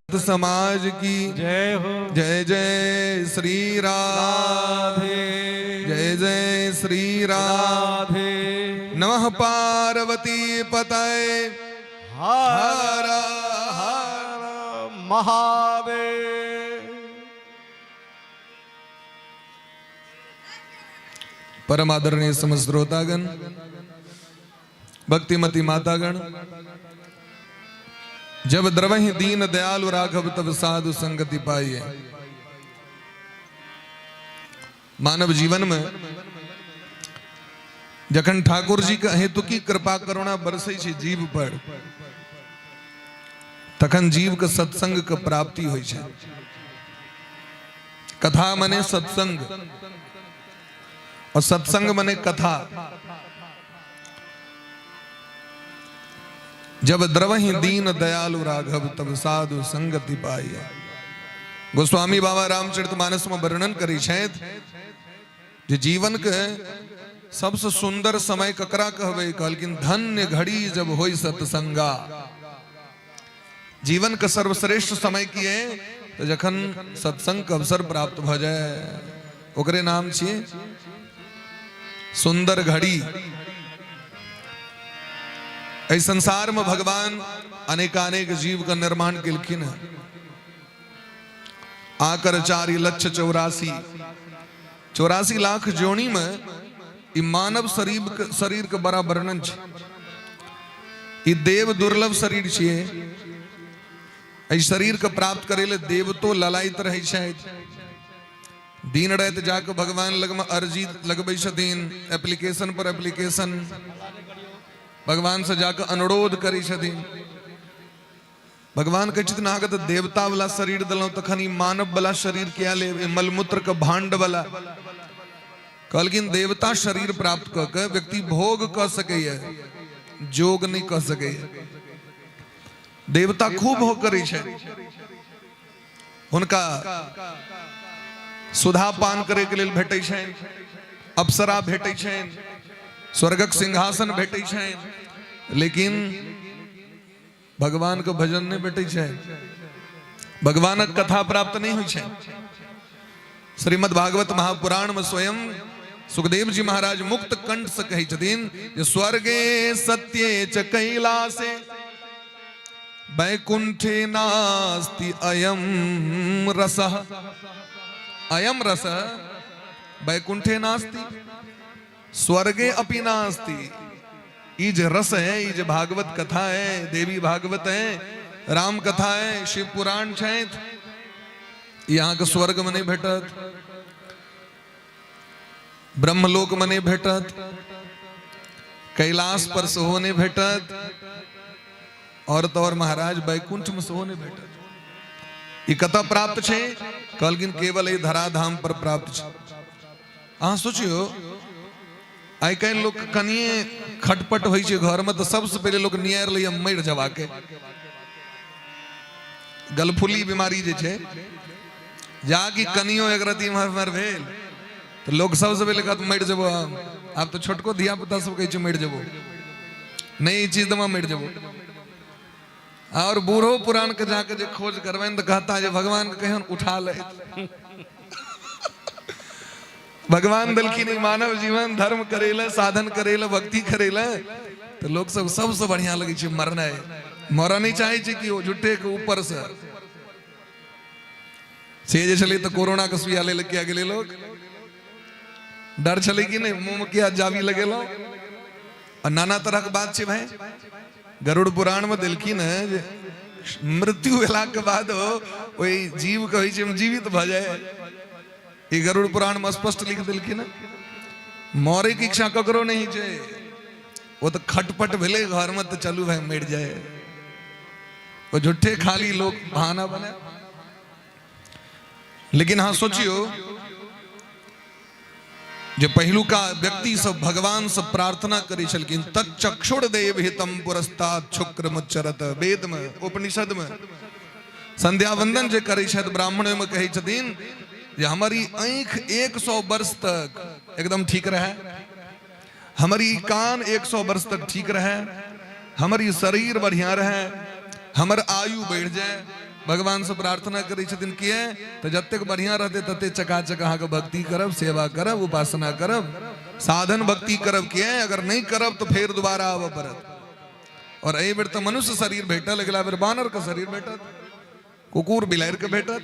समाज की जय हो। जय जय श्री राधे। जय जय श्री राम। राधे। नमः पार्वती पतये। हर हर महादेव। परम आदरणीय समस्त श्रोतागण, भक्तिमती मातागण, जब द्रवहि दीन दयालु राघव तब साधु संगति पाइए। मानव जीवन में जखन ठाकुर जी के हेतु की कृपा करुणा बरसै छै जीव पर, तखन जीव के सत्संग के प्राप्ति होइ छै। कथा मने सत्संग और सत्संग मने कथा। जब द्रवहि दीन दयालु राघव तब साधु संगति पाइए। गोस्वामी बाबा रामचरित मानस में वर्णन करै छथि जे जीवन के सबसे सुंदर समय ककरा कहबै? कहलखिन, धन्य घड़ी जब होई सत्संगा। जीवन के सर्वश्रेष्ठ समय की है? तो जखन सत्संग के अवसर प्राप्त भ जाए, ओकरे नाम छियै सुंदर घड़ी। एहि संसार में भगवान अनेकानेक जीव के निर्माण केलखिन हैं। आकर चारि लक्ष 84 84 लाख जोनी में ई मानव शरीर के बड़ा वर्णन छै। ई देव दुर्लभ शरीर छियै। एहि शरीर के प्राप्त करे ले देवतो ललायत रहै छथि। दिन राति जाके भगवान लगमे अर्जी लगबै छथिन, एप्लीकेशन पर एप्लीकेशन, भगवान से जाके अनुरोध करै छथिन। भगवान कहै छथिन, अहाँके तऽ देवता वाला शरीर देलहुँ, तखन ई मानव वाला शरीर किया लेब, ई मलमूत्र के भांड वाला? कहलखिन, देवता शरीर प्राप्त कऽ के व्यक्ति भोग कऽ सकैए, जोग नहि कऽ सकैए। देवता खूब भोग करै छै, हुनका सुधा पान करे के लेल भेटै छनि, अप्सरा भेटै छनि, स्वर्गक सिंहासन भेटै छनि, लेकिन भगवान के भजन नहि भेटै छै, भगवानक कथा प्राप्त नहि होइ छै। श्रीमद् भागवत महापुराण में स्वयं सुखदेव जी महाराज मुक्त कंठ से कहै छथिन जे स्वर्गे सत्ये च कैलासे वैकुंठे नास्ति अयम रसः। अयम रस वैकुंठे नास्ति, स्वर्गे अपि नास्ति। ई जे रस है, ई जे भागवत कथा है, देवी भागवत है, राम कथा है, शिव पुराण छथि, ई अहाँके स्वर्ग में नहि भेटत, ब्रह्मलोक में नहि भेटत, कैलाश पर सेहो नहि भेटत, और तऽ और महाराज, वैकुंठ में सेहो नहि भेटत। ई कतऽ प्राप्त छै? कहलखिन, केवल एहि धराधाम पर प्राप्त छै। अहाँ सोचियौ, आइ काल्हि लोक कनिए खटपट होइ छै घरमे तऽ सबसँ पहिले लोक नियारि लैए मरि जबाके। गलफुली बीमारी जे छै, जाकि कनियो एक रति इम्हर उम्हर भेल तऽ लोक सबसँ पहिले कहत, मरि जेबो हम। आब तऽ छोटको धिया पुता सब कहै छै, मरि जेबो, नहि ई चीज दमा मरि जेबो। और बूढ़ो पुरान के जाके जे खोज करबनि तऽ कहता जे भगवान के कहियौन उठा ले। भगवान देलखिन ई मानव जीवन धर्म करे ले, साधन करे ले, भक्ति करे ले, तऽ लोक सब सबसँ बढ़िया लगै छै मरनाइ। मरऽ नहि चाहै छै कि ओ झूठे के। ऊपर से से जे छलै तऽ कोरोना के सुइया लै लए किया गेलै लोक? डर छलै कि नहि? मुँह मे किया जाबी लगेलहुँ? आ नाना तरहक बात छै भाई। गरुड़ पुराण मे देलखिन है जे मृत्यु भेलाके बाद ओहि जीव के होइ छै जीवित भऽ जाय। ई गरुड़ पुराण मे स्पष्ट लिख देलखिन है। मरे के इच्छा ककरो नहीं छै। ओ तऽ खटपट भेलै घर में तऽ चलू भाई, मरि जाए। ओ झूठे खाली लोग बहाना बने। लेकिन अहाँ सोचियो जे पहिलुका व्यक्ति सब भगवान से प्रार्थना करै छलखिन, तत्चक्षुर देव हितम पुरस्तात् शुक्र मुच्चरत। वेद में, उपनिषद में संध्या वंदन जे करै छथि ब्राह्मण, ओहिमे कहै छथिन जे हमर ई आँखि 100 वर्ष तक एकदम ठीक रहै, हमर ई कान 100 वर्ष तक ठीक रहै, हमर ई शरीर बढ़िया रहै, हमर आयु बढ़ि जाए। भगवान से प्रार्थना करै छथिन। किए तऽ जतेक बढ़िया रहतै तते चकाचक अहाँके भक्ति करब, सेवा करब, उपासना करब, साधन भक्ति करब। किए अगर नहि करब तऽ फेर दोबारा आबऽ पड़त। और एहि बेर तऽ मनुष्य शरीर भेटल, अगिला बेर बानर के शरीर भेटत, कुकुर बिलाड़ि के भेटत,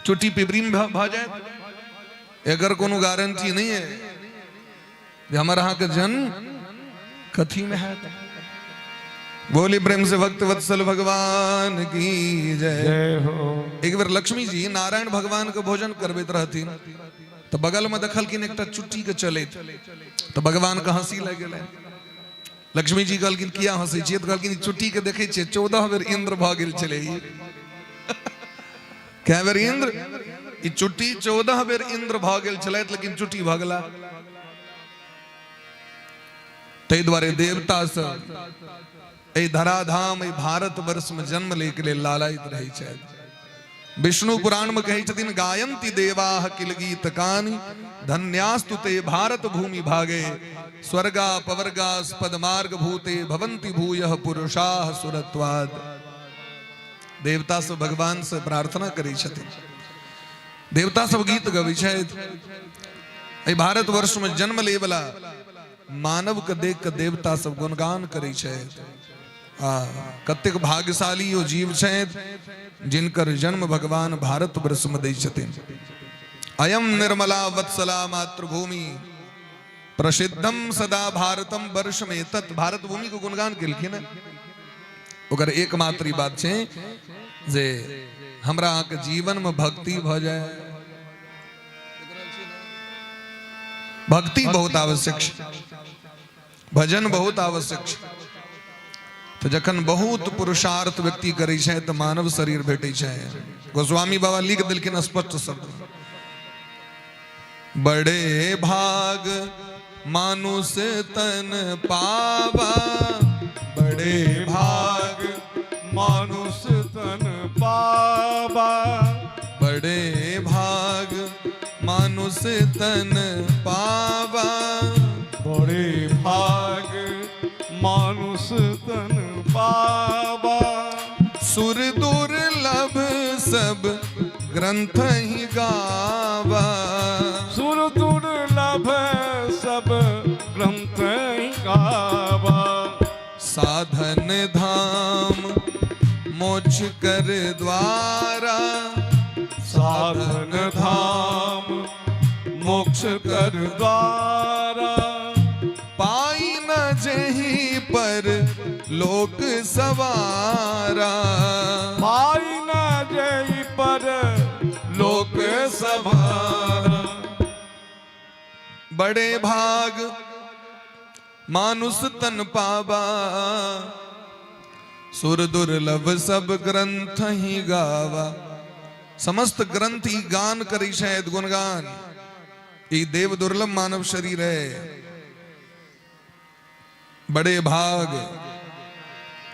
चुट्टी पिपरी में भऽ जायत। एकर कोनो गारंटी नहीं है जे हमर अहाँके जन्म कथी में हैत। बोली प्रेम से भक्त वत्सल भगवान की जय। जय हो। एक बेर लक्ष्मी जी नारायण भगवान के भोजन करबैत रहथिन तऽ बगल में देखलखिन एकटा चुट्टी के चलैत, तऽ भगवान के हंसी लागि गेलनि। लक्ष्मी जी कहलखिन किया हंसै छियै? तऽ कहलखिन चुट्टी के देखै छियै 14 बेर इंद्र भऽ गेल छलै। ई कए बेर इंद्र? ई चुट्टी 14 बेर इंद्र भऽ गेल छलै, लेकिन चुट्टी भऽ गेला। ताहि दुआरे देवता सब एहि धराधाम एहि भारत वर्ष में जन्म लै के लेल लालायित रहै छथि। विष्णु पुराण में कहै छथिन गायन्ति देवाः किल गीत कानि धन्यास्तु ते भारत भूमि भागे स्वर्गा पवर्गास्पद मार्ग भूते भवन्ति भूयः पुरुषाः सुरत्वाद। देवता सब भगवान से प्रार्थना करै छथिन, देवता सब गीत गबै छथि। एहि भारत वर्ष में जन्म ले वाला मानव के देख के देवता सब गुणगान करै छथि। आ कतेक भाग्यशाली ओ जीव छथि जिनकर जन्म भगवान भारत वर्ष में दै छथिन। अयम निर्मला वत्सला मातृभूमि प्रसिद्धम सदा भारतम वर्ष में तत्। भारत भूमि के गुणगान केलखिन। ओकर एकमात्र ई बात छै जे हमरा अहाँके जीवन में भक्ति भऽ जाय। भक्ति बहुत आवश्यक छै, भजन बहुत आवश्यक छै। तऽ जखन बहुत पुरुषार्थ व्यक्ति करै छै तऽ मानव शरीर भेटै छै। गोस्वामी बाबा लिख देलखिन स्पष्ट शब्द, बड़े भाग मानुष तन पावा, बड़े भाग मानुष तन पावा, बड़े भाग मानुष तन पावा, बड़े भाग मानुष तन पावा, सुर दुर्लभ सब ग्रंथ ही गावा, सुर दुर्लभ सब ग्रंथ ही गावा, साधन धाम मोक्ष कर द्वारा, साधन धाम मोक्ष कर द्वारा, पाई न जही पर लोक सवारा, पाई न जही पर लोक सवारा, बड़े भाग मानुष तन पावा, सुर दुर्लभ सब ग्रंथ ही गावा। समस्त ग्रंथ ही गान करी शायद गुणगान। ई देव दुर्लभ मानव शरीर है। बड़े भाग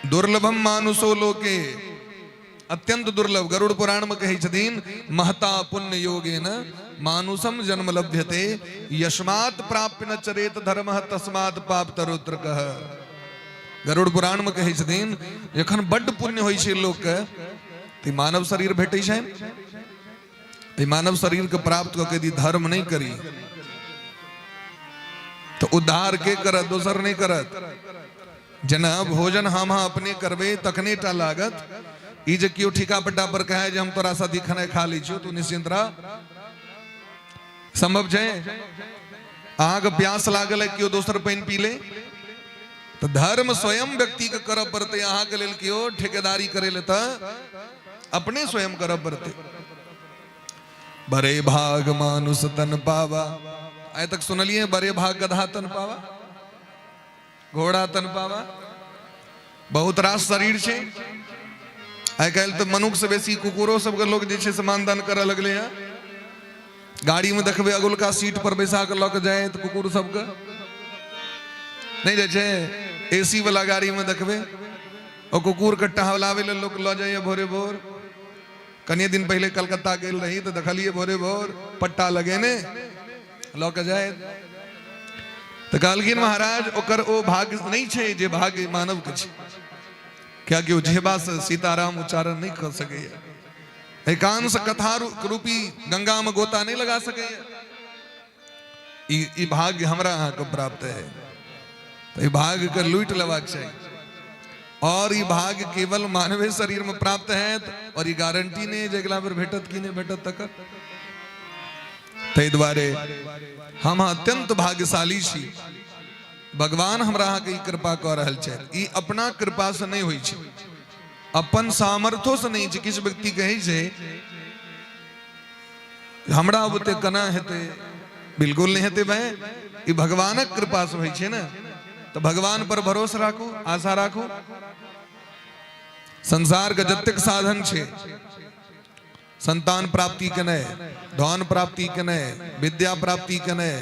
दुर्लभम मानुषो लोके, अत्यंत दुर्लभ। गरुड़ पुराण में कहै छथिन महता पुण्य योगेन मानुषम जन्म लभ्यते यस्मात् प्राप्य न चरेत धर्म तस्मात् पाप तरोत्र कह। गरुड़ पुराण में कहै छथिन जखन बड्ड पुण्य होइ छै लोक के तऽ मानव शरीर भेटै छै। एहि मानव शरीर के प्राप्त कऽ के यदि धर्म नहि करी तऽ उद्धार के करत, दोसर नहि करत। जेना भोजन हम अहाँ अपने करबै तखने टा लागत। ई जे केओ ठीका पट्टा पर कहै जे हम तोरा साथी खेनाइ खा लै छियौ, तू निश्चिंत रह, संभव छै? अहाँके प्यास लागल है, केओ दोसर पानि पी ले तऽ धर्म स्वयं व्यक्ति के करऽ पड़तै। अहाँके लेल केओ ठेकेदारी करै ले तऽ अपने स्वयं करऽ पड़तै। बड़े भाग मानुष तन पावा। आइ तक सुनलियै बड़े भाग गधा तन पावा, घोड़ा तन पावा। बहुत रास शरीर छै। आइ काल्हि तऽ मनुख से बेसी कुकुरो सबके लोक जे छै से मानदान करऽ लगलै हँ। गाड़ी में देखबै अगुलका सीट पर बैसा कऽ लऽ कऽ जाय तऽ कुकुर सबके नहि जाइ छै। एसी वाला गाड़ी में देखबै ओ कुकुर के टहलाबै लए लोक लऽ जाइए भोरे भोर। कनिए दिन पहिले कलकत्ता गेल रही तऽ देखलियै भोरे भोर पट्टा लगेने लऽ कऽ जाय। तऽ कहलखिन महाराज ओकर ओ भाग्य नहि छै जे भाग्य मानव के छै। कियाकि ओ जेबासँ सीताराम उच्चारण नहि कऽ सकैए, एकांश कथा रूपी गंगामे गोता नहि लगा सकैए। ई भाग्य हमरा अहाँके प्राप्त है, तऽ ई भाग्यके लूटि लेबाक चाही। और ई भाग्य केवल मानवे शरीर में प्राप्त है, और ई गारंटी नहीं है जे अगिला बेर भेटत कि नहीं भेटत तकर। ताहि दुआरे हम अत्यंत भाग्यशाली छी, भगवान हमरा अहाँके ई कृपा कऽ रहल छथि। ई अपना कृपा से नहि होइ छै, अपन सामर्थ्यो से नहि छै। किछु व्यक्ति कहै छै हमरा बुते केना हेतै, बिल्कुल नहि हेतै भाई, ई भगवानक कृपा से होइ छै ने। तऽ भगवान पर भरोस राखू, आशा राखू। संसार के जतेक साधन छै, संतान प्राप्ति के नहि, धन प्राप्ति के नहि, विद्या प्राप्ति के नहि,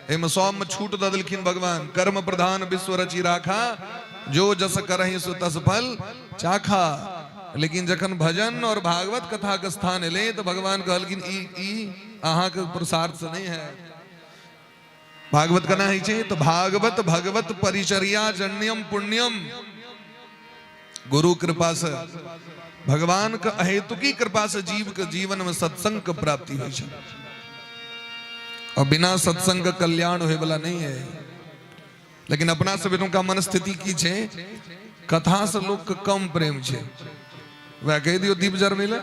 एहिमे सबमे छूट दऽ देलखिन भगवान। कर्म प्रधान विश्व रचि राखा, जो जस करही सो तस फल चाखा। लेकिन जखन भजन और भागवत कथा के स्थान एलै तऽ भगवान कहलखिन ई ई अहाँके पुरुषार्थ से नहीं है। भागवत केना होइ छै तऽ भागवत भगवत परिचर्या जन्यम पुण्यम, गुरु कृपा से भगवान के अहेतुकी कृपा से जीव के जीवन में सत्संग के प्राप्ति होइ छै। और बिना सत्संग के कल्याण होय वाला नहीं है। लेकिन अपना सब एतुका मनस्थिति की छै, कथा से लोक के कम प्रेम छै। वह कहि दियौ दीप जरबै लए,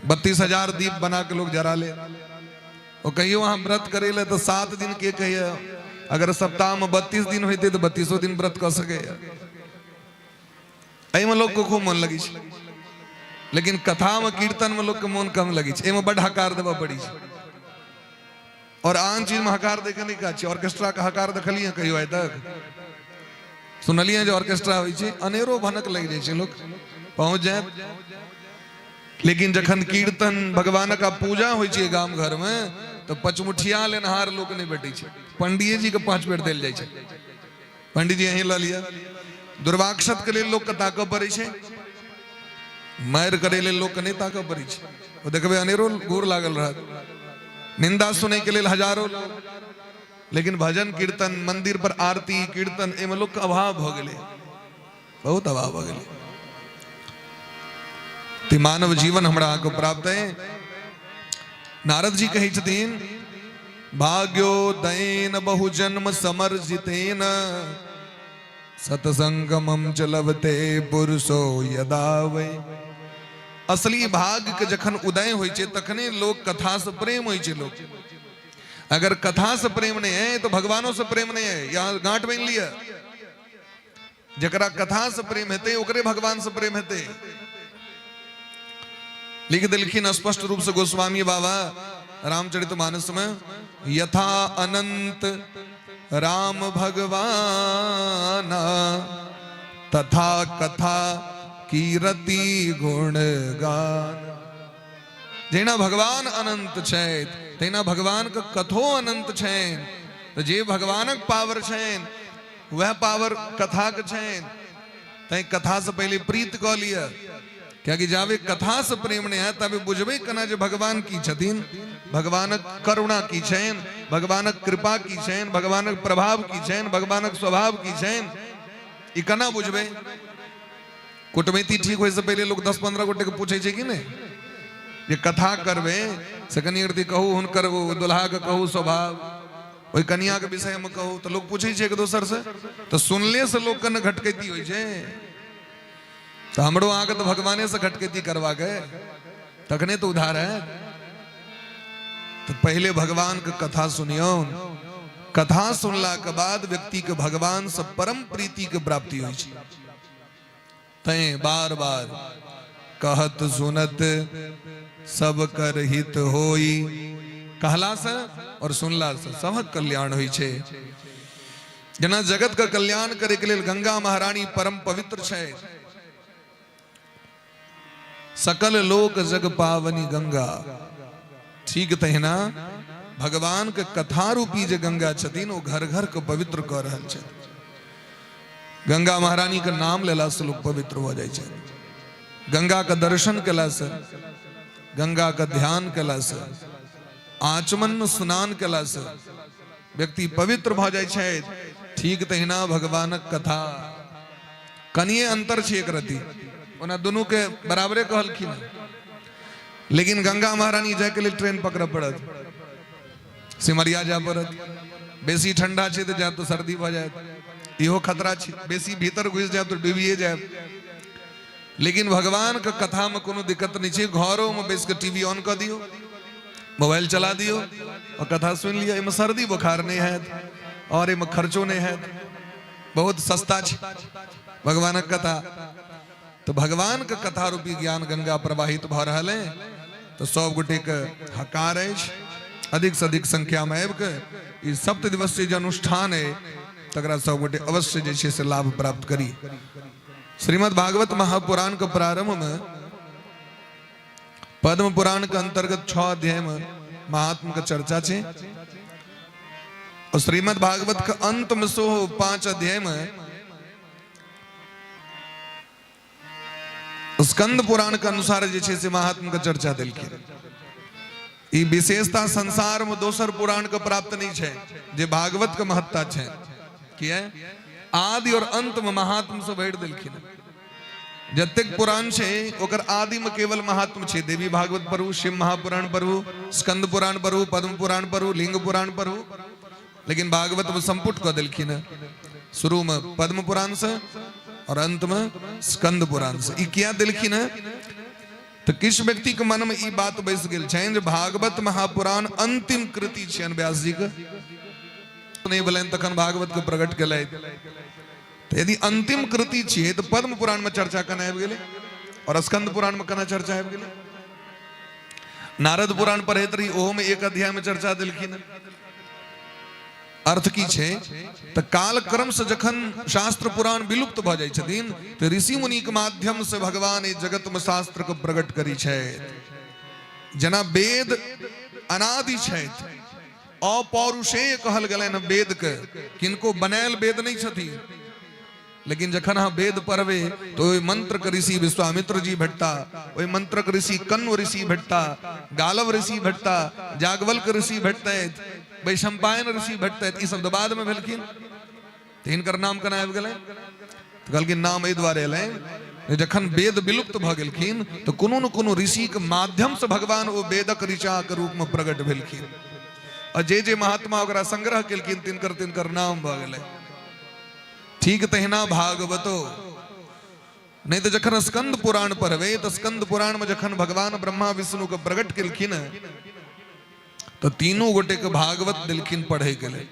32,000 दीप बना के लोग जरा ले। ओ कहियो अहाँ व्रत करै लए तऽ 7 दिन के कहिए, अगर सप्ताह में 32 दिन होइतै तऽ 32 दिन व्रत कऽ सकैए। एहिमे लोकके खूब मन लगै छै, लेकिन कथामे कीर्तनमे लोकके मोन कम लगै छै। एहिमे बड्ड हकार देबऽ पड़ै छै, और आन चीजमे हकार दैके नहि काज छै। ऑर्केस्ट्राके हकार देखलियै कहियो आइ तक? सुनलियै जे ऑर्केस्ट्रा होइ छै, अनेरो भनक लागि जाइ छै, लोक पहुँच जायत। लेकिन जखन कीर्तन भगवानक पूजा होइ छै गाम घरमे तऽ पचमुठिया लेनहार लोक नहि भेटै छै। पंडिये जी के 5 बेर देल जाइ छै, पंडित जी अहीं लऽ लिअ। दुर्वाक्षत के लेल लोकके ताकऽ पड़ै छै, मारि करै लेल लोकके नहि ताकऽ पड़ै छै। ओ देखबै अनेरो घूर लागल रहत। निंदा सुनै के लेल हजारो लोग, लेकिन भजन कीर्तन मंदिर पर आरती कीर्तन एहिमे लोकके अभाव भऽ गेलै, बहुत अभाव भऽ गेलै। ते मानव जीवन हमरा अहाँके प्राप्त है। नारद जी कहै छथिन भाग्योदयेन बहुजन्म समर्जितेन सत्संगमम च लभते पुरुषो यदा वै। असली भाग्य के जखन उदय होइ छै तखने लोक कथा से प्रेम होइ छै। लोक अगर कथा से प्रेम नहीं है तो भगवानों से प्रेम नहीं है। यहाँ गांठ बांध लिया, जकरा कथा से प्रेम हेतै ओकरे भगवान से प्रेम हेतै। लिख देलखिन स्पष्ट रूप से गोस्वामी बाबा रामचरित मानस में, यथा अनंत राम भगवान तथा कथा कीरति गुण गान। जहिना भगवान अनंत छथि तहिना भगवान के कथो अनंत छनि। तऽ जे भगवानक पावर छनि वएह पावर कथाके छनि। तैं कथासँ पहिले प्रीत कऽ लिअ, कियाकि जाबे कथासँ प्रेम नहि हैत ताबे बुझबै केना जे भगवान की छथिन, भगवानक करुणा की छनि, भगवानक कृपा की छनि, भगवानक प्रभाव की छनि, भगवानक स्वभाव की छनि, ई केना बुझबै? कुटमैती ठीक होइसँ पहिले लोक 10-15 गोटेके पूछै छै कि नहि जे कथा करबै से कनि अरती कहू, हुनकर दुल्हाके कहू स्वभाव, ओहि कनियाके विषयमे कहू, तऽ लोक पूछै छै एक दोसरसँ। तऽ सुनलेसँ लोकके ने घटकैती होइ छै। तऽ हमरो अहाँके तऽ भगवानेसँ घटकैती करबाक है, तखने तऽ उद्धार है। तऽ पहिले भगवानके कथा सुनियौ। कथा सुनलाके बाद व्यक्तिके भगवानसँ परम प्रीतिके प्राप्ति होइ छै। तैं बार बार कहत सुनत सब कर हित होई, कहला से और सुनला से सबक कल्याण होइ छै। जेना जगत के कल्याण करे के लेल गंगा महारानी परम पवित्र छै, सकल लोक जग पावनी गंगा, ठीक तहिना भगवान के कथा रूपी जे गंगा छथिन ओ घर घर के पवित्र कऽ रहल छथि। गंगा महारानी के नाम लेला से लोग पवित्र हो जाइ छै। गंगा के दर्शन केला से, गंगा के ध्यान केला से, आचमन में स्नान केला से व्यक्ति पवित्र भऽ जाइ छै। ठीक तहिना भगवानक कथा कनिए अंतर छै एक रति, ओना दुनू के बराबरे कहलखिन, लेकिन गंगा महारानी जायके लेल ट्रेन पकड़ऽ पड़त, सिमरिया जाय पड़त। बेसी ठंडा छै तऽ जायब तऽ सर्दी भऽ जायत, इहो खतरा छै। बेसी भीतर घुसि जायब तऽ डूबिए जायब। लेकिन भगवान के कथा में कोनो दिक्कत नहीं छै। घरों में बैस के टीवी ऑन कऽ दियौ, मोबाइल चला दियौ और कथा सुनि लिअ। एहिमे सर्दी बुखार नहि हैत और एहिमे खर्चो नहि हैत, बहुत सस्ता छै भगवानक कथा। तऽ भगवान के कथा रूपी ज्ञान गंगा प्रवाहित भऽ रहल है, तऽ सब गोटे के हकार अछि अधिक से अधिक संख्या में आबि के ई सप्त दिवसीय जे अनुष्ठान है तकरा सब गोटे अवश्य जे छै से लाभ प्राप्त करी। श्रीमद् भागवत महापुराण के प्रारंभ में पद्म पुराण के अंतर्गत 6 अध्याय में महात्म के चर्चा छै और श्रीमद् भागवत के अंत में सो 5 अध्याय में स्कंद पुराण के अनुसार जे छै से महात्म के चर्चा देलखिन। ई विशेषता संसार में दोसर पुराण के प्राप्त नहीं छै जे भागवत के महत्ता छै। किया आदि और अंत में महात्म से भरि देलखिन। जतेक पुराण छै ओकर आदि में केवल महात्म छै। देवी भागवत पढ़ू, शिव महापुराण पढ़ू, स्कंद पुराण पढ़ू, पद्म पुराण पढ़ू, लिंग पुराण पढ़ू, लेकिन भागवत में संपुट कऽ देलखिन हँ। शुरू में पद्म पुराण से और अंत में स्कंद पुराण से। ई किया देलखिन हँ? तऽ किछु व्यक्ति के मन में ई बात बैस गेल छनि जे भागवत महापुराण अंतिम कृति छियनि व्यास जी के, नहि भेलनि तखन भागवत के प्रकट केलथि। तऽ यदि अंतिम कृति छियै तऽ पद्म पुराण में चर्चा केना आबि गेलै और स्कंद पुराण में केना चर्चा आबि गेलै? नारद पुराण पढ़ैत रही, ओहो में एक अध्याय में चर्चा देलखिन। अर्थ की छै तऽ कालक्रम से जखन शास्त्र पुराण विलुप्त भऽ जाइ छथिन तऽ ऋषि मुनि के माध्यम से भगवान एहि जगत में शास्त्र के प्रकट करै छथि। जेना वेद अनादि छथि, अपौरुषेय कहल गेलनि वेद के, किनको बनायल वेद नहि छथिन, लेकिन जखन अहाँ वेद पढ़बै तऽ ओहि मंत्रक ऋषि विश्वामित्र जी भेटता, ओहि मंत्रक ऋषि कण्व ऋषि भेटता, गालव ऋषि भेटता, जागवल्क ऋषि भेटतथि, वैशंपायन ऋषि भेटतथि। ई सब तऽ बादमे भेलखिन, तऽ हिनकर नाम केना आबि गेलनि? तऽ कहलखिन नाम एहि दुआरे एलनि जे जखन वेद विलुप्त भऽ गेलखिन तऽ कोनो ने कोनो ऋषिके माध्यमसँ भगवान ओ वेदक ऋचाके रूपमे प्रकट भेलखिन आ जे जे महात्मा ओकरा संग्रह केलखिन तिनकर तिनकर नाम भऽ गेलै। ठीक तहिना भागवतो। नहीं तो जखन स्कंद पुराण पढ़बै तऽ स्कंद पुराण में जखन भगवान ब्रह्मा विष्णु के प्रकट केलखिन तो तीनू गोटे के भागवत देलखिन पढ़े के लिए,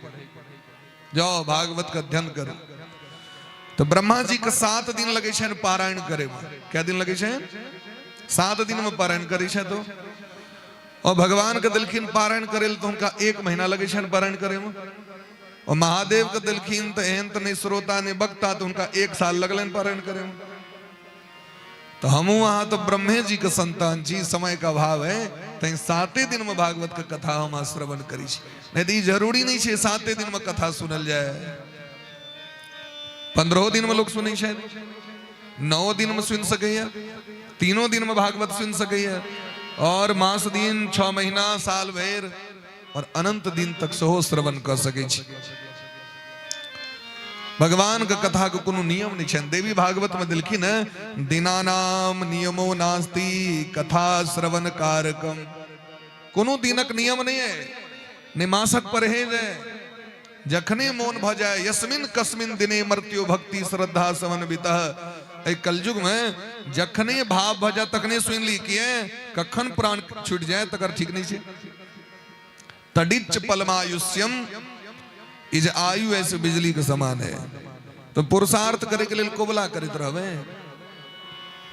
जाओ भागवत के अध्ययन करू। तो ब्रह्मा जी के 7 दिन लगे छनि पारायण करे में। क्या दिन लगे छनि? 7 दिन में पारायण करे छै तो। और भगवान के देलखिन पारायण करे तो हुनका 1 महीना लगे छनि पारायण करे में। और महादेव के देलखिन तो एहन तो नहीं श्रोता नहीं वक्ता, तो हुनका 1 साल लगलनि पारायण करे में। तो हमू अहाँ तो ब्रह्मे जी के संतान छी, समय का अभाव है तैं 7 दिन में भागवत के कथा हम श्रवण करी छी। नहीं तो ई जरूरी नहीं छै 7 दिन में कथा सुनल जाए, 15 दिन में लोग सुनै छै, 9 दिन में सुनि सकैया, 3 दिन में भागवत सुनि सकैया, और मास दिन 6 महीना साल भरि और अनंत दिन तक सेहो श्रवण कऽ सकै छी। भगवान के कथा के कोनो नियम नहीं छनि। देवी भागवत में देलखिन हँ, दिनानाम नियमो नास्ति कथा श्रवण कारकम। कोनो दिनक नियम नहीं है, ने मासक परहेज है। जखने मोन भ जाए यस्मिन कस्मिन दिने मर्त्यो भक्ति श्रद्धा समन्वितः। एहि कलयुग में जखने भाव भ जाए तखने सुनि ली, किए कखन प्राण छूट जाए तकर ठीक नहीं छै। तडिच पलमायुष्यम, ई जे आयु ऐसे बिजली के समान है। तो पुरुषार्थ करे के लेल कोबला करैत रहबै।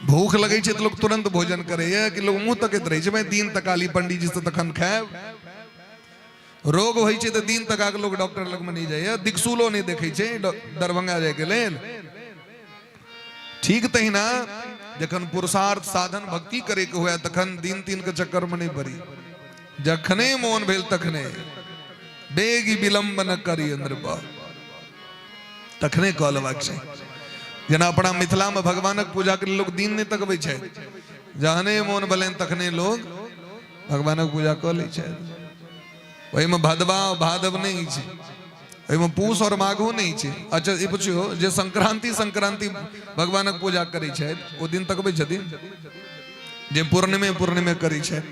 भूख लगै छै तऽ लोग तुरंत भोजन करैया कि लोग मुंह तकैत रहै छै, भाई दिन तकाली पंडीजी से तखन खायब। रोग होइ छै तऽ दिन तका के लोग डॉक्टर लग में नहीं जाइए, दिक्सूलो नहीं देखै छै दरभंगा जाय के लेल। ठीक तहिना जखन पुरुषार्थ साधन भक्ति करे के हुए तखन दिन तीन के चक्कर में नहीं पड़ी, जखने मोन भेल तखने बेगी विलंब न करी नृप, तखने कऽ लेबाक छै। जेना अपना मिथिला में भगवानक पूजा के लोग दिन नहीं तकबै छै, जहने मोन भेलनि तखने लोग भगवानक पूजा कऽ लै छै। ओहिमे भदवा भादव नहि छै, एहिमे पूस और माघो नहि छै। अच्छा ई पुछियौ जे संक्रांति संक्रांति भगवानक पूजा करै छथि ओ दिन तकबै छथिन? जे पूर्णिमे पूर्णिमे करै छथि।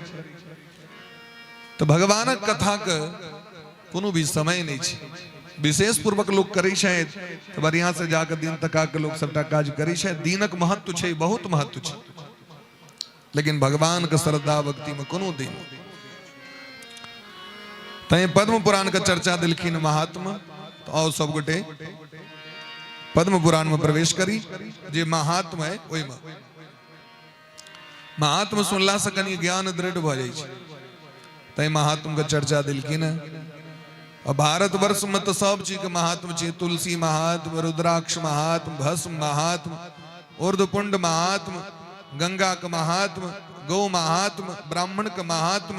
तऽ भगवानक कथाके कोनो भी समय नहि छै। विशेष पूर्वक लोक करै छथि तऽ बढ़िआँ से जाकऽ दिन तका के लोक सबटा काज करै छथि। दिनक महत्व छै, बहुत महत्व छै, लेकिन भगवान के श्रद्धा भक्ति में कोनो दिन। तैं पद्म पुराण के चर्चा दिलखिन महात्मा। तो आओ सब गोटे पद्म पुराण में प्रवेश करी, जे महात्मा है ओहिमे। महात्मा सुनला से कनि ज्ञान दृढ़ भऽ जाइ छै, तैं महात्मा के चर्चा दिलखिन है। और भारतवर्ष में तो सब चीज के महात्म छै, तुलसी महात्म, रुद्राक्ष महात्म, भस्म महात्म, ऊर्ध्वपुंड महात्म, गंगा के महात्म, गौ महात्म, ब्राह्मण के महात्म,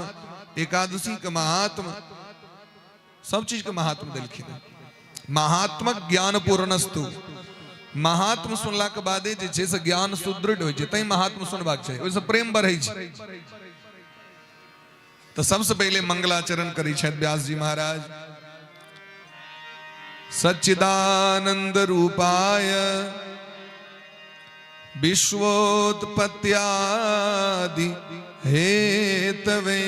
एकादशी के महात्म, सब चीज के महात्म दिलखिन। महात्मक ज्ञान पूर्णस्तु। महात्म सुनला के बादे जे छै से ज्ञान सुदृढ़ होइ छै, तैं महात्म सुनबाक चाही, ओहिसँ प्रेम बढ़ै छै। तो सबसे पहले मंगलाचरण करी छथि व्यास जी महाराज। सच्चिदानंद रूपाय विश्वोत्पत्त्यादि हेतवे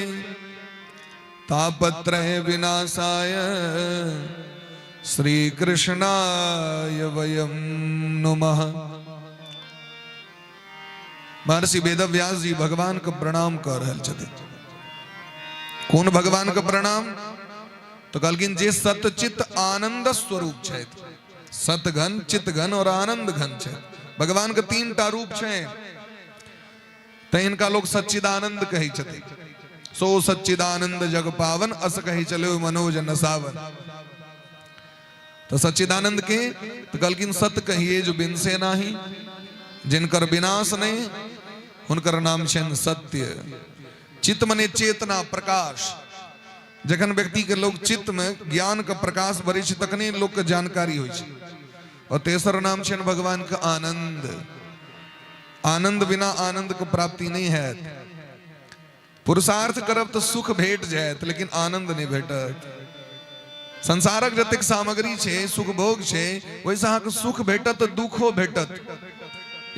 तापत्रय विनाशाय श्री कृष्णाय वयं नुमः। महर्षि वेदव्यास जी भगवान के प्रणाम कर रहल छथिन। कोन भगवान के प्रणाम? तो कहलखिन जे सतचित आनंद स्वरूप छथि, सतघन, चितघन और आनंद घन छथि। भगवान के तीन टा रूप छै, तैं हिनका लोग सच्चिदानंद कहै छथिन। सो सच्चिदानंद जग पावन, अस कही चले मनोज नसावन। तो सच्चिदानंद के तो कहलखिन सत कहिए जो बिन से नाही, जिनकर विनाश नहीं, हुनकर नाम छनि सत्य। चित्त मने चेतना, प्रकाश। जखन व्यक्ति के लोग चित्त में ज्ञान के प्रकाश भरै छै तखने लोग के जानकारी होइ छै। और तेसर नाम छनि भगवान के आनंद। आनंद बिना आनंद के प्राप्ति नहीं है। पुरुषार्थ करब तो सुख भेट जायत, लेकिन आनंद नहीं भेटत। संसारक जतेक सामग्री छै, सुख भोग छै, ओहिसँ अहाँके सुख भेटत तऽ दुखो भेटत।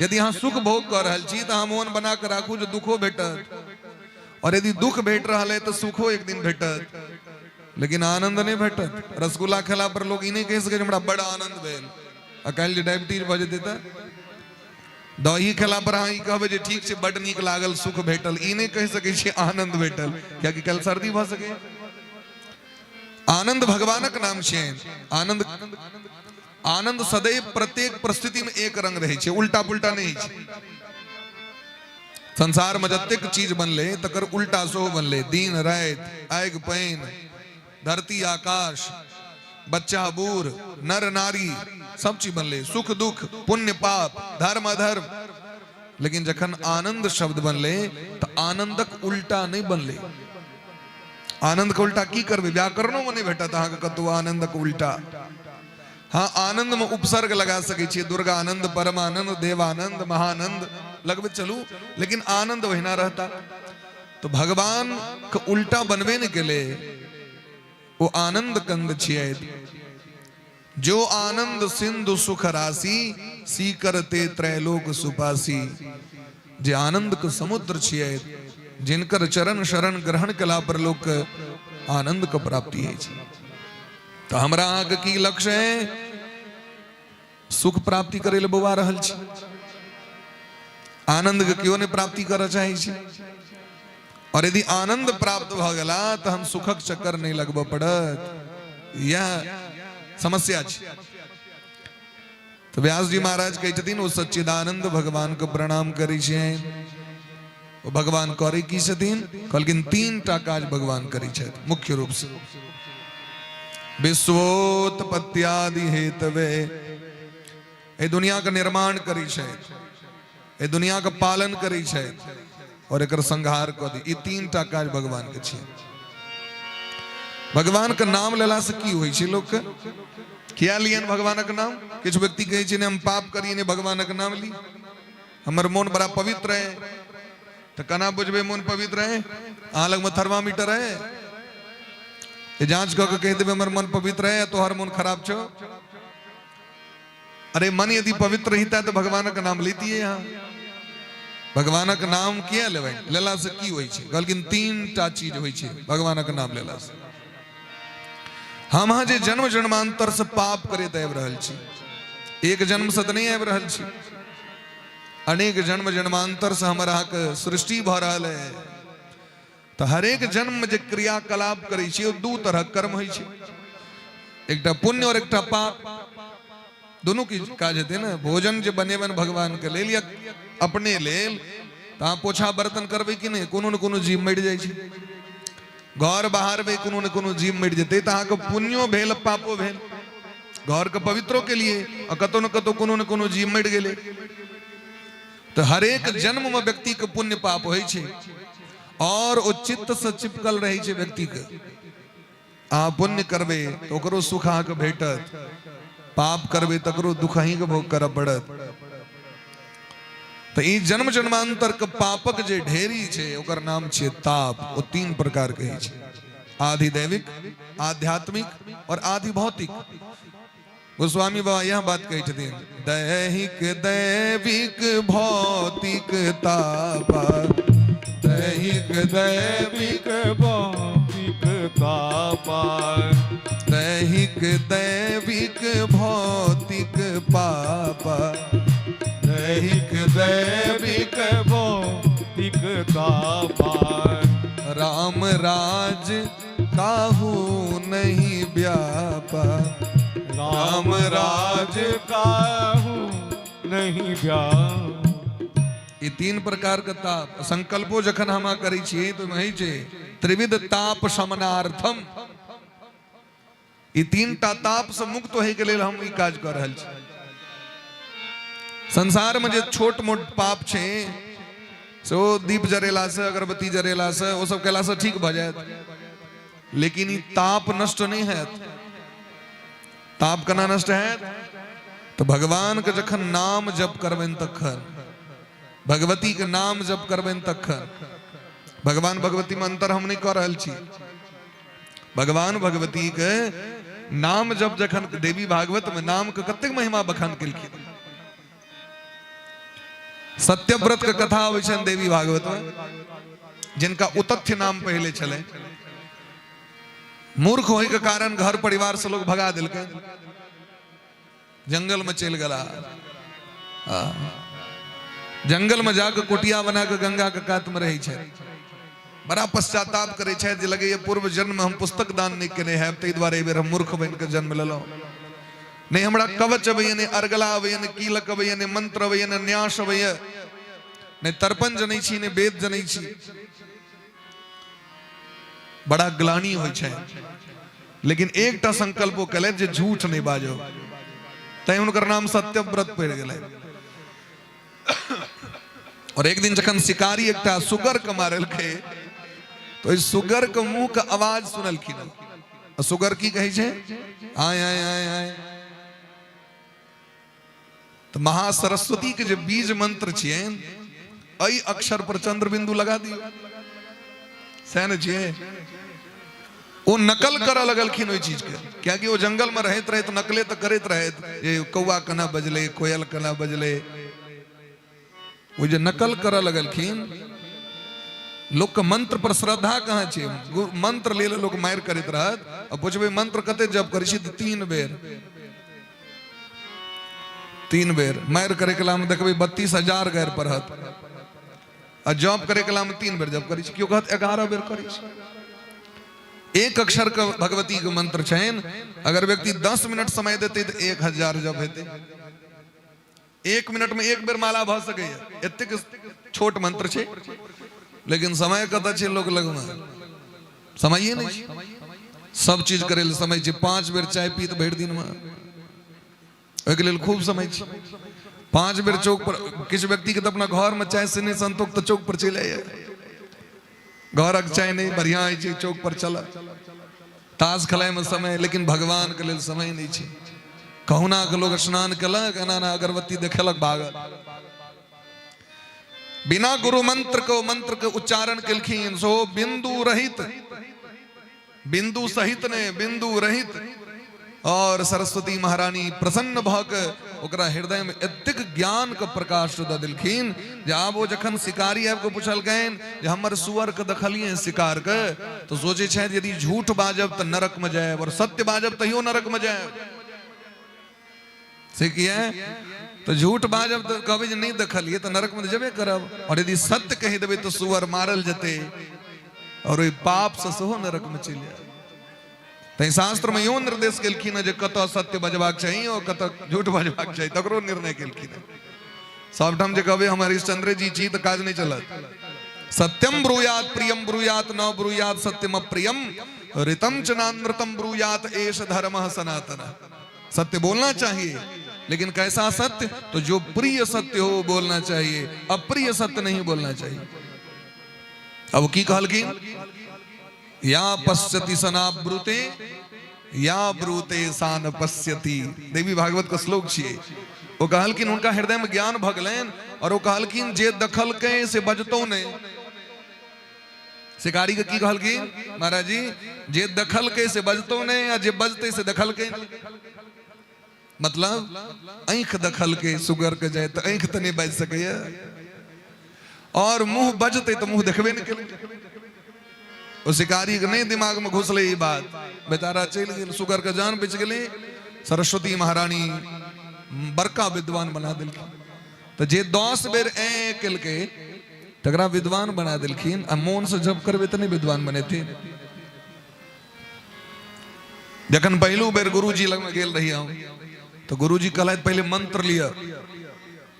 यदि अहाँ सुख भोग कऽ रहल छी तऽ अहाँ मोन बना कऽ राखू जे दुखो भेटत, और यदि दुख भेट रहल है तऽ सुखो एक दिन भेटत, लेकिन आनंद नहीं भेटत। रसगुल्ला खेला पर लोग ई नहीं कहि सकै हमरा बड़ आनंद भेल, आ काल्हि जे डायबिटीज भऽ जेतै तऽ। दही खेला पर अहाँ ई कहबै जे ठीक छै, बड नीक लागल, सुख भेटल, ई नहि कहि सकै छियै आनंद भेटल, कियाकि काल्हि सर्दी भऽ सकैए। आनंद भगवानक नाम छियनि। आनंद, आनंद सदैव प्रत्येक परिस्थिति में एक रंग रहै छै, उल्टा पुल्टा नहि होइ छै। संसार में जतेक चीज बनलै तकर उल्टा सेहो बनलै। दिन राति, आगि पानि, धरती आकाश, बच्चा बूढ़, नर नारी, सब चीज बनलै, सुख दुख, पुण्य पाप, धर्म अधर्म। लेकिन जखन आनंद शब्द बनलै तऽ आनंदक उल्टा नहि बनलै। आनंद के उल्टा की करबै? व्याकरणो में नहि भेटत अहाँके कतहु आनंदक उल्टा। हाँ, आनंद में उपसर्ग लगा सकै छियै, दुर्गानंद, परमानंद, देवानंद, महानंद लगबैत चलू, लेकिन आनंद ओहिना रहता। तो भगवान के उल्टा बनबे नहि केलै, ओ आनंद कंद छियै। जो आनंद सिंधु सुख राशि, सी करते त्रैलोक सुपासी। जे आनंद के समुद्र छियै, जिनकर चरण शरण ग्रहण केला पर लोक आनंद के प्राप्ति होइ छै। तऽ हमरा अहाँके की लक्ष्य है? सुख प्राप्ति करै लए बौआ रहल छी, आनंद के केओ नहि प्राप्ति करऽ चाहै छै। और यदि आनंद प्राप्त भऽ गेला तऽ हम सुखक चक्कर नहि लगबऽ पड़त, इएह समस्या छै। तऽ व्यास जी महाराज कहै छथिन ओ सच्चिदानंद भगवान के प्रणाम करै छियनि। ओ भगवान करै की छथिन? कहलखिन तीन टा काज भगवान करै छथि मुख्य रूप से। विश्वोत्पत्त्यादि हेतवे, एहि दुनिया के निर्माण करै छथि, एहि दुनिया के पालन करै छथि और एकर संहार कऽ दी। ई तीन टा काज भगवान के छियै। भगवान के नाम लेला से की होइ छै लोक के? किया लियन भगवानक नाम? किछु व्यक्ति कहै छै ने हम पाप करी ने भगवानक नाम ली, हमर मोन बड़ा पवित्र है। तऽ केना बुझबै मोन पवित्र है? अहाँ लगमे थर्मामीटर है? जे जांच कऽ के कहि देबै हमर मन पवित्र है तोहर मन खराब छौ। अरे मन यदि पवित्र रहिता तऽ भगवानक नाम लेतियै अहाँ। भगवानक नाम किया लेबै, लेला से की होइ छै? कहलखिन तीन टा चीज होइ छै भगवानक नाम लेला से। हम अहाँ जे जन्म जन्मांतर से पाप करैत आबि रहल छी, एक जन्म से तऽ नहि आबि रहल छी, अनेक जन्म जन्मांतर से हमर अहाँके सृष्टि भऽ रहल है। तऽ हरेक जन्म में जे क्रियाकलाप करै छी ओ दू तरहक कर्म होइ छै, एकटा पुण्य और एकटा पाप। दुनू की काज हेतै ने। भोजन जे बनेबनि भगवान के लेल या अपने लेल, तऽ अहाँ पोछा बर्तन करबै कि नहि? कोनो ने कोनो जीव मरि जाइ छै। घर बहारबै, कोनो ने कोनो जीव मरि जेतै, तऽ अहाँके पुण्यो भेल पापो भेल। घरके पवित्रो के लिए आ कतौ ने कतौ कोनो ने कोनो जीव मरि गेलै। तऽ हरेक जन्म में व्यक्ति के पुण्य पाप होइ छै और ओ चित्त से चिपकल रहै छै व्यक्ति के। अहाँ पुण्य करबै तऽ ओकरो सुख अहाँके भेटत, पाप करबै तकरो दुख अहींके भोग करऽ पड़त। तऽ ई जन्म जन्मांतर के पापक जे ढेरी छै ओकर नाम छियै ताप। ओ तीन प्रकार के होइ छै, आधिदैविक, आध्यात्मिक और आधि भौतिक। गोस्वामी बाबा यह बात कहै छथिन, दैहिक दैविक भौतिक तापा, दैहिक दैविक भौतिक तापा, दैहिक दैविक भौतिक पापा, दैहिक दैविक भौतिक तापा, राम राज काहू नहीं व्यापा, राम राज काहू नहीं व्यापा। ई तीन प्रकार के ताप। संकल्पो जखन हम करै छियै तऽ ओहिमे होइ छै त्रिविध ताप शमनार्थम। ई तीन टा ताप से मुक्त होय के लेल हम ई काज कऽ रहल छी। संसार में जे छोट मोट पाप छै से ओ दीप जरेला से, अगरबत्ती जरेला से, ओ सब केला से ठीक भऽ जायत, लेकिन ई ताप नष्ट नहीं हैत। ताप केना नष्ट हैत? तऽ भगवान के जखन नाम जप करबनि तखन, भगवती के नाम जप करबनि तखन। भगवान भगवती में अंतर हम नहीं कऽ रहल छी। भगवान भगवती के नाम जप जखन, देवी भागवत में नाम के कतेक महिमा बखान केलखिन। सत्यव्रत के कथा अबै छनि देवी भागवत में, जिनका उतथ्य नाम पहले छलै। मूर्ख होय के कारण घर परिवार से लोग भगा देलकै, जंगल में चलि गेला। जंगल में जाके कुटिया बना के गंगा के कात में रहै छथि। बड़ा पश्चाताप करै छथि जे लगैए पूर्व जन्म में हम पुस्तक दान नहि केने हैब, ताहि दुआरे एहि बेर हम मूर्ख बनि के जन्म लेलहुँ। नहि हमरा कवच अबैए, नहि अर्गला अबैए, नहि कीलक अबैए, नहि मंत्र अबैए, नहि न्यास अबैए, नहि तर्पण जनै छी, नहि वेद जनै छी। बड़ा ग्लानि होइ छै। लेकिन एकटा संकल्प ओ केलथि जे झूठ नहि बाजब, तैं हुनकर नाम सत्यव्रत पड़ि गेलै। और एक दिन जखन शिकारी एकटा सुगर के मारलकै तो ओहि सुगर के मुंह के आवाज सुनलखिन। आ सुगर की कहै छै? आय आय आय आय। तऽ महासरस्वती के जे बीज मंत्र छियनि, एहि अक्षर पर चंद्र बिंदु लगा दियौ, सएह ने छियै। ओ नकल करऽ लगलखिन ओहि चीज के, कियाकि ओ जंगल में रहैत रहैत नकले तऽ करैत रहैत जे कौआ केना बजलै, कोयल केना बजलै। ओ जे नकल करऽ लगलखिन, लोक के मंत्र पर श्रद्धा कहाँ छै? मंत्र लेल लोक मारि करैत रहत आ पुछबै मंत्र कते जप करै छी? तऽ 3 बेर। 3 बेर मारि करे कला में देखबै 32,000 गारि पढ़त, आ जप करे कला में 3 बेर जप करै छी, केओ कहत 11 बेर करै छी। एक अक्षर के भगवती के मंत्र छनि, अगर व्यक्ति 10 मिनट समय देतै तऽ 1000 जप हेतै। 1 मिनट में 1 बेर माला भऽ सकैए, एतेक छोट मंत्र छै। लेकिन समय कतऽ छै लोक लगमे? समये नहि छै। सब चीज करै लए समय छै। 5 बेर चाय पीत भरि दिनमे, ओहिके लेल खूब समय छै। 5 बेर चौक पर, किछु व्यक्तिके तऽ अपना घरमे चाय से नहि संतोष तऽ चौक पर चलि आइए। घरक चाय नहि बढ़िया होइ छै, चौक पर चल। ताश खेलाइमे समय, लेकिन भगवानके लेल समय नहि छै। कहुना के लोग स्नान केलक, एना एना अगरबत्ती देखेलक, भागल। बिना गुरु मंत्र को मंत्र के उच्चारण केलखिन, सो बिंदु रहित बिंदु सहित ने बिंदु रहित। और सरस्वती महारानी प्रसन्न भऽ के ओकरा हृदय में एतेक ज्ञान के प्रकाश दऽ देलखिन जे आब ओ जखन शिकारी आबि कऽ पुछलकनि जे हमर सुअर के देखलियै शिकार के, तऽ सोचै छथि यदि झूठ बाजब तऽ नरक में जायब और सत्य बाजब तैयो नरक में जायब। से किया? तऽ झूठ बाजब तऽ कहबै जे नहि देखलियै तऽ नरक में तऽ जेबे करब, और यदि सत्य कहि देबै तऽ सुअर मारल जेतै और ओहि पाप से सेहो नरक में चलि जायब। तैं शास्त्र में इहो निर्देश केलखिन जे कतऽ सत्य बजबाक चाही और कतऽ झूठ बजबाक चाही, तकरो निर्णय केलखिन। सबठाम जे कहबै हम हरिश्चंद्र जी छी तऽ काज नहि चलत। सत्यम ब्रूयात प्रियम ब्रूयात न ब्रूयात सत्यम अप्रियम ऋतम च नानृतम ब्रूयात एष धर्म सनातन। सत्य बोलना चाहिए, लेकिन कैसा सत्य? तो जो प्रिय सत्य हो वो बोलना चाहिए, अप्रिय सत्य नहीं बोलना चाहिए। अब की कहलखिन? या पश्यति सना ब्रूते या ब्रूते सा न पश्यति। देवी भागवत के श्लोक छियै। ओ कहलखिन हुनका हृदय में ज्ञान भऽ गेलनि और ओ कहलखिन जे देखलकै से बजतौ नहि। शिकारी के की कहलखिन महाराज जी? जे देखलकै से बजतौ नहि आ जे बजतै से देखलकै नहि। मतलब आँखि देखलकै सुगर के जाय तऽ आँखि तऽ नहि बाजि सकैया, और मुंह बजतै तऽ मुंह देखबे नहि केलकै। ओ शिकारी के नहि दिमाग में घुसलै ई बात, बेचारा चलि गेल, सुगर के जान बचि गेलै। सरस्वती महारानी बड़का विद्वान बना देलखिन। तऽ जे 10 बेर ए केलकै तकरा विद्वान बना देलखिन, आ मोन से जप करबै तऽ नहि विद्वान बनेथिन। जखन पहिलू बेर गुरुजी लगमे गेल रही हम तऽ गुरुजी कहलथि पहिले मंत्र लिअ।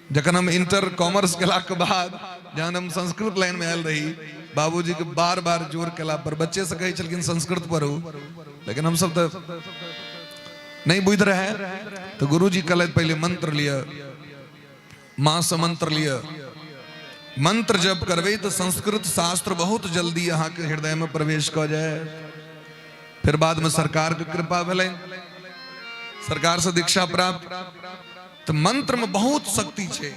जखन हम इंटर कॉमर्स केलाके बाद जहन हम संस्कृत लाइन में आयल रही, बाबूजी के बार बार जोर केला पर बच्चे से कहै छलखिन संस्कृत पढ़ू, लेकिन हम सब तऽ नहीं बुझि रहे। तो गुरुजी कहलथि पहिले मंत्र लिअ, माँ से मंत्र लिअ। मंत्र जप करबै तऽ संस्कृत शास्त्र बहुत जल्दी अहाँके हृदय में प्रवेश कऽ जाए। फिर बाद में सरकार के कृपा भेलै, सरकार से दीक्षा प्राप्त। तो मंत्र में बहुत शक्ति छै।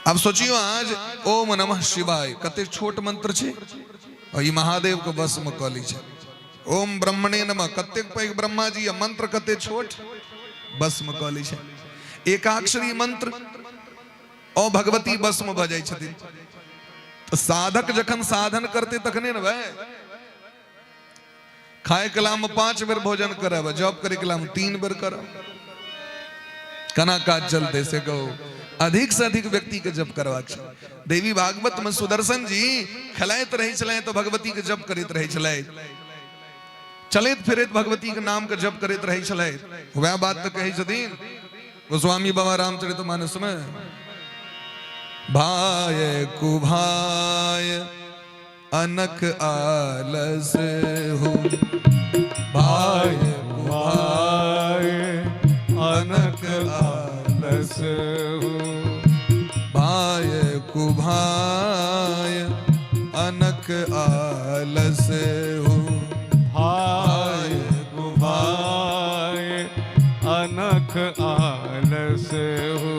अब सोचियो आज ओम नमः शिवाय कते छोट मंत्र छै और ई महादेव के वश में कऽ लै छै। ओम ब्रह्मणे नमः कतेक पैघ ब्रह्मा जी, आ मंत्र कते छोट वश में कऽ लै छै। एकाक्षरी मंत्र ओ भगवती वश में भऽ जाइ छथिन। तऽ साधक जखन साधन करते तखने ने भाई। खाए के लामे 5 बेर भोजन करब, जॉब करे के लामे 3 बेर करब, केना काज चलते से कहू। अधिक से अधिक व्यक्ति के जप करबाक छै। देवी भागवत में सुदर्शन जी खेलाइत रहै छलै तऽ भगवती के जप करैत रहै छलै, चलैत फिरैत भगवती के नाम के जप करैत रहै छलै। वएह बात तऽ कहै छथिन गोस्वामी बाबा रामचरित मानस में, भाय कुभाय अनख आलस हो, भाय कुभाय अनख आलस हो, भाय कुभाय अनख आलस हो, भाय कुभाय अनख आलस हो।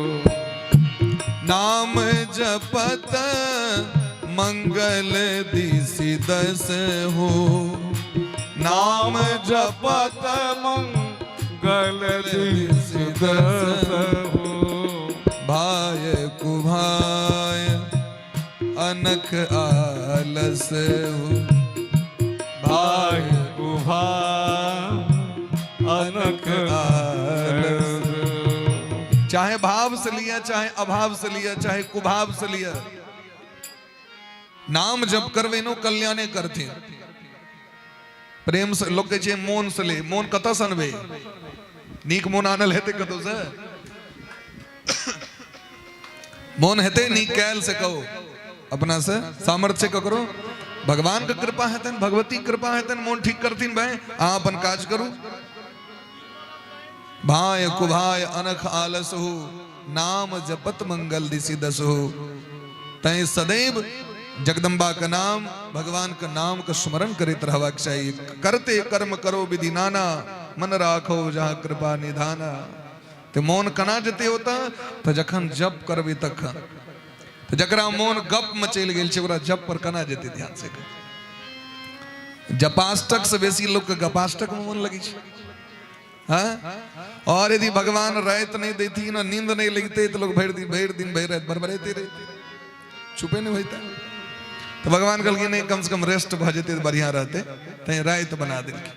नाम जपत मंगल दिशि दस हो, नाम जपत मंगल दिशि दस हो, भाय कुभाय अनख आलस हो, भाय कुभाय अनख आलस। चाहे भाव से लिया, चाहे अभाव से लिया, चाहे कुभाव से लिया, नाम जप करवे नो कल्याणे करथे। प्रेम से लोग कहै छै मोन से ले, मोन कतऽ से अनबै? नीक मोन आनल हेतै कतौ से? मोन हेतै नीक कैल से कहू, अपना से सामर्थ्य से ककरो भगवान के कृपा हेतनि, भगवती के कृपा हेतनि, मोन ठीक करथिन भाई, अहाँ अपन काज करू। भाय कुभाय अनख आलस हो, नाम जपत मंगल दिशि दस हो। तैं सदैव जगदम्बा का नाम, भगवान का नाम का स्मरण करते रहबाक चाहिए। करते कर्म करो विधि नाना, मन राखो जहाँ कृपा निधाना। तो मोन कना जते होता तो जखन जप करबे तखन। तो जकरा मोन गप में चलि गेल छै ओकरा जप पर कना जेते ध्यान से। जपाष्टक से बेसी लोक के गपाष्टक में मन लगै छै। हाँ? और यदि भगवान राति नहीं देथिन आ नींद नहीं लगते तो लोग भरि दिन भरि दिन भरि राति बड़बड़ेते रहते, चुपे नहीं होता। तो भगवान कहलखिन नहीं, कम से कम रेस्ट भऽ जेतै तऽ बढ़िया रहतै, तैं राति बना देलखिन।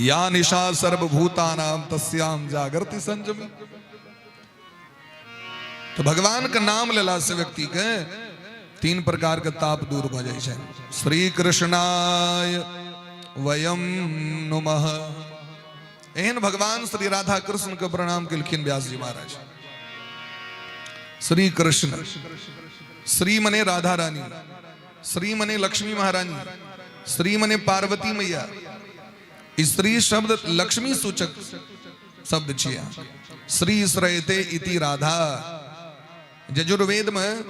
या निशा सर्वभूतानाम तस्याम जागृति संयमी। तो भगवान के नाम लेला से व्यक्ति के तीन प्रकार के ताप दूर भऽ जाइ छै। श्री कृष्णाय वयम नुमः। एहन भगवान श्री राधा कृष्ण के प्रणाम केलखिन व्यास जी महाराज। श्री कृष्ण, श्री मने राधा रानी, श्री मने लक्ष्मी महारानी, श्री मने पार्वती मैया। स्त्री शब्द लक्ष्मी सूचक शब्द छियै। श्री श्रयते इति राधा। यजुर्वेद में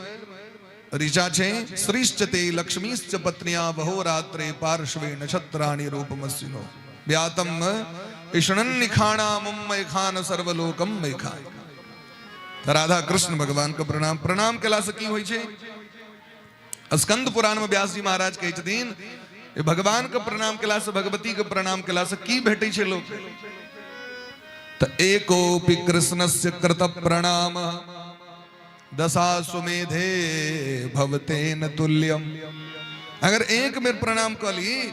ऋचा छै, श्रीश्चते लक्ष्मीश्च पत्निया बहोरात्रे पार्श्वे नक्षत्राणि रूपमस्विनो व्यातम ईषणन्निखाणा मुम्मय खान सर्वलोकम मैखा। तऽ राधा कृष्ण भगवान के प्रणाम। प्रणाम केला से की होइ छै? स्कंद पुराण में व्यास जी महाराज कहै छथिन, भगवान के प्रणाम केला से, भगवती के प्रणाम केला से की भेटै छै लोक? तऽ एकोपि कृष्णस्य कृत प्रणाम दशाश्वमेधे भवतेन तुल्यम। अगर एक बेर प्रणाम कऽ ली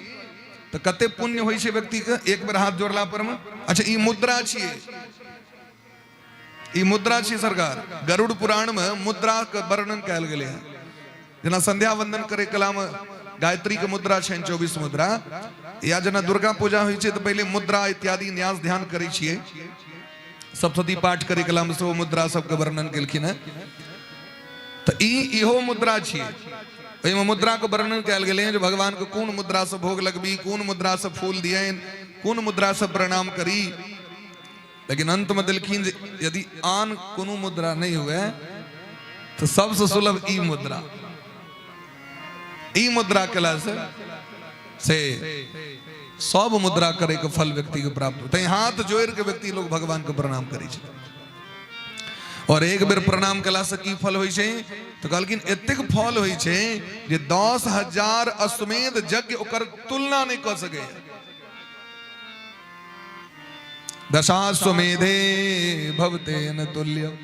तऽ कते पुण्य होइ छै व्यक्ति के एक बेर हाथ जोड़ला पर में। अच्छा, ई मुद्रा छियै, ई मुद्रा छी सरकार। गरुड़ पुराण में मुद्रा के वर्णन कयल गेलै हँ। जेना संध्या वंदन करे कला में गायत्री के मुद्रा छनि 24 मुद्रा, या जेना दुर्गा पूजा होइ छै तऽ पहिले मुद्रा इत्यादि न्यास ध्यान करै छियै। सप्तशती पाठ करे कला में सेहो मुद्रा सबके वर्णन केलखिन हँ। तऽ ई इहो मुद्रा छियै। ओहिमे मुद्रा के वर्णन कयल गेलै हँ जे भगवान के कोन मुद्रा से भोग लगबी, कोन मुद्रा से फूल दियनि, कोन मुद्रा से प्रणाम करी। लेकिन अंत में देलखिन जे यदि आन कोनो मुद्रा नहीं हुए तो सबसे सुलभ ई मुद्रा। ई मुद्रा केला से सब मुद्रा करे के फल व्यक्ति के प्राप्त होते। हाथ जोड़ के व्यक्ति लोग भगवान के प्रणाम करे छै। और एक बेर प्रणाम केला से की फल होइ छै? तो कहलखिन एतेक फल होइ छै जे 10,000 अश्वमेध यज्ञ ओकर तुलना नहीं कऽ सकैए। दशाश्वमेधे भवतेन तुल्य।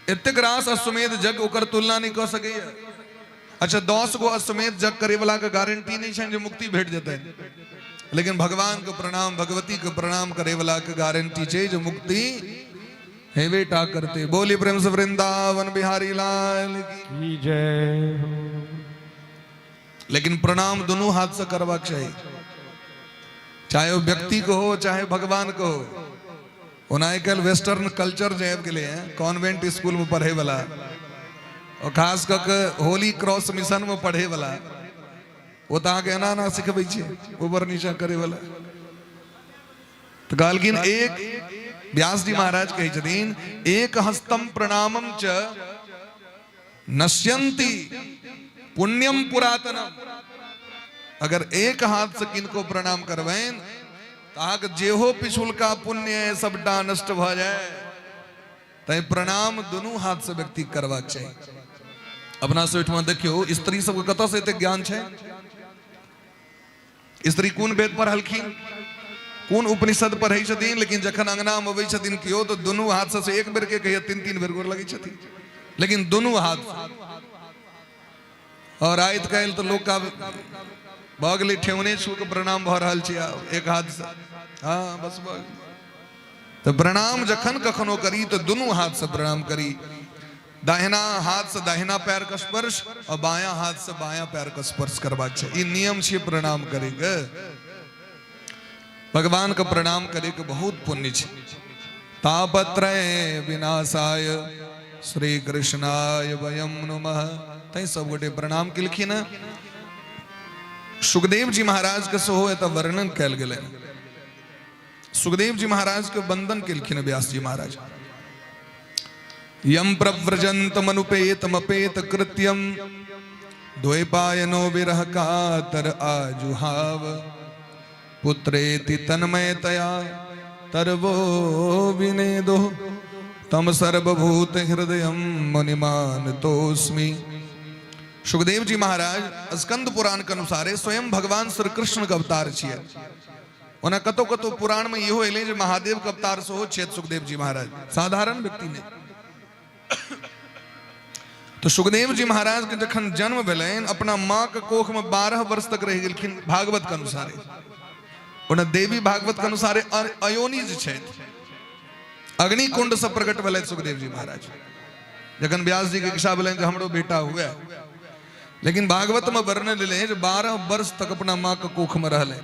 एतेक रास अश्वमेध यज्ञ ओकर तुलना नहीं कऽ सकैए। अच्छा, 10 गो अश्वमेध यज्ञ करे वाला के गारंटी नहीं छै जे मुक्ति भेट जेतै, लेकिन भगवान के प्रणाम, भगवती के प्रणाम करे वाला के गारंटी छै जे मुक्ति हेबे टा करते। बोली प्रेम से वृंदावन बिहारी लाल की जय हो। लेकिन प्रणाम दोनों हाथ से करबाक चाही, चाहे वो व्यक्ति को हो चाहे भगवान को हो। ओना आइ काल्हि वेस्टर्न कल्चर जे आबि गेलै हँ, कॉन्वेंट स्कूल में पढ़े वाला और खास कऽ के होली क्रॉस मिशन में पढ़े वाला, ओ तऽ अहाँके एना एना सिखबै छै ऊपर नीचा करे वाला। तऽ कहलखिन एक व्यास जी महाराज कहै छथिन, एक हस्तम प्रणामम च नश्यंती पुण्यम पुरातनम। अगर एक हाथ से किनको प्रणाम करबनि तऽ अहाँके जेहो पिछुलका पुण्य है सबटा नष्ट भऽ जाय। तैं प्रणाम दुनू हाथ से व्यक्ति करबाक चाही। अपना सब ओहिठमा देखियौ स्त्री सबके कतऽ से एतेक ज्ञान छै। स्त्री कोन वेद पढ़लखिन, कोन उपनिषद पढ़ै छथिन, लेकिन जखन अंगना में अबै छथिन केओ तऽ दुनू हाथ से एक बेर के कहिए 3-3 बेर गोर लगै छथिन, लेकिन दुनू हाथ से। और आइत काल्हि तऽ लोक आब भऽ गेलै ठेहुने छू के प्रणाम भऽ रहल छै आब एक हाथ से। हाँ बस भऽ गेलै। तऽ प्रणाम जखन कखनो करी तऽ दुनू हाथ से प्रणाम करी। दाहिना हाथ से दाहिना पैर के स्पर्श और बायां हाथ से बायां पैर के स्पर्श करबाक छै। ई नियम छै प्रणाम करे के। भगवान के प्रणाम करे के बहुत पुण्य छै। तापत्रय विनाशाय श्री कृष्णाय वयम नमः। तैं सब गोटे प्रणाम केलखिन। सुखदेव जी महाराज के सेहो एतऽ वर्णन कयल गेलै। सुखदेव जी महाराज के वंदन केलखिन व्यास जी महाराज। यम प्रव्रजंतमनुपेतमपेत कृत्यम द्वैपायनो विरह कातर आजुहाव पुत्रेति तन्मयतया तरवो विनेदो तम सर्वभूत हृदयं मुनिमानतोऽस्मि। सुखदेव जी महाराज स्कंद पुराण के अनुसारे स्वयं भगवान श्री कृष्ण के अवतार छियै। ओना कतौ कतौ पुराण में इहो एलै जे महादेव के अवतार सेहो छथि सुखदेव जी महाराज, साधारण व्यक्ति नहि। तो सुखदेव जी महाराज के जखन जन्म भेलनि, अपना माँ के कोख में 12 वर्ष तक रहि गेलखिन भागवत के अनुसारे। ओना देवी भागवत के अनुसारे अयोनिज छथि, अग्निकुंड से प्रकट भेलथि सुखदेव जी महाराज। जखन व्यास जी के इच्छा भेलनि जे हमरो बेटा हुए, लेकिन भागवत में वर्णन एलै जे 12 वर्ष तक अपना माँ के कोख में रहलै।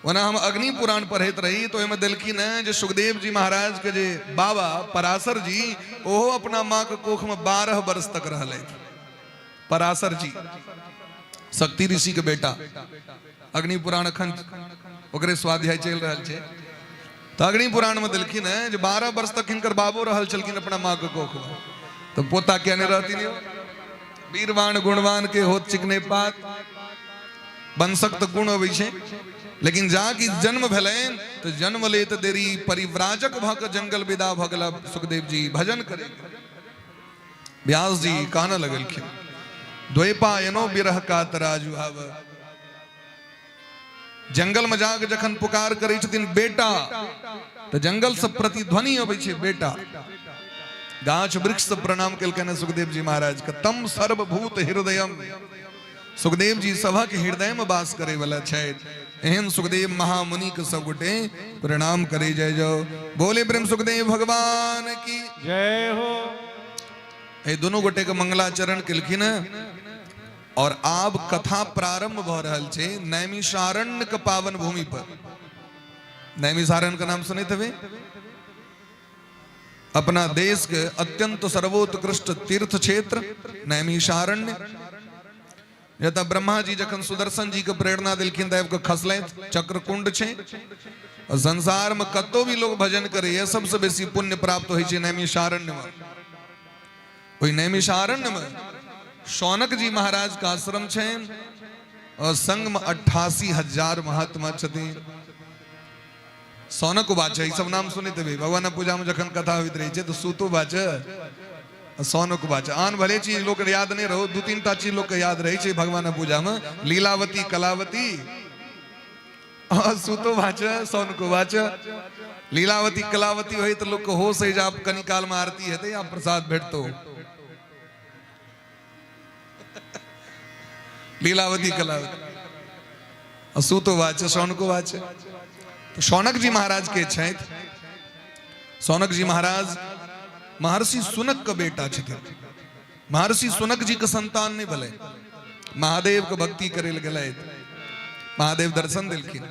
ओना हम अग्नि पुराण पढ़ैत रही तो ओहिमे देलखिन हेँ जे सुखदेव जी महाराज के जे बाबा पराशर जी, ओहो अपना माँ के कोख में 12 वर्ष तक रहलथि। पराशर जी शक्ति ऋषि के बेटा, अग्नि पुराण अखन ओकरे स्वाध्याय चलि रहल छै। तऽ अग्नि पुराण में देलखिन हेँ जे 12 वर्ष तक हिनकर बाबो रहल छलखिन अपना माँ के कोख में, तऽ पोता किया नहि रहथिन यौ? वीरवान गुणवान के होत चिकने पात, वंशक तऽ गुण अबै छै, लेकिन जा कि जन्म भेलनि तऽ जन्म लेत देरी परिव्राजक भऽ कऽ जंगल विदा भऽ गेला सुखदेव जी भजन करे। व्यास जी कानऽ लगलखिन, द्वैपायनो विरह कातराजु आब। जंगल में जाके जखन पुकार करै छथिन बेटा, तऽ जंगल से प्रतिध्वनि अबै छै बेटा। गाछ वृक्ष से प्रणाम केलकनि सुखदेव जी महाराज के, तम सर्वभूत हृदयम। सुखदेव जी सभक हृदय में वास करे वाला छथि। एहन सुखदेव महामुनि के सब गोटे प्रणाम करे जाय जाओ। बोले प्रेम सुखदेव भगवान की जय हो। एहि दुनू गोटे के मंगलाचरण केलखिन और आब कथा प्रारंभ भ रहल छै नैमिषारण्य के पावन भूमि पर। नैमिषारण्य के नाम सुनैत हेबै, अपना देश के अत्यंत सर्वोत्कृष्ट तीर्थ क्षेत्र नैमिषारण्य। जतऽ ब्रह्मा जी जखन सुदर्शन जी के प्रेरणा देलखिन तऽ आबि कऽ खसलथि, चक्रकुंड छै। और संसार में कतौ भी लोग भजन करैए सबसे बेसी पुण्य प्राप्त होइ छै नैमिषारण्य में। ओहि नैमिषारण्य में शौनक जी महाराज के आश्रम छनि और संग में 88,000 महात्मा छथिन। शौनक उवाच, ई सब नाम सुनैत हेबै भगवान पूजा में जखन कथा होइत रहै छै तऽ सूतो वाच शौनक उवाच। आन भले चीज लोक याद नहि रहो, दू तीन टा चीज लोक के याद रहै छै भगवान पूजा में, लीलावती कलावती सूतो वाच शौनक उवाच। लीलावती कलावती होय तऽ लोक के होश है जे आब कनी काल में आरती हेतै आब प्रसाद भेटतो। लीलावती कलावती सूतो वाच शौनको वाच। तो शौनक जी महाराज के छथि। शौनक जी महाराज महर्षि सुनक के बेटा छथिन। महर्षि सुनक जी के संतान नहीं भेलै, महादेव के भक्ति करे लए गेलथि, महादेव दर्शन देलखिन।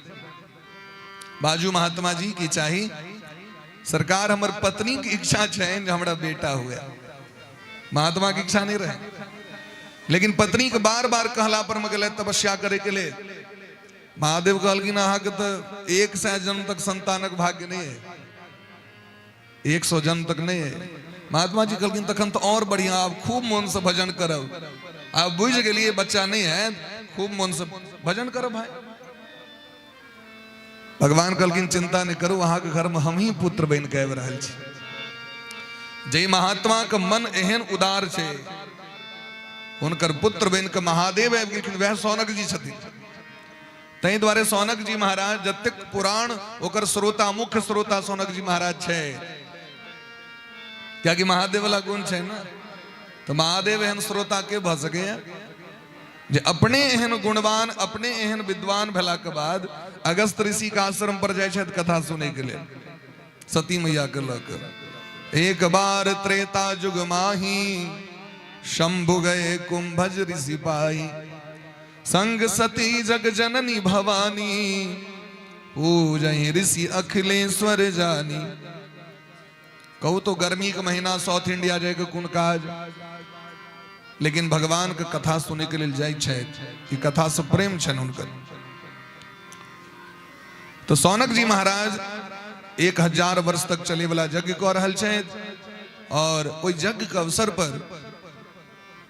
बाजू महात्मा जी की चाही सरकार, हमर पत्नी के इच्छा छनि जे हमरा बेटा हुए। महात्मा के इच्छा नहीं रहे, लेकिन पत्नी के बार बार कहला पर में गेलै तपस्या करे के लिए। महादेव कहलखिन अहाँके तऽ 100 जन्म तक संतानक भाग्य नहीं है, 100 जन्म तक नहीं है। महात्मा जी कहलखिन तखन तऽ और बढ़िया, आब खूब मन से भजन करब, आब बुझि गेलियै बच्चा नहीं है, खूब मन से भजन करब भाई। भगवान कहलखिन चिंता नहीं करू, अहाँके घर में हम ही पुत्र बनि के आबि रहल छी। जे महात्मा के मन एहन उदार छै, हुनकर पुत्र बनि के महादेव आबि गेलखिन, वएह शौनक जी छथिन। ताहि दुआरे शौनक जी महाराज जतेक पुराण ओकर श्रोता, मुख्य श्रोता शौनक जी महाराज छै, कियाकि महादेव वाला गुण छै ने, तऽ महादेव एहन श्रोता के भऽ सकैया जे अपने एहन गुणवान, अपने एहन विद्वान भेला के बाद अगस्त ऋषि के आश्रम पर जाइ छथि कथा सुनै के लेल सती मैया के लऽ के। एक बार त्रेता युग माही शंभु गए कुंभज ऋषि पाई, संग सती जग जननी भवानी, पूजहि ऋषि अखिलेश्वर जानी। कहू तो गर्मी के महीना साउथ इंडिया जाए के कोन काज, लेकिन भगवान के कथा सुने के लिए जाइ छथि, ई कथा से प्रेम छनि हुनकर। तो शौनक जी महाराज 1000 वर्ष तक चले वाला यज्ञ कऽ रहल छथि और ओहि यज्ञ के अवसर पर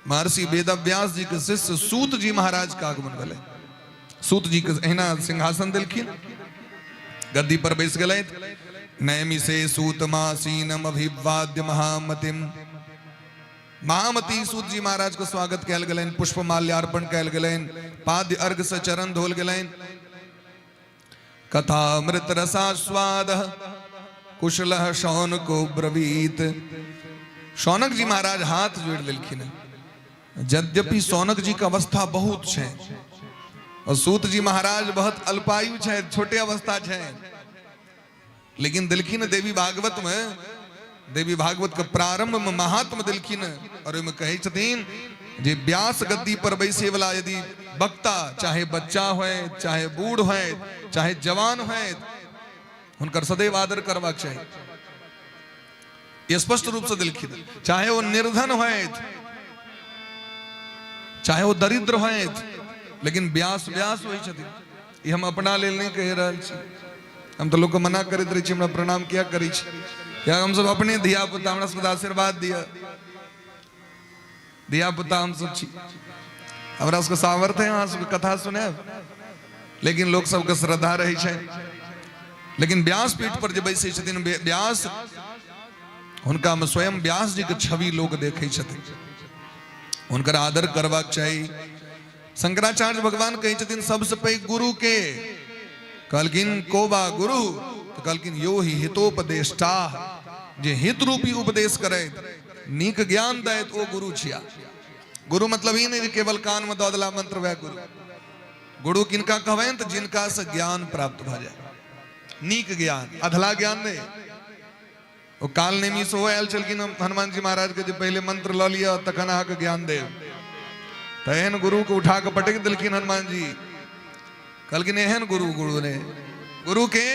महर्षि वेदव्यास जी के शिष्य सूत जी महाराज के आगमन भेलै। सूत जी के एहिना सिंहासन देलखिन, गद्दी पर बैस गेलथि। नैमिषे सूत मासीनम अभिवाद्य महामतिम। महामती सूत जी महाराज के स्वागत कयल गेलनि, पुष्प माल्यार्पण कयल गेलनि, पाद्य अर्घ से चरण धोल गेलनि। कथामृत रसास्वाद कुशल शौनको ब्रवीत। शौनक जी महाराज हाथ जोड़ लेलखिन। यद्यपि शौनक जी के अवस्था बहुत छै और सूत जी महाराज बहुत अल्पायु छै, छोटे अवस्था छै, लेकिन देलखिन देवी भागवत में, देवी भागवत के प्रारंभ में महात्म देलखिन और ओहिमे कहै छथिन जे व्यास गद्दी पर बैसे वाला यदि वक्ता चाहे बच्चा होय, चाहे बूढ़ होय, चाहे जवान होय, हुनकर सदैव आदर करबाक चाही। स्पष्ट रूप से देलखिन, चाहे वो निर्धन होय, चाहे वो दरिद्र होय, लेकिन व्यास व्यास होइ छथिन। ई हम अपना लेल नहि कहि रहल छी। हम तऽ लोकके मना करैत रहै छी, हमरा प्रणाम किया करै छी? किया हमसब अपने धिया पुता, हमरा सबके आशीर्वाद दिअ। धिया पुता हमसब छी, हमरा सबके सामर्थ्य है अहाँ सबके कथा सुनायब, लेकिन लोक सबके श्रद्धा रहै छै। लेकिन व्यासपीठ पर जे बैसै छथिन व्यास, हुनका में स्वयं व्यास जी के छवि लोक देखै छथिन, हुनकर आदर करबाक चाही। शंकराचार्य भगवान कहै छथिन सबसे पैघ गुरु के कहलखिन को बा गुरु, तऽ कहलखिन यो ही हितोपदेष्टा, जे हित रूपी उपदेश करैत, नीक ज्ञान दैत, ओ गुरु छिया। गुरु मतलब ई नहि जे केवल कान में दऽ देला मंत्र वएह गुरु। गुरु किनका कहबनि? तऽ जिनका से ज्ञान प्राप्त भऽ जाय, नीक ज्ञान, अधला ज्ञान नहि। ओ काल नेमी सेहो आयल छलखिन हनुमान जी महाराज के जे पहिले मंत्र लऽ लिअ तखन अहाँके ज्ञान देब। तऽ एहन गुरु के उठा कऽ पटकि देलखिन हनुमान जी। कहलखिन एहन गुरु गुरु ने गुरु के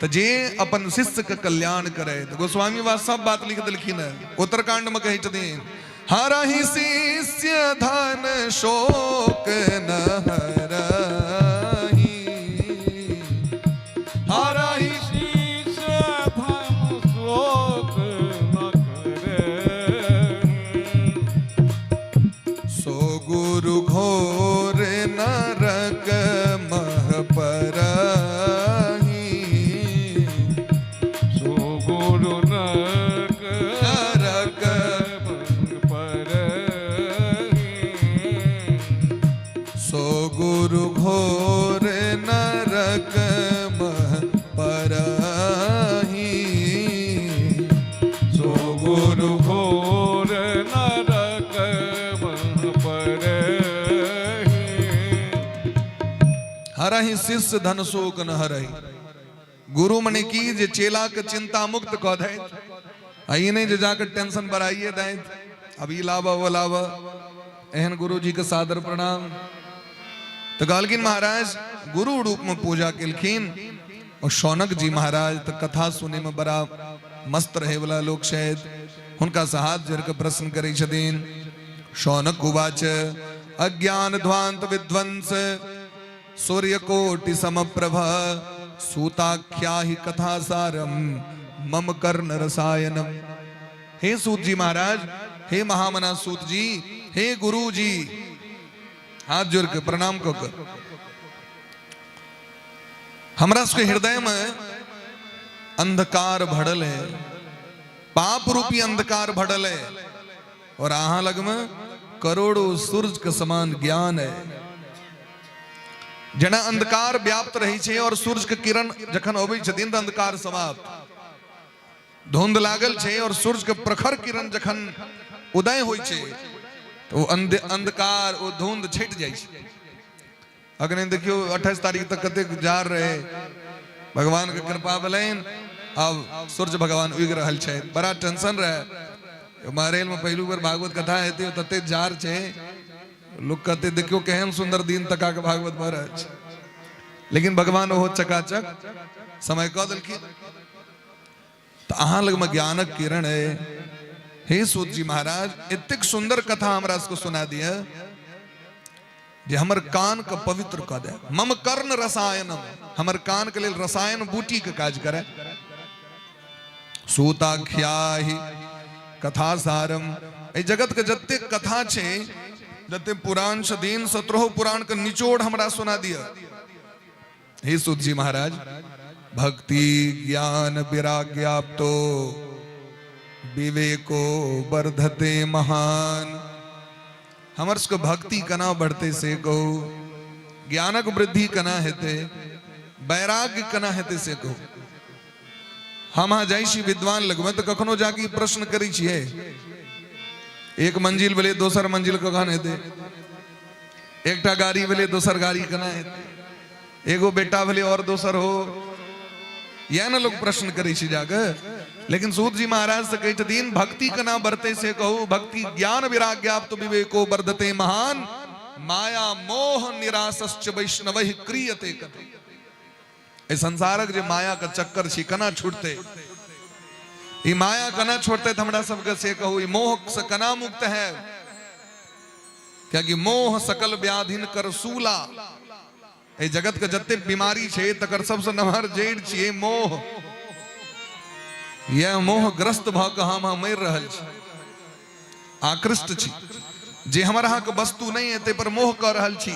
तऽ जे अपन शिष्य के कल्याण करे। तऽ गोस्वामी बात सब बात लिख देलखिन। उत्तरकांड में कहै छथिन हरहि शिष्य धन शोक न हरहि, हरहि शिष्य धन शोक न करे, सो गुरु घोर नरक मह परहि, सो गुरु नरक नरक परहि, सो गुरु घोर नरक मह परहि, सो गुरु घोर नरक परहि। हरहि शिष्य धन शोक न हरहि। गुरु मने की जे चेला के चिंता मुक्त कऽ दैत, आ ई नहि जे जाके टेंशन बढ़ाइए दैत, अब ई लाबऽ ओ लाबऽ। एहन गुरु जी के सादर प्रणाम। तऽ कहलखिन महाराज गुरु रूप में पूजा केलखिन। और शौनक जी महाराज तऽ कथा सुने में बड़ा मस्त रहे वाला लोक छथि, हुनका से हाथ जोड़ के प्रश्न करै छथिन। शौनक उवाच अज्ञान ध्वांत विध्वंस सूर्य कोटि समप्रभ सूताख्या ही कथा सारम मम कर्ण रसायनम। हे सूत जी महाराज, हे महामना सूत जी, हे गुरु जी, हाथ जोड़ के प्रणाम कऽ के हमरा सबके हृदय में अंधकार भरल है, पाप रूपी अंधकार भरल है, और अहाँ लग में करोड़ों सूर्य के समान ज्ञान है। जेना अंधकार व्याप्त रहे छै और सूर्य के किरण जखन अबै छथिन तऽ अंधकार समाप्त, धुंध लागल छै और सूर्य के प्रखर किरण जखन उदय होइ छै तऽ ओ अंधकार, ओ धुंध छटि जाइ छै। अखन देखियौ 28 तारीख तक कतेक जार रहे, भगवान के कृपा भेलनि, अब सूर्य भगवान उगि रहल छै। बड़ा टेंशन रहे, महरेल में पहिलू बेर भागवत कथा हेतै, तते जार छै, लोक कहते देखियौ केहन सुंदर दिन तका के भागवत भऽ रहल छै, लेकिन भगवान ओहो चकाचक समय कऽ देलखिन। तऽ अहाँ लगमे ज्ञानक किरण है। हे सूत जी महाराज, एतेक सुंदर कथा हमरा सबके सुना दिअ जे हमर कान के पवित्र कऽ दे। मम कर्ण रसायनम, हमर कान के लेल रसायन बूटी के काज करे। सूताख्याहि कथा सारम, एहि जगत के जतेक कथा छै, जते पुराण छथिन, 17 पुराण के निचोड़ हमरा सुना दिअ। हे सूत जी महाराज, भक्ति ज्ञान विराग्याप्तो विवेको वर्धते महान। हमर सबके भक्ति केना बढ़तै से कहू, ज्ञानक वृद्धि केना हेतै, वैराग्य केना हेतै से कहू। हम अहाँ जाइ छी विद्वान लगमे तऽ कखनो जाके ई प्रश्न करै छियै, एक मंजिल भेलै दोसर मंजिल कखन हेतै, एकटा गाड़ी भेलै दोसर गाड़ी केना हेतै, एगो बेटा भेलै और दोसर हो, इएह ने लोग प्रश्न करै छै जाके। लेकिन सूत जी महाराज से कहै छथिन भक्ति केना बढ़तै से कहू। भक्ति ज्ञान विराग्याप्त विवेको वर्धते महान, माया मोह निराशश्च वैष्णवैः क्रियते कते। एहि संसारक जे माया के चक्कर छी केना छूटतै, ई माया केना छोड़तै तऽ हमरा सबके से कहू, ई मोह से केना मुक्त है? कियाकि मोह सकल व्याधिन कर सूला। एहि जगत के जते बीमारी छै तकर सबसे नमहर जड़ि छियै मोह। यह मोहग्रस्त भऽ कऽ हम अहाँ मरि रहल छी, आकृष्ट छी। जे हमर अहाँके वस्तु नहि है ताहि पर मोह कऽ रहल छी,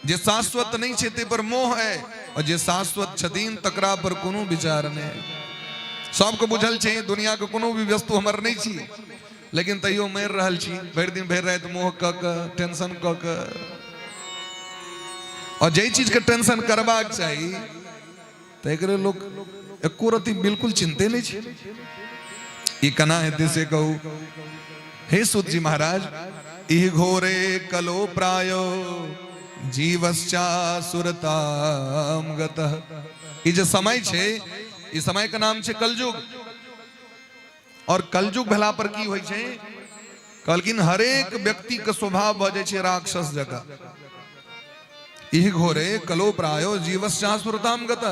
जे शाश्वत नहि छै ताहि पर मोह है, और जे शाश्वत छथिन तकरा पर कोनो विचार नहि है। सबके बुझल छै दुनिया के कोनो भी वस्तु हमर नहि छी, लेकिन तैयो मरि रहल छी भरि दिन भरि राति मोह कऽ कऽ, टेंशन कऽ कऽ। और जाहि चीजके टेंशन करबाक चाही तऽ एकरे लोक एको रति बिल्कुल चिंते नहि छै। ई केना हेतै से कहू। हे सूत जी महाराज, इह घोरे कलो प्रायो जीवश्चासुरताम गतः। ई जे समय छै, ई समय के नाम छै कलयुग। और कलयुग भेला पर की होइ छै, कहलखिन हरेक व्यक्ति के स्वभाव भऽ जाइ छै राक्षस जकाँ। इह घोरे कलो प्रायो जीवश्चासुरताम गत।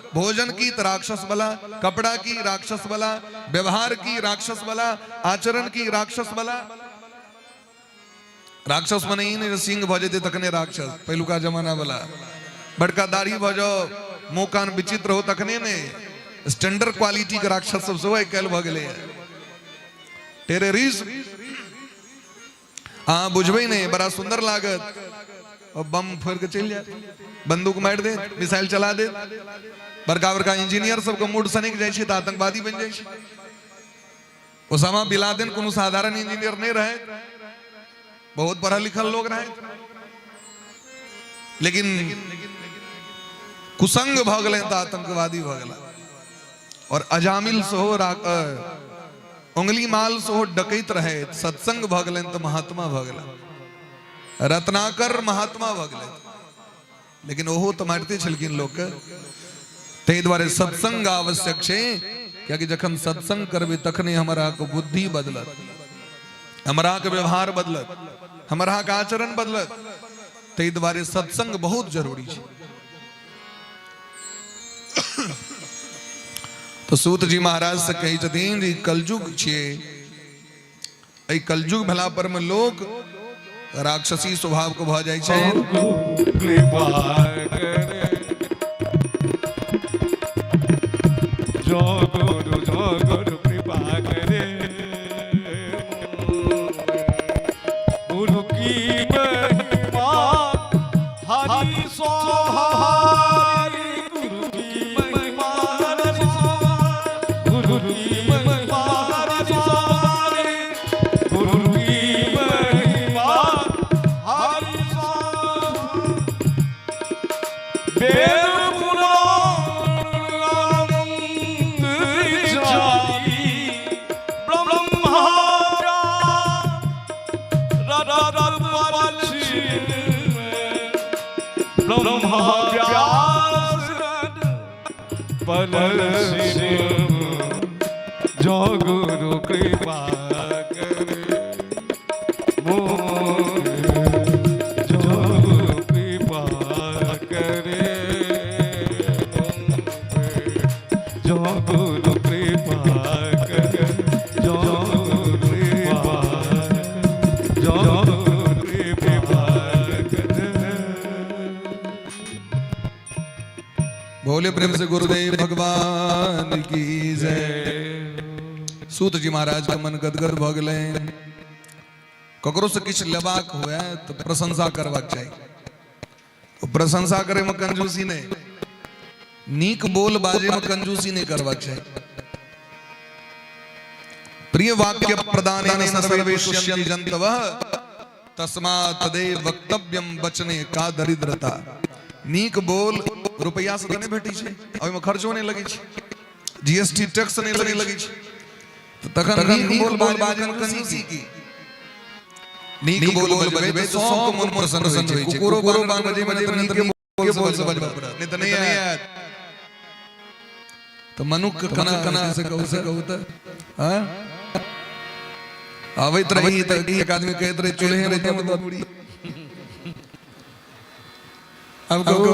भोजन की त राक्षस वाला, कपड़ा की राक्षस वाला, व्यवहार की राक्षस वाला, आचरण की राक्षस वाला। राक्षस मने ई नहि सिंह भऽ जेतै तखने राक्षस, पहिलुका जमाना वाला बड़का दाढ़ी भऽ जाओ, मुंह कान विचित्र हो तखने नहि, स्टैंडर्ड क्वालिटी के राक्षस सब सेहो आइ काल्हि भऽ गेलै। टेररिज्म अहाँ बुझबै नहि, बड़ा सुंदर लागत, और बम फोड़ के चलि जायत, बंदूक मारि देत, मिसाइल चला देत। बड़का बड़का इंजीनियर सबके मूड सनकि जाइ छै तऽ आतंकवादी बनि जाइ छै। ओसामा बिन लादेन कोनो साधारण इंजीनियर नहीं रहे, बहुत पढ़ल लिखल लोग रहे, लेकिन कुसंग भऽ गेलै तऽ आतंकवादी भऽ गेला। और अजामिल सेहो उंगली माल सेहो डकैत रहे, सत्संग भऽ गेलनि तऽ महात्मा भऽ गेला। रत्नाकर महात्मा भऽ गेलै, लेकिन ओहो तऽ मारिते छलखिन लोकके। ताहि दुआरे सत्संग आवश्यक छै, कियाकि जखन सत्संग करबै तखने हमर अहाँके बुद्धि बदलत, हमर अहाँके व्यवहार बदलत, हमर अहाँके आचरण बदलत। ताहि दुआरे सत्संग बहुत जरूरी छै। तऽ सूत जी महाराज से कहै छथिन जे ई कलयुग छियै, एहि कलयुग भेला पर में लोक राक्षसी स्वभाव के भऽ जाइ छै। कृपा करे जो गुरु, जो गुरु कृपा करे। गुरु की महिमा हरि सोहारी, गुरु की महिमा हरि सोहारी, गुरु की महिमा हरि सोहारी, गुरु की महिमा हरि सोहारी। वेद पुराण आनंद जारी, ब्रह्मा ब्रह्मा व्यास पल शिव, जो गुरु कृपा करे मोरे, जो गुरु कृपा करे मोरे, जो गुरु कृपा करे, जो गुरु कृपा, जो गुरु कृपा करे। भोले प्रेम से गुरुदेव भगवान की जय। सूत जी महाराज के मन गदगद भऽ गेलै। ककरो से किछु लेबाक हुए तऽ प्रशंसा करबाक चाही। ओ प्रशंसा करे में कंजूसी नहीं, नीक बोल बाजे में कंजूसी नहीं करबाक चाही। प्रिय वाक्य प्रदानेन सर्वे तुष्यन्ति जन्तवः तस्मात् तदेव वक्तव्यम वचने का दरिद्रता। नीक बोल रुपैआ से तऽ नहि भेटै छै, ओहिमे खर्चो नहि लगै छै, जीएसटी टैक्स नहि लगै छै, तऽ तखन नीक बोल बाजै मे कंजूसी की? नीक बोल बजबै तऽ सबके मोन प्रसन्न होइ छै। कुकुरो बानर बजै मे तऽ नीके बोल से बजबै पड़त, नहि तऽ नहि आयत। तऽ मनुख केना केना से कहू, से कहू तऽ हँ अबैत रही तऽ एक आदमी कहैत रहे चूल्हे मे दऽ दू। अब कहू,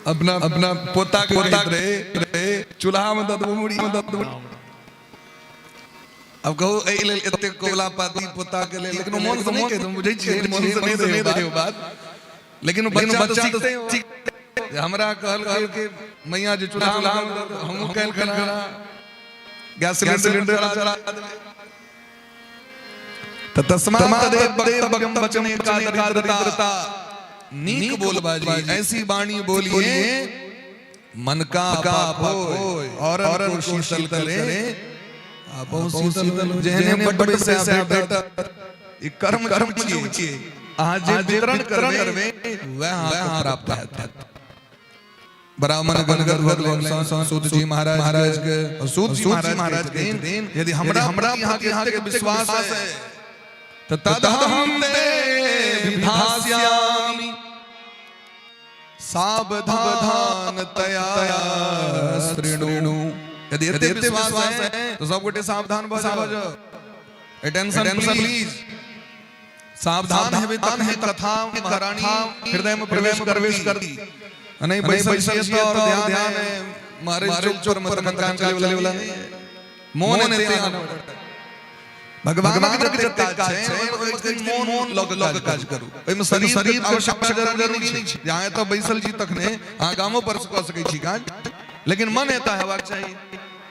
अपना अपना पोता के कहैत रहे चूल्हा मे दऽ देबो मुड़ी मे दऽ देबो। अब कहू, एहि लेल एतेक कबुला पाती पोता के लेल, लेकिन ओ मोन से नहि कहैत, हम बुझै छियै मोन से नहि रहै ओ बात, लेकिन ओ बच्चा तऽ सीखते जे हमरा कहल कि मैया जे चूल्हा, हमहूँ काल्हि खना गैस सिलेंडर चला देबै। तऽ तस्मात् तदेव वक्तव्यम वचने का दरिद्रता। नीक बोल बाजी, ऐसी वाणी बोलिए मन का पाप होय और को शीतल करे, आ बहुत शीतल। जेहने बटबै सएह भेटत। ई कर्म कर्म छियै, अहाँ जे वितरण करबै वएह अहाँके प्राप्त हैत। ब्राह्मण गदगद भऽ गेलनि सूत जी महाराज के। सूत जी महाराज के यदि हमरा हमरा अहाँके एतेक विश्वास है तऽ तदहम ते विधास्यामि सावधान तया शृणु। यदि एतेक विश्वास है तऽ सब गोटे सावधान भऽ जाउ। टेंशन प्लीज, सावधान हेबै तखने कथा महारानी हृदय में प्रवेश प्रवेश करती। नहीं बैसल छियै तऽ और ध्यान है मारे चौक पर मत काम चले वाला वाला नहीं है। मोन एते आनऽ पड़त। भगवान के जते काज छै ओहिमे मोन लऽ कऽ काज काज करू, ओहिमे शरीर शरीर आवश्यकता जरूरी नहि छै। जे अहाँ एतऽ बैसल छी तखने अहाँ गामो पर कऽ सकै छी काज, लेकिन मन एतऽ हेबाक चाही।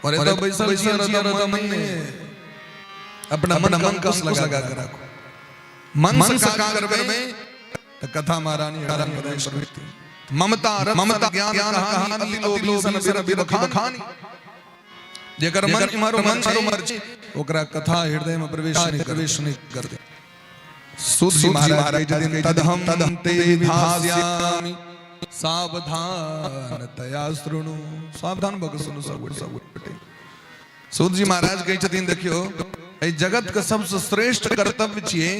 और एतऽ बैसल छी और एतऽ मन नहि है। अपना मन मन के अंकुश लगा के राखू, मन से काज करबै तऽ कथा महारानी हृदय में प्रवेश करती। ममता ममता ज्ञान कहानी अति लोभी सन बिर बखानी। जेकर मन इम्हर मन उम्हर छै ओकरा कथा हृदय में प्रवेश नहीं प्रवेश नहीं करते। सूत जी महाराज कहै छथिन तदहम ते विधास्यामि सावधान तया शृणु। सावधान भऽ कऽ सुनू सब गोटे, सब गोटे। सूत जी महाराज कहै छथिन देखियौ, एहि जगत के सबसँ श्रेष्ठ कर्तव्य छियै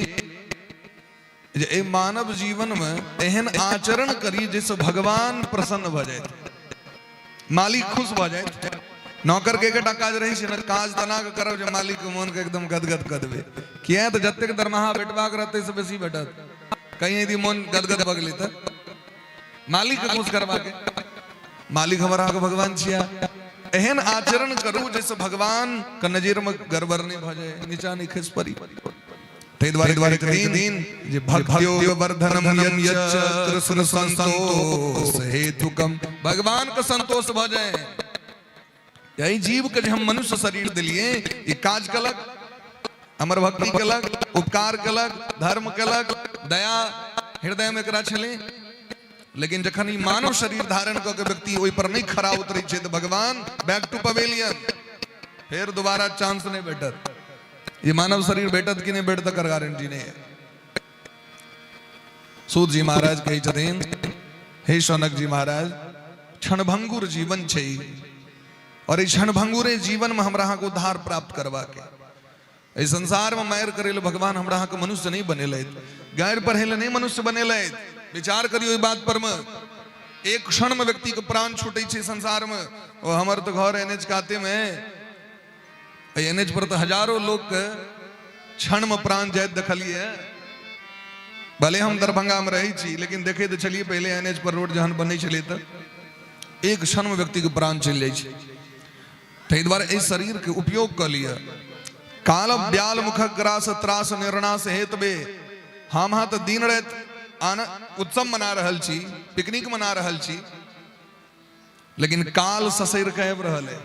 जे एहि मानव जीवन में एहन आचरण करी जाहिसँ भगवान प्रसन्न भऽ जाइत, मालिक खुश भऽ जाइत। नौकर के एकटा काज रहै छै ने, काज तना कऽ करब जे मालिक के मोन के एकदम गदगद कऽ देबै। किया तऽ जतेक दरमाहा भेटबाक रहतै से बेसी भेटत। कहीं यदि मोन गदगद भऽ गेलै तऽ मालिक के खुश करबाके, मालिक हमर अहाँके भगवान छिया। एहन आचरण करू जाहिसँ भगवान के नजर में गड़बड़ नहि भऽ जाय, नीचा नहि खसि पड़ी। ताहि दुआरे दुआरे कहै दिन जे भक्त्यो वर्धनम यच्च कृष्ण संतोष हेतुकम। भगवान के संतोष भऽ जाय। यही जीव के जे हम मनुष्य शरीर दिलिए, ई काज कलक, हमर भक्ति केलक, उपकार केलक, धर्म केलक, दया हृदय में एकरा छलै, लेकिन जखन ई मानव शरीर धारण कऽ के व्यक्ति ओहि पर नहि खरा उतरै छै तऽ भगवान बैक टू पवेलियन, फेर दोबारा चांस नहि भेटत। ई मानव शरीर भेटत कि नहि भेटत तकर गारंटी नहि है। सूत जी महाराज कहै छथिन हे शौनक जी महाराज, क्षणभंगुर जीवन छै और एहि क्षणभंगुरे जीवन में हमरा अहाँके उद्धार प्राप्त करबाक एहि संसार में मारि करै लए भगवान हमरा अहाँके मनुष्य नहि बनेलथि, गारि पढ़ै लए नहि मनुष्य बनेलथि। विचार करियौ एहि बात पर में, एक क्षण में व्यक्ति के प्राण छूटै छै संसार में। ओ हमर तऽ घर एन एच काते में, एन एच पर तऽ हजारों लोग के क्षण में प्राण जाइत देखलियै। भले हम दरभंगा में रहै छी, लेकिन देखै तऽ छलियै पहिले एन एच पर रोड जहन बनै छलै तऽ एक क्षण में व्यक्ति के प्राण चलि जाइ छै। ताहि दुआरे एहि शरीर के उपयोग कऽ लिअ। काल ब्याल मुखक ग्रास त्रास निर्णास हेतबे। हम अहाँ तऽ दिन राति आन उत्सव मना रहल छी, पिकनिक मना रहल छी, लेकिन काल ससैर के आबि रहल है।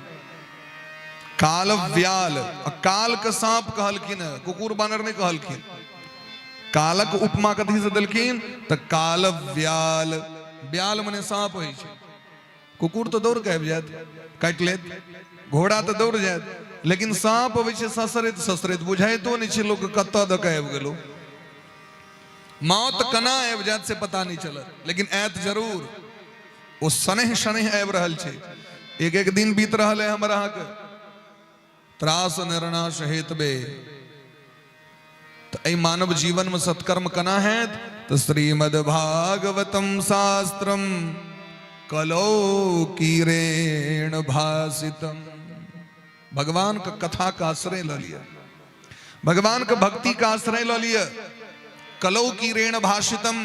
काल व्याल, काल के सांप कहलखिन, कुकुर बानर नहीं कहलखिन। कालक उपमा कथी से देलखिन तऽ काल व्याल। व्याल मने सांप होइ छै। कुकुर तऽ दौड़ के आबि जायत, काटि लेत, घोड़ा तऽ दौड़ जायत, लेकिन साँप अबै छै ससरैत ससरैत बुझाइतो नहि छै लोक कतऽ दऽ कऽ आबि गेलो। मौत केना आबि जायत से पता नहि चलत, लेकिन आयत जरूर। ओ शनैः शनैः आबि रहल छै, एक एक दिन बीत रहल है हमर अहाँके त्रास निर्नाश हेतबे। तऽ एहि मानव जीवन में सत्कर्म केना हैत? तऽ श्रीमद् भागवतम शास्त्रम कलौ कीरेण भाषितम। भगवान के कथा का आश्रय लऽ लिअ, भगवान के भक्ति का आश्रय लऽ लिअ। कलौ कीरेण भाषितम,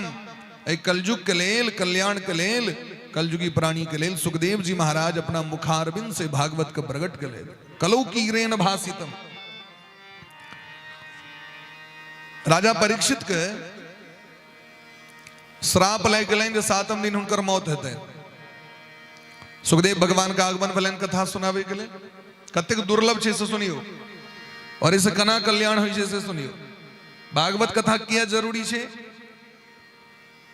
एहि कलयुग के लेल, कल्याण के लेल, कलयुगी प्राणी के लेल सुखदेव जी महाराज अपना मुखारविंद से भागवत के प्रकट के लेल कलौ कीरेण भाषितम। राजा परीक्षित के श्राप लागि गेलनि जे सातम दिन हुनकर मौत हेतनि। सुखदेव भगवान के आगमन भेलनि कथा सुनाबै के लेल। कतेक दुर्लभ छै से सुनियौ, और एहिसँ केना कल्याण होइ छै से सुनियौ। भागवत कथा किया जरूरी छै?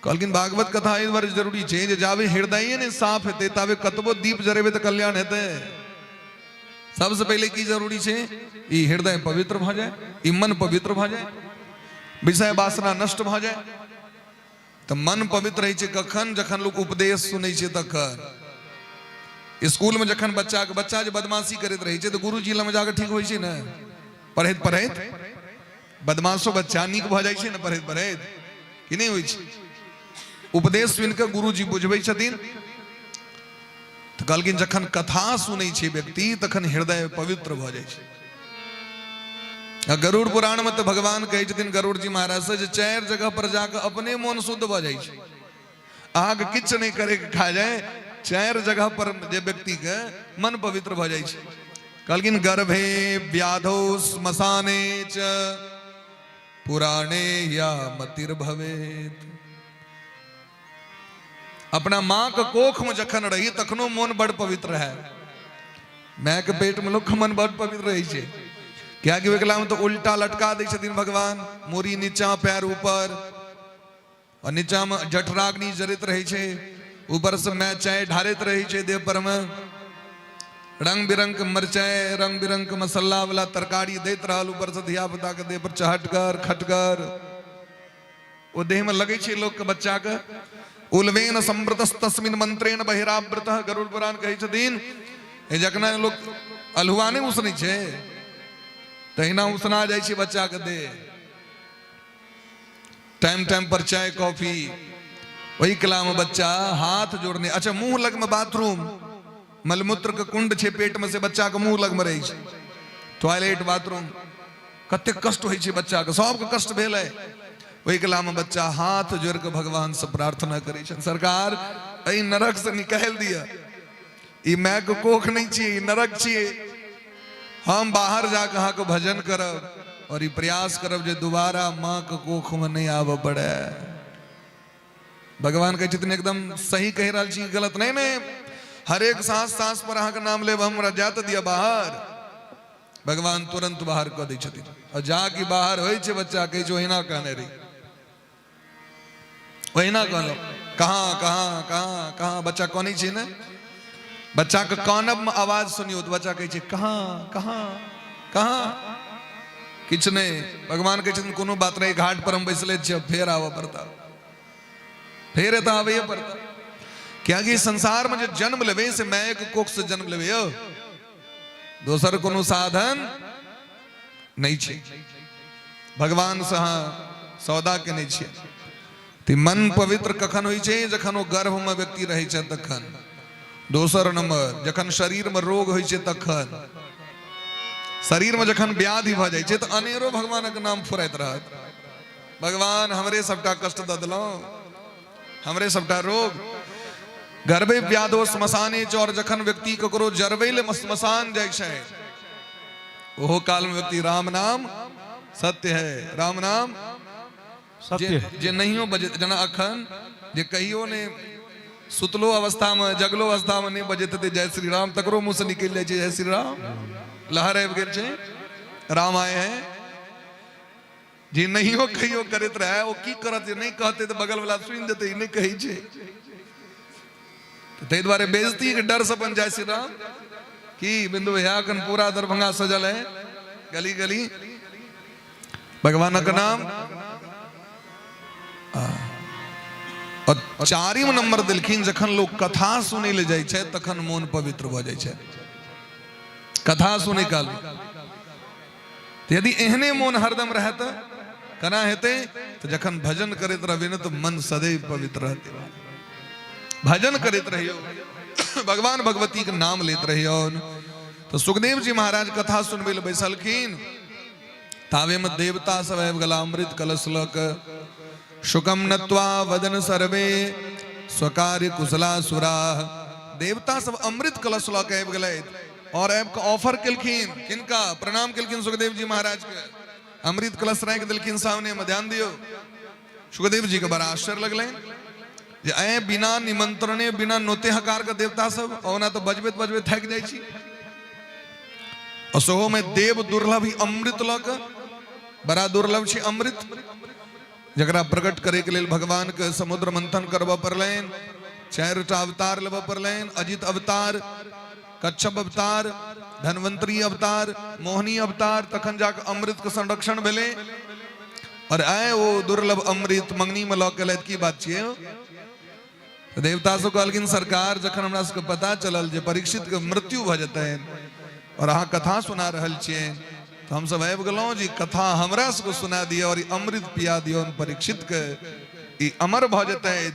कहलखिन भागवत कथा एहि दुआरे जरूरी छै जे जाबे हृदय नहि साफ हेतै ताबे कतबो दीप जरेबै तऽ कल्याण हेतै। सबसे पहिले की जरूरी छै? ई हृदय पवित्र भऽ जाय, ई मन पवित्र भऽ जाय, विषय वासना नष्ट भऽ जाय। तऽ मन पवित्र रहै छै कखन? जखन लोक उपदेश सुनै छै तखन। स्कूल में जखन बच्चा के बच्चा जे बदमाशी करैत रहै छै तऽ गुरुजी लग जाके ठीक होइ छै ने, पढ़ैत पढ़ैत बदमाशो बच्चा नीक भऽ जाइ छै ने पढ़ैत पढ़ैत, कि नहि होइ छै? उपदेश सुनि कऽ गुरुजी बुझबै छथिन। तऽ कहलखिन जखन कथा सुनै छै व्यक्ति तखन हृदय पवित्र भऽ जाइ छै। आ गरुड़ पुराण में तऽ भगवान कहै छथिन गरुड़ जी महाराज से जे 4 जगह पर जाकऽ अपने मोन शुद्ध भऽ जाइ छै, अहाँके किछु नहि करैके खा जाय, 4 जगह पर जे व्यक्तिके मन पवित्र भऽ जाइ छै। कहलखिन गर्भे व्याधौ श्मशाने च पुराणे या मतिर्भवेत। अपना माँ के कोख में जखन रही तखनो मोन बड़ पवित्र रहे। माय के पेट में लोक मन बड़ पवित्र रहे छै, कियाकि ओकरा में तो उल्टा लटका दै छथिन भगवान, मूड़ी नीचा पैर ऊपर, और नीचा में जठराग्नि जरैत रहे छै, ऊपर से माय चाय ढारैत रहे छै देह पर में, रंग बिरंग के मरचाई रंग बिरंग के मसाला वाला तरकारी दैत रहल, ऊपर से धिया पुता के देह पर चहटगर खटगर ओ देह में लगै छै लोक के बच्चा के। उल्वेन संवृतस्तस्मिन मंत्रेण बहिरावृत, गरुड़ पुराण कहै छथिन जखन लोक अल्हुआ नहि उसनै छै तहिना उसना जाइ छै बच्चा के देह। टाइम टाइम पर चाय कॉफी, ओहि कला में बच्चा हाथ जोड़ने, अच्छा मुंह लग में बाथरूम, मलमूत्र के कुंड छै पेट में, से बच्चा के मुंह लग में रहै छै, टॉयलेट बाथरूम, कतेक कष्ट होइ छै बच्चा के, सबके कष्ट भेल है। ओहि कला में बच्चा हाथ जोड़ के भगवान से प्रार्थना करै छै, सरकार एहि नरक से निकालि दिअ, ई माय के कोख नहीं छियै, ई नरक छियै, हम बाहर जाके अहाँके भजन करब और ई प्रयास करब जे दोबारा माँ के कोख में नहीं आबऽ पड़े। भगवान कहै छथिन एकदम सही कहि रहल छी, गलत नहीं। नहीं, हर एक सांस सांस पर अहाँके नाम लेब, हमरा जा तऽ दिअ बाहर। भगवान तुरंत बाहर कऽ दै छथिन, और जा के बाहर होइ छै बच्चा कहै छै ओहिना कहने रही, ओहिना कहलहुँ, कहाँ कहाँ कहाँ कहाँ बच्चा कनै छै ने, बच्चा के कानब में आवाज सुनियौ तऽ बच्चा कहै छै कहाँ कहाँ कहाँ, किछु नहि। भगवान कहै छथिन कोनो बात नहि, घाट पर हम बैसले छियै, फेर आबऽ पड़ता, फेर एतऽ आबैए पड़ता, कियाकि संसार में जे जन्म लेबै से मायक कोख से जन्म लेबै यौ, दोसर कोनो साधन नहि छै। भगवान से अहाँ सौदा केने छियै। तऽ मन पवित्र कखन होइ छै? जखन ओ गर्भ में व्यक्ति रहै छै तखन। दोसर नंबर, जखन शरीर में रोग होइ छै तखन। शरीर में जखन व्याधि भऽ जाइ छै तऽ अनेरो भगवानक नाम फुराइत रहत, भगवान हमरे सबटा कष्ट दऽ देलहुँ, हमरे सबटा रोग। गर्भे व्याधो श्मशाने च, और जखन व्यक्ति ककरो जरबै ले श्मशान जाइ छै ओहो काल में व्यक्ति राम नाम सत्य है, राम नाम सत्य है। जे नहियो बजैत, जेना अखन जे कहियो ने सुतलो अवस्था में जगलो अवस्था में नहीं बजैत हेतै जय श्री राम, तकरो मुंह से निकलि जाइ छै जय श्री राम, लहर आबि गेल छै, राम आए हैं। जे नहियो कहियो करैत रहे ओ की करत, जे नहि कहतै तऽ बगल वाला सुनि देतै ई नहि कहै छै, ताहि दुआरे बेइज्जती के डर से अपन जय श्री राम की बिंदु भैया अखन पूरा दरभंगा सजल है गली गली भगवानक नाम। और चारिम नंबर देलखिन, जखन लोग कथा सुनै ले जाइ छै तखन मोन पवित्र भऽ जाइ छै। कथा सुनै काल यदि एहने मोन हरदम रहत केना हेतै? तऽ जखन भजन करैत रहबै ने तऽ मन सदैव पवित्र रहतै। भजन करैत रहियौ, भगवान भगवती के नाम लेत रहियौ। तऽ सुखदेव जी महाराज कथा सुनबै लए बैसलखिन, तावे में देवता सब आबि गेला अमृत कलश लऽ कऽ। शुकम नत्वा वदन सर्वे स्वकार्य कुशला सुरा। देवता सब अमृत कलश लऽ कऽ आबि गेलथि और आबि कऽ ऑफर केलखिन। किनका? प्रणाम केलखिन सुखदेव जी महाराज के, अमृत कलश राखि देलखिन सामने में। ध्यान दियौ, सुखदेव जी के बड़ा आश्चर्य लगलनि जे ऐ बिना निमंत्रणे, बिना नोते हकार के देवता सब, ओना तऽ बजबैत बजबैत थाकि जाइ छी, और सेहो में देव दुर्लभ ही अमृत लऽ कऽ। बड़ा दुर्लभ छै अमृत, जकरा प्रकट करे के लेल भगवान के समुद्र मंथन करबऽ पड़लनि, चारिटा अवतार लेबऽ पड़लनि, अजित अवतार, कच्छप अवतार, धन्वंतरी अवतार, मोहिनी अवतार, तखन जाके अमृत के संरक्षण भेलै। और आए ओ दुर्लभ अमृत मंगनी में लऽ के एलथि। की बात छियै? देवता सब कहलखिन, सरकार, जखन हमरा सबके पता चलल जे परीक्षित के मृत्यु भऽ जेतनि और अहाँ कथा सुना रहल छियै, तऽ हमसब आबि गेलहुँ जे कथा हमरा सबके सुना दिअ और ई अमृत पिया दियौ परीक्षित के, ई अमर भऽ जेतथि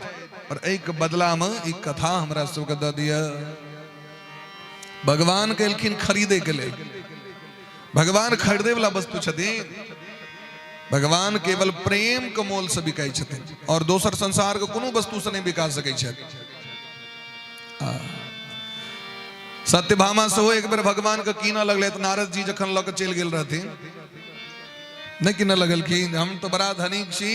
और एहिके बदलामे ई कथा हमरा सबके दऽ दिअ। भगवान कहलखिन खरीदे के लेल? भगवान खरीदे वाला वस्तु छथिन? भगवान केवल प्रेम के मोल से बिकाइ छथिन और दोसर संसार के कोनो वस्तु से नहीं बिका सकै छथि। सत्यभामा सेहो एक बेर भगवान के कीनऽ लगलै तऽ नारद जी जखन लऽ के चलि गेल रहथिन, नहि कीनऽ लगलखिन, हम तऽ बड़ा धनिक छी,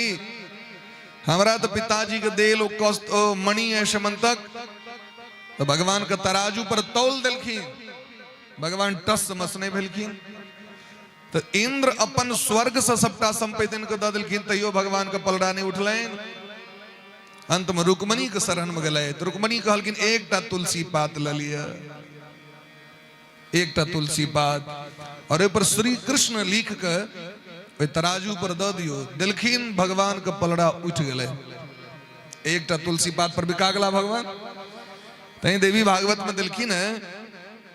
हमरा तऽ पिताजी के देल ओ कस्त ओ मणि है समन्तक। तऽ भगवान के तराजू पर तौल देलखिन, भगवान टस मस नहि भेलखिन। तऽ इंद्र अपन स्वर्ग से सबटा संपत्ति इनके दऽ देलखिन, तैयो भगवान के पलड़ा नहि उठलनि। अंत में रुक्मणी के शरण में गेलै तऽ रुक्मणी कहलखिन, एकटा तुलसी पात लऽ लिअ, एकटा तुलसी पात और ओहि पर श्री कृष्ण लिख के ओहि तराजू पर दऽ दियौ। देलखिन, भगवान के पलड़ा उठि गेलै। एकटा तुलसी पात पर बिका गेला भगवान। तैं देवी भागवत में देलखिन है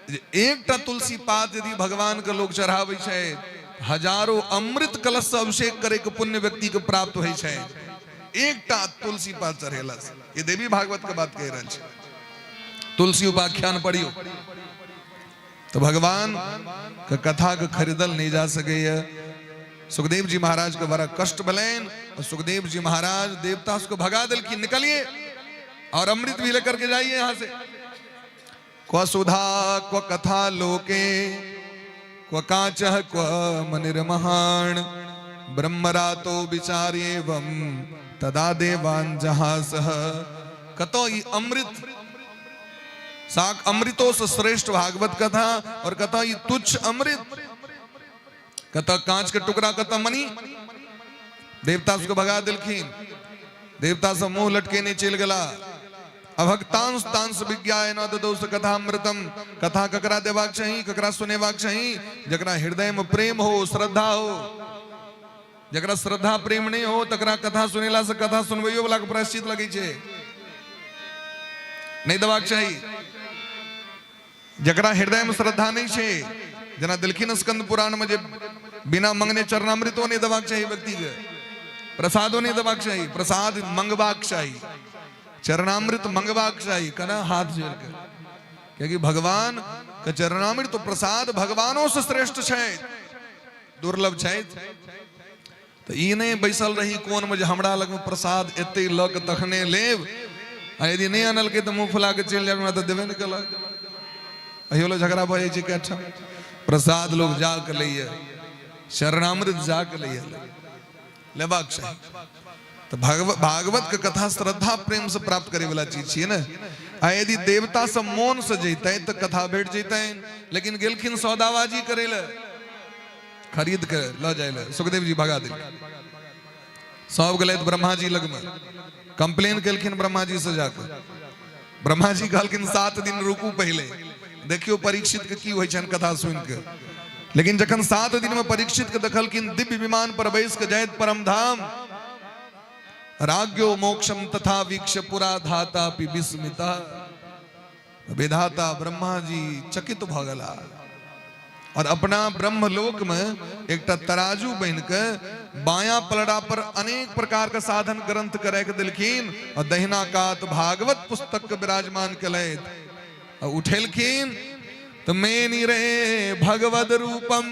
जे एकटा तुलसी पात यदि भगवान के लोग चढ़ाबै छै, हजारों अमृत कलश से अभिषेक करे के पुण्य व्यक्ति के प्राप्त होइ छै, एकटा तुलसी पात चढ़ेला से। ये देवी भागवत के बात कहि रहल छै, तुलसी उपाख्यान पढ़ियो। तो भगवान के कथा के खरीदल नहीं जा सकैया। सुखदेव जी महाराज के बड़ा कष्ट भेलनि और सुखदेव जी महाराज देवता सबके भगा देलखिन, निकलिए और अमृत भी लेकर के जाइए यहाँ से। क्व सुधा क्व कथा लोके क्व काचः क्व मनिर्महान ब्रह्मरातो विचार्येवं तदा देवान जहासः। कतौ ई अमृत साक अमृतो से श्रेष्ठ भागवत कथा और कतौ ई तुच्छ अमृत, कतऽ कांच के टुकड़ा, कतऽ मणि। देवता सबके भगा देलखिन, देवता सब मुंह लटकेने चलि गेला। अभक्तांश तांश विज्ञाय न ददौ स कथामृतम। कथा ककरा देबाक चाही, ककरा सुनेबाक चाही? जकरा हृदय में प्रेम हो, श्रद्धा हो। जकरा श्रद्धा प्रेम नहीं हो तकरा कथा सुनेला से कथा सुनबैयो वाला के प्रायश्चित लगै छै, नहीं देबाक चाही। जकरा हृदय में श्रद्धा नहीं छै, जेना देलखिन स्कंद पुराण में जे बिना मंगने चरणामृतो नहीं देबाक चाही व्यक्ति के, प्रसादो नहीं देबाक चाही, प्रसाद मंगबाक चाही, चरणामृत मंगबाक चाही, कना हाथ जोड़ के, क्योंकि भगवान के चरणामृत तो प्रसाद भगवानों से श्रेष्ठ छै, दुर्लभ छै। तऽ ई नहि बैसल रही कोनमे जे हमरा लगमे प्रसाद एते लऽ कऽ तखने लेब, आ यदि नहि अनलकै तऽ मुँह फुला कऽ चलि जायब, हमरा तऽ देबे नहि केलक। अहियो लए झगड़ा भऽ जाइ छै कए ठाम। प्रसाद लोग जा कऽ लैए, शरणामृत जा कऽ लैए, लेबाक चाही। तऽ भागवत के कथा श्रद्धा प्रेम से प्राप्त करे वाला चीज छियै ने। आ यदि देवता सब मोन से जैतै तऽ कथा भेट जैतनि, लेकिन गेलखिन सौदाबाजी करे लए, खरीद के लऽ जाय लए, सुखदेव जी भगा देलखिन। सब गेलथि ब्रह्मा जी लगमे, कंप्लेन केलखिन ब्रह्मा जी से जाके। ब्रह्मा जी कहलखिन 7 दिन रुकू, पहले देखियौ परीक्षित के की होइ छनि कथा सुनि के। लेकिन जखन 7 दिन में परीक्षित के देखलखिन दिव्य विमान पर बैस के जाइत परम धाम, राज्ञो मोक्षम तथा वीक्ष पुरा धाता पि विस्मिता, विधाता ब्रह्मा जी चकित भ गेला और अपना ब्रह्मलोक में एकटा तराजू बन के बाया पलड़ा पर अनेक प्रकार के साधन ग्रंथ करे के दिलखिन और दहिना कात भागवत पुस्तक के विराजमान केलथि और उठेलखिन तो मेनी रे भगवद रूपम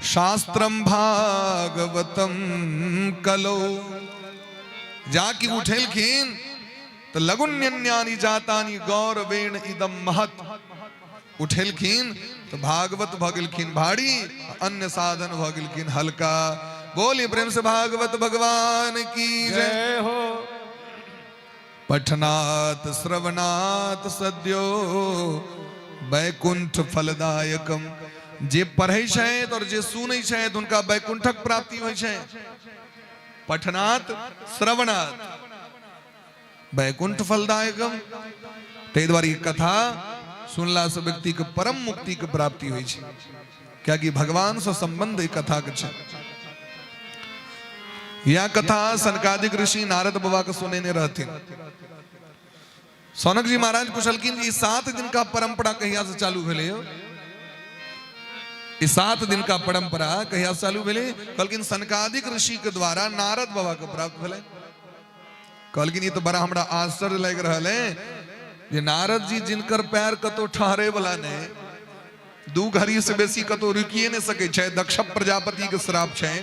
शास्त्रम भागवतम कलो। जाकि उठेलखिन तो लगुन्यानी जातानी गौरवेण इदम महत। उठेलखिन तो भागवत भ गेलखिन भारी, अन्य साधन भ गेलखिन हल्का। बोलिए प्रेम से भागवत भगवान की जय हो। पठनात् श्रवणात् सद्यो वैकुंठ फलदायकम। जे पढ़ै छथि और जे सुनै छथि हुनका वैकुंठक प्राप्ति होइ छै। पठनात् श्रवणात् वैकुंठ फलदायकम। ताहि दुआरे ई कथा सुनला से व्यक्ति के परम मुक्ति के प्राप्ति होइ छै, कियाकि भगवान से संबंध ई कथा के छै। यह कथा सनकादिक ऋषि नारद बाबा के सुनेने रहथिन। सौनक जी महाराज पुछलखिन ई 7 दिन का परंपरा कहिया से चालू भेलै यौ? ई 7 दिन का परंपरा कहिया से चालू भेलै? कहलखिन सनकादिक ऋषि के द्वारा नारद बाबा के प्राप्त भेलै। कहलखिन ई तो बड़ा हमरा आश्चर्य लागि रहल है जे नारद जी जिनकर पैर कतौ ठहरे वाला नहीं, 2 घड़ी से बेसी कतौ रुकिए नहीं सकै छै, दक्ष प्रजापति के श्राप छै,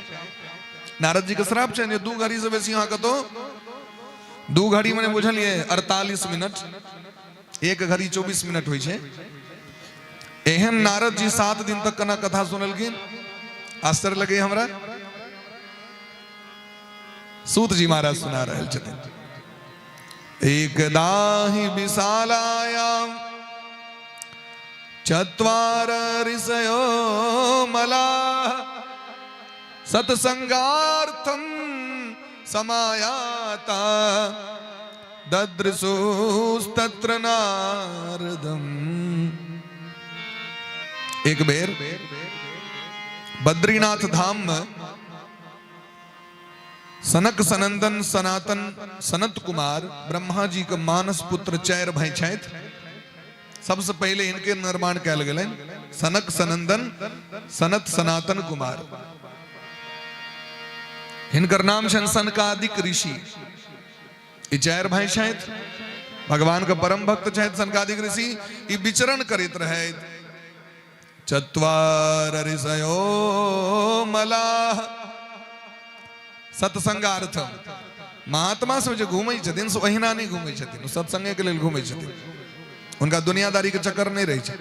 नारद जी के श्राप छै जे 2 घड़ी से बेसी अहाँ कतौ, 2 घड़ी मने बुझलिए 48 मिनट, 1 घड़ी 24 मिनट होइ छै। एहन नारद जी 7 दिन तक केना कथा सुनलखिन, आश्चर्य लगे हमरा। सूत जी महाराज सुना रहल छथिन। एकदा हि विशालायाम चत्वार ऋषयो मलाः सत्संगार्थम समायाता ददृशुस्तत्र नारदम। एक बेर बद्रीनाथ धाम में सनक सनंदन सनातन सनत कुमार ब्रह्मा जी के मानस पुत्र 4 भाई छथि। सबसे पहले इनके निर्माण कैल गेलनि सनक सनंदन सनत सनातन कुमार। हिनकर नाम छनि सनकादिक ऋषि। ई 4 भाई छथि, भगवान के परम भक्त छथि सनकादिक ऋषि। ई विचरण करैत रहथि। चत्वार ऋषयो मलाह सत्संगार्थ। महात्मा सब जे घूमै छथिन से ओहिना नहि घूमै छथिन, सत्संगे के लेल घूमै छथिन, हुनका दुनियादारी के चक्कर नहि रहै छै।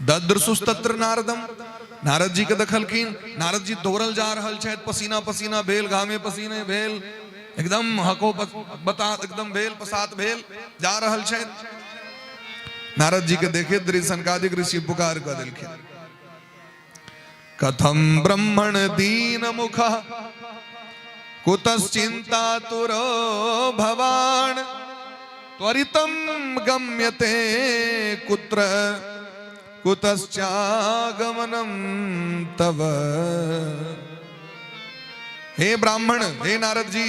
ददृशुस्तत्र नारदम, नारद जी के देखलखिन, नारद जी दौड़ल जा रहल छथि, पसीना पसीना भेल, घामे पसीने भेल, एकदम हको बता एकदम भेल, पसात भेल जा रहल छथि। नारद जी के देखे दृश्य सनकादिक ऋषि पुकार कऽ देलखिन, कथम ब्रह्मण दीन मुख कुतश्चिंता तुरो भवान त्वरितम गम्यते कुत्र कुतश्चागमनम तव। हे ब्राह्मण, हे नारद जी,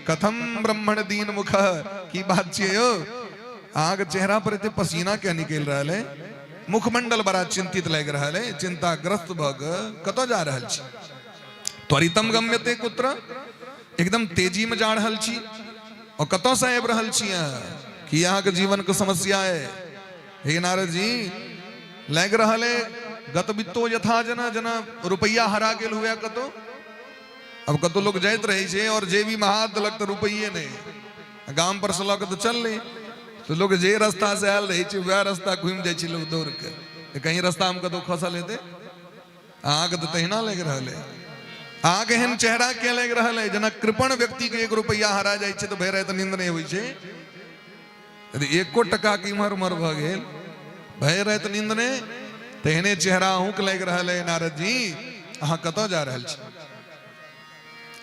कथम ब्राह्मण दीन मुख, की बात छियै यौ? अहाँके चेहरा पर एते पसीना किया निकलि रहल है? मुखमंडल बड़ा चिंतित लागि रहल है, चिंताग्रस्त भऽ कऽ कतऽ जा रहल छी? त्वरितम गम्यते कुत्र, एकदम तेजी में जा रहल छी और कतऽ से आबि रहल छी अहाँ? की अहाँके जीवन के समस्या है? हे नारद जी, लागि रहल है गतवित्तो यथा जना, जना रुपैया हरा गेल हुए कतौ। अब कतौ लोग जाइत रहै छै और जे भी हाथ देलक तऽ रुपैये नहि, गाम पर से लऽ कऽ तऽ चललै, तऽ लोग जे रास्ता से आयल रहै छै वएह रास्ता घुमि जाइ छै लोग दौड़ के, तऽ कहीं रास्ता मे कतौ खसल हेतै। अहाँके तऽ तहिना लागि रहल है, अहाँके एहन चेहरा किया लागि रहल है जेना कृपण व्यक्ति के 1 रुपैया हरा जाइ छै तऽ भरि राति नींद नहि होइ छै। यदि 1 टका के इम्हर उम्हर भऽ गेल भरि राति नींद नहि, तेहने चेहरा अहूँके लागि रहल है। नारद जी, अहाँ कतऽ जा रहल छी?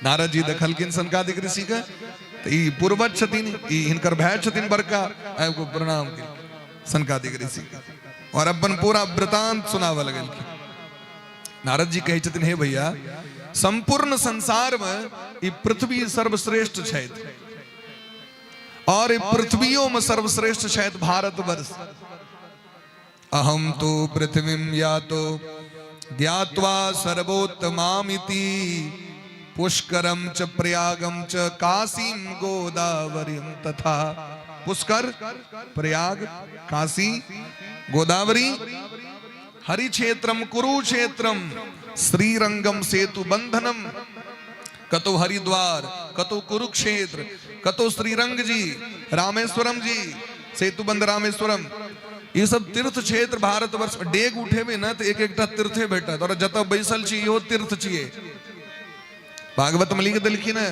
नारद जी देखलखिन सनकादिक ऋषि के, तऽ ई पूर्वज छथिन, ई हिनकर भाय छथिन बड़का, आबि कऽ प्रणाम केलखिन। सनकादिक ऋषि और अपन पूरा वृतांत सुनाबऽ लगलखिन। नारद जी कहै छथिन, हे भैया, संपूर्ण संसार में ई पृथ्वी सर्वश्रेष्ठ छथि और ई पृथ्वियों में सर्वश्रेष्ठ छथि भारतवर्ष। अहम तो पृथ्वीं यातो ज्ञात्वा सर्वोत्तमामिति पुष्करम च प्रयागम च काशीं गोदावरीं तथा। पुष्कर, प्रयाग, काशी, गोदावरी, हरिक्षेत्रम, कुरुक्षेत्रम, श्रीरंगम सेतु बंधनम। कतो हरिद्वार, कतो कुरुक्षेत्र, कतो श्रीरंग जी, रामेश्वरम जी, सेतुबंध रामेश्वरम, ई सब तीर्थ क्षेत्र भारतवर्ष में डेग उठेबे न तऽ एक एकटा तीर्थे भेटत। और जतऽ बैसल छी इहो तीर्थ छियै। भागवत में लिख देलखिन है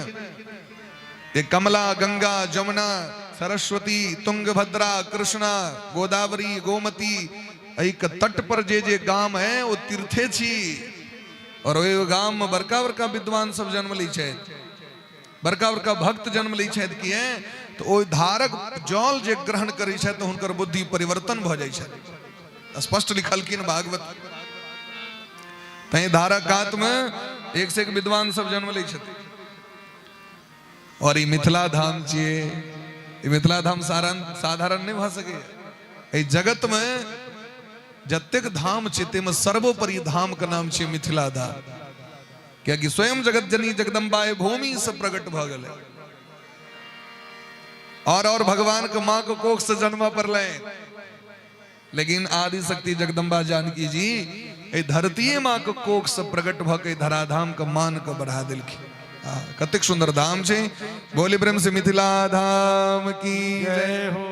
ये कमला, गंगा, जमुना, सरस्वती, तुंगभद्रा, कृष्णा, गोदावरी, गोमती, एहि तट पर जे जे गाम है ओ तीर्थे छी। और ओहि गाम में बड़का बड़का विद्वान सब जन्म लै छथि, बड़का बड़का भक्त जन्म लै छथि। किए तऽ ओहि धारक जल जे ग्रहण करै छथि तऽ हुनकर बुद्धि परिवर्तन भऽ जाइ छनि। स्पष्ट लिखलखिन भागवत। तैं धारक कात में एक से एक विद्वान सब जन्म लै छथिन। और ई मिथिला धाम छियै, ई मिथिला धाम साधारण नहि भऽ सकैए। एहि जगत में जतेक धाम छै ताहिमे सर्वोपरि धाम के नाम छै मिथिला धाम, कियाकि स्वयं जगत जननी जगदम्बा भूमि से प्रकट भऽ गेलै और भगवान के माँ के कोख से जन्म पड़लै, लेकिन आदि शक्ति जगदम्बा जानकी जी एहि धरतीये माँ के कोख से प्रकट भऽ के धराधाम के मान के बढ़ा देलखिन। कतेक सुंदर धाम छै। बोले प्रेम से मिथिला धाम की जय हो।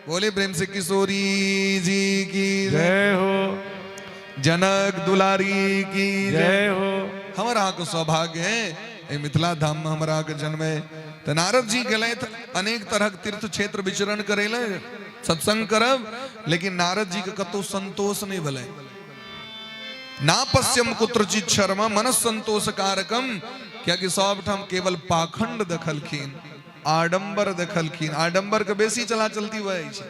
बोले प्रेम से किशोरी जी की जय हो। जनक दुलारी की जय हो। हमर अहाँके सौभाग्य है एहि मिथिला धाम में हमरा अहाँके जन्म है। तऽ नारद जी गेलथि अनेक तरहक तीर्थ क्षेत्र विचरण करै लए, सत्संग करब, लेकिन नारद जी के कतौ संतोष नहि भेलै। ना पश्यम कुत्रचित शर्मा मन संतोष कारकम, कियाकि सब ठाम केवल पाखंड देखलखिन, आडंबर देखलखिन। आडंबर के बेसी चला चलती भऽ जाइ छै।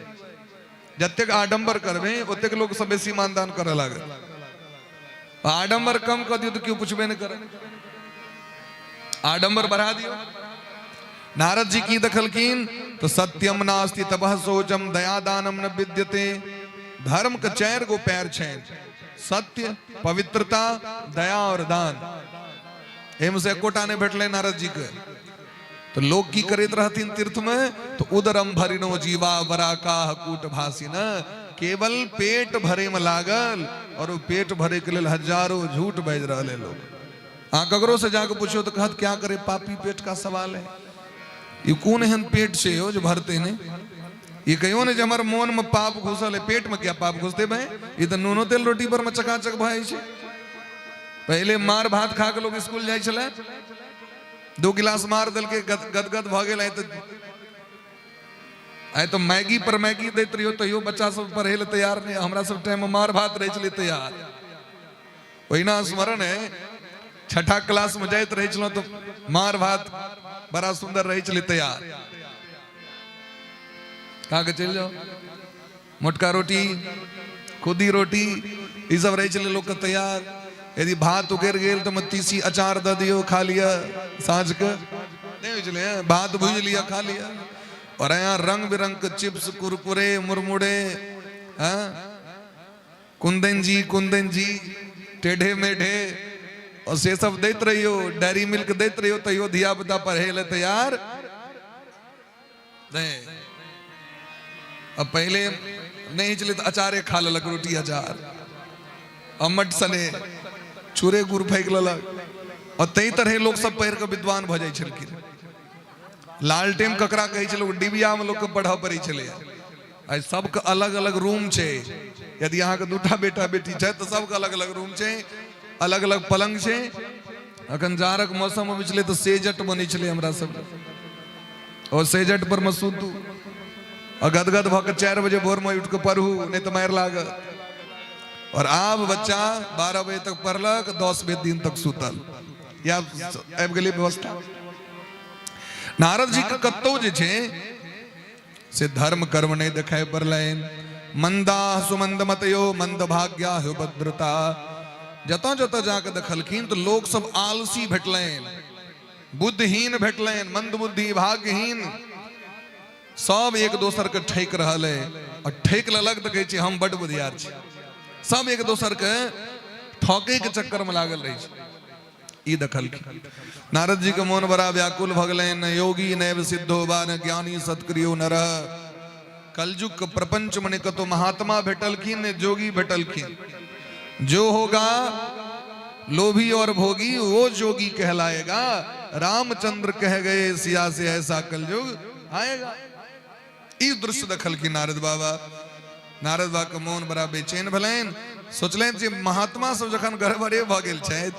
जतेक आडंबर करबै ओतेक लोक सब बेसी मानदान करऽ लागत। आडंबर कम कऽ दियौ तऽ केओ पुछबे नहि करत। आडंबर बढ़ा दियौ। नारद जी की देखलखिन तो सत्यम नास्ति तपः शौचम दया दानम न विद्यते। धर्म के चारि गो पैर छै, सत्य, पवित्रता, दया और दान। एहिमे से एकोटा नहि भेटलै नारद जी के। तो लोग की करैत रहथिन तीर्थ में तो उदरम भरिनो जीवा बराकाह कूट भासिन, केवल पेट भरे में लागल और वो पेट भरे के लेल हजारों झूठ बाजि रहल है लोग। अहाँ ककरो से जाके पूछो तो कहत क्या करे, पापी पेट का सवाल है। ई कोन एहन पेट छै यौ जे भरते नहि? ई कहियो ने जे हमर मोन में पाप घुसल है, पेट में क्या पाप घुसते भाई? ई तऽ नूनो तेल रोटी पर में चकाचक भऽ जाइ छै। पहिले मार भात खा के लोग स्कूल जाइ छलै, 2 गिलास मार देलकै गदगद भऽ गेल। आइ तऽ मैगी पर मैगी दैत रहियो तैयो बच्चा सब पढ़े लए तैयार नहि। हमरा सब टाइम में मार भात रहै छलै तैयार। ओहिना स्मरण है छठा क्लास में जाइत रहै छलहुँ तऽ मार भात बड़ा सुंदर रहै छलै तैयार। खा के चलि जाओ, मोटका रोटी, खुदी रोटी, ई सब रहै छलै लोकके तैयार। यदि भात उगरि गेल तऽ तीसी अचार दऽ दियौ, खा लिअ। साँझके नहि होइ छलै, भात भुजि लिअ, खा लिअ। और यहाँ रंग बिरंग के चिप्स, कुरकुरे, मुरमुरे, हाँ, कुंदन जी, कुंदन जी, टेढ़े मेढ़े, और से सब दैत रहियो, डेयरी मिल्क दैत रहियो, तैयो धिया पुता पढ़े ले तैयार नहीं। अब पहले नहीं चले तो अचारे खा लेलक, रोटी अचार अम्मट सने चूरे गुड़ फेंक लेलक। और तई तरह लोग सब पढ़ के विद्वान भऽ जाइ छलखिन। लालटेम ककरा कहै छलै, डिबिया में लोग के पढ़ऽ पड़ै छलै। आइ सबके अलग अलग रूम छै। यदि अहाँके दूटा बेटा बेटी छै तऽ सबके अलग अलग रूम छै, अलग अलग पलंग छै। अखन जाड़क मौसम अबै छलै तऽ सेजट बनै छलै हमरा सब, और सेजट पर मे सुतू आ गदगद भऽ के 4 बजे भोर में उठि के पढ़ू, नहीं तऽ मारि लागत। और आब बच्चा 12 बजे तक पढ़लक, 10 बजे दिन तक सुतल। या आबि गेलै व्यवस्था। नारद जी के कतौ जे छै से धर्म कर्म नहीं देखाय पड़लनि। मंदा सुमंद मतयो मंद भाग्या भद्रता। जतऽ जतऽ जाके देखलखिन तऽ लोक सब आलसी भेटलनि, बुद्धिहीन भेटलनि, मंदबुद्धि भाग्यहीन, सब एक दोसर के ठकि रहल है। और ठकि लेलक तऽ कहै छै हम बड्ड बुधियार छी। सब एक दोसर के ठकै के चक्कर में लागल रहै छै। ई देखलखिन नारद जी के मोन बड़ा व्याकुल भऽ गेलनि। न योगी नैव सिद्धो वा न ज्ञानी सत्क्रियो नर। कलयुग के प्रपंच में ने कतौ महात्मा भेटलखिन ने जोगी भेटलखिन। जो होगा लोभी और भोगी वो जोगी कहलाएगा। रामचंद्र कह गए सिया से ऐसा कलयुग आएगा। ई दृश्य देखलखिन नारद बाबा। नारद बाबा के मोन बड़ा बेचैन भेलनि। सोचलनि जे महात्मा सब जखन गड़बड़े भऽ गेल छथि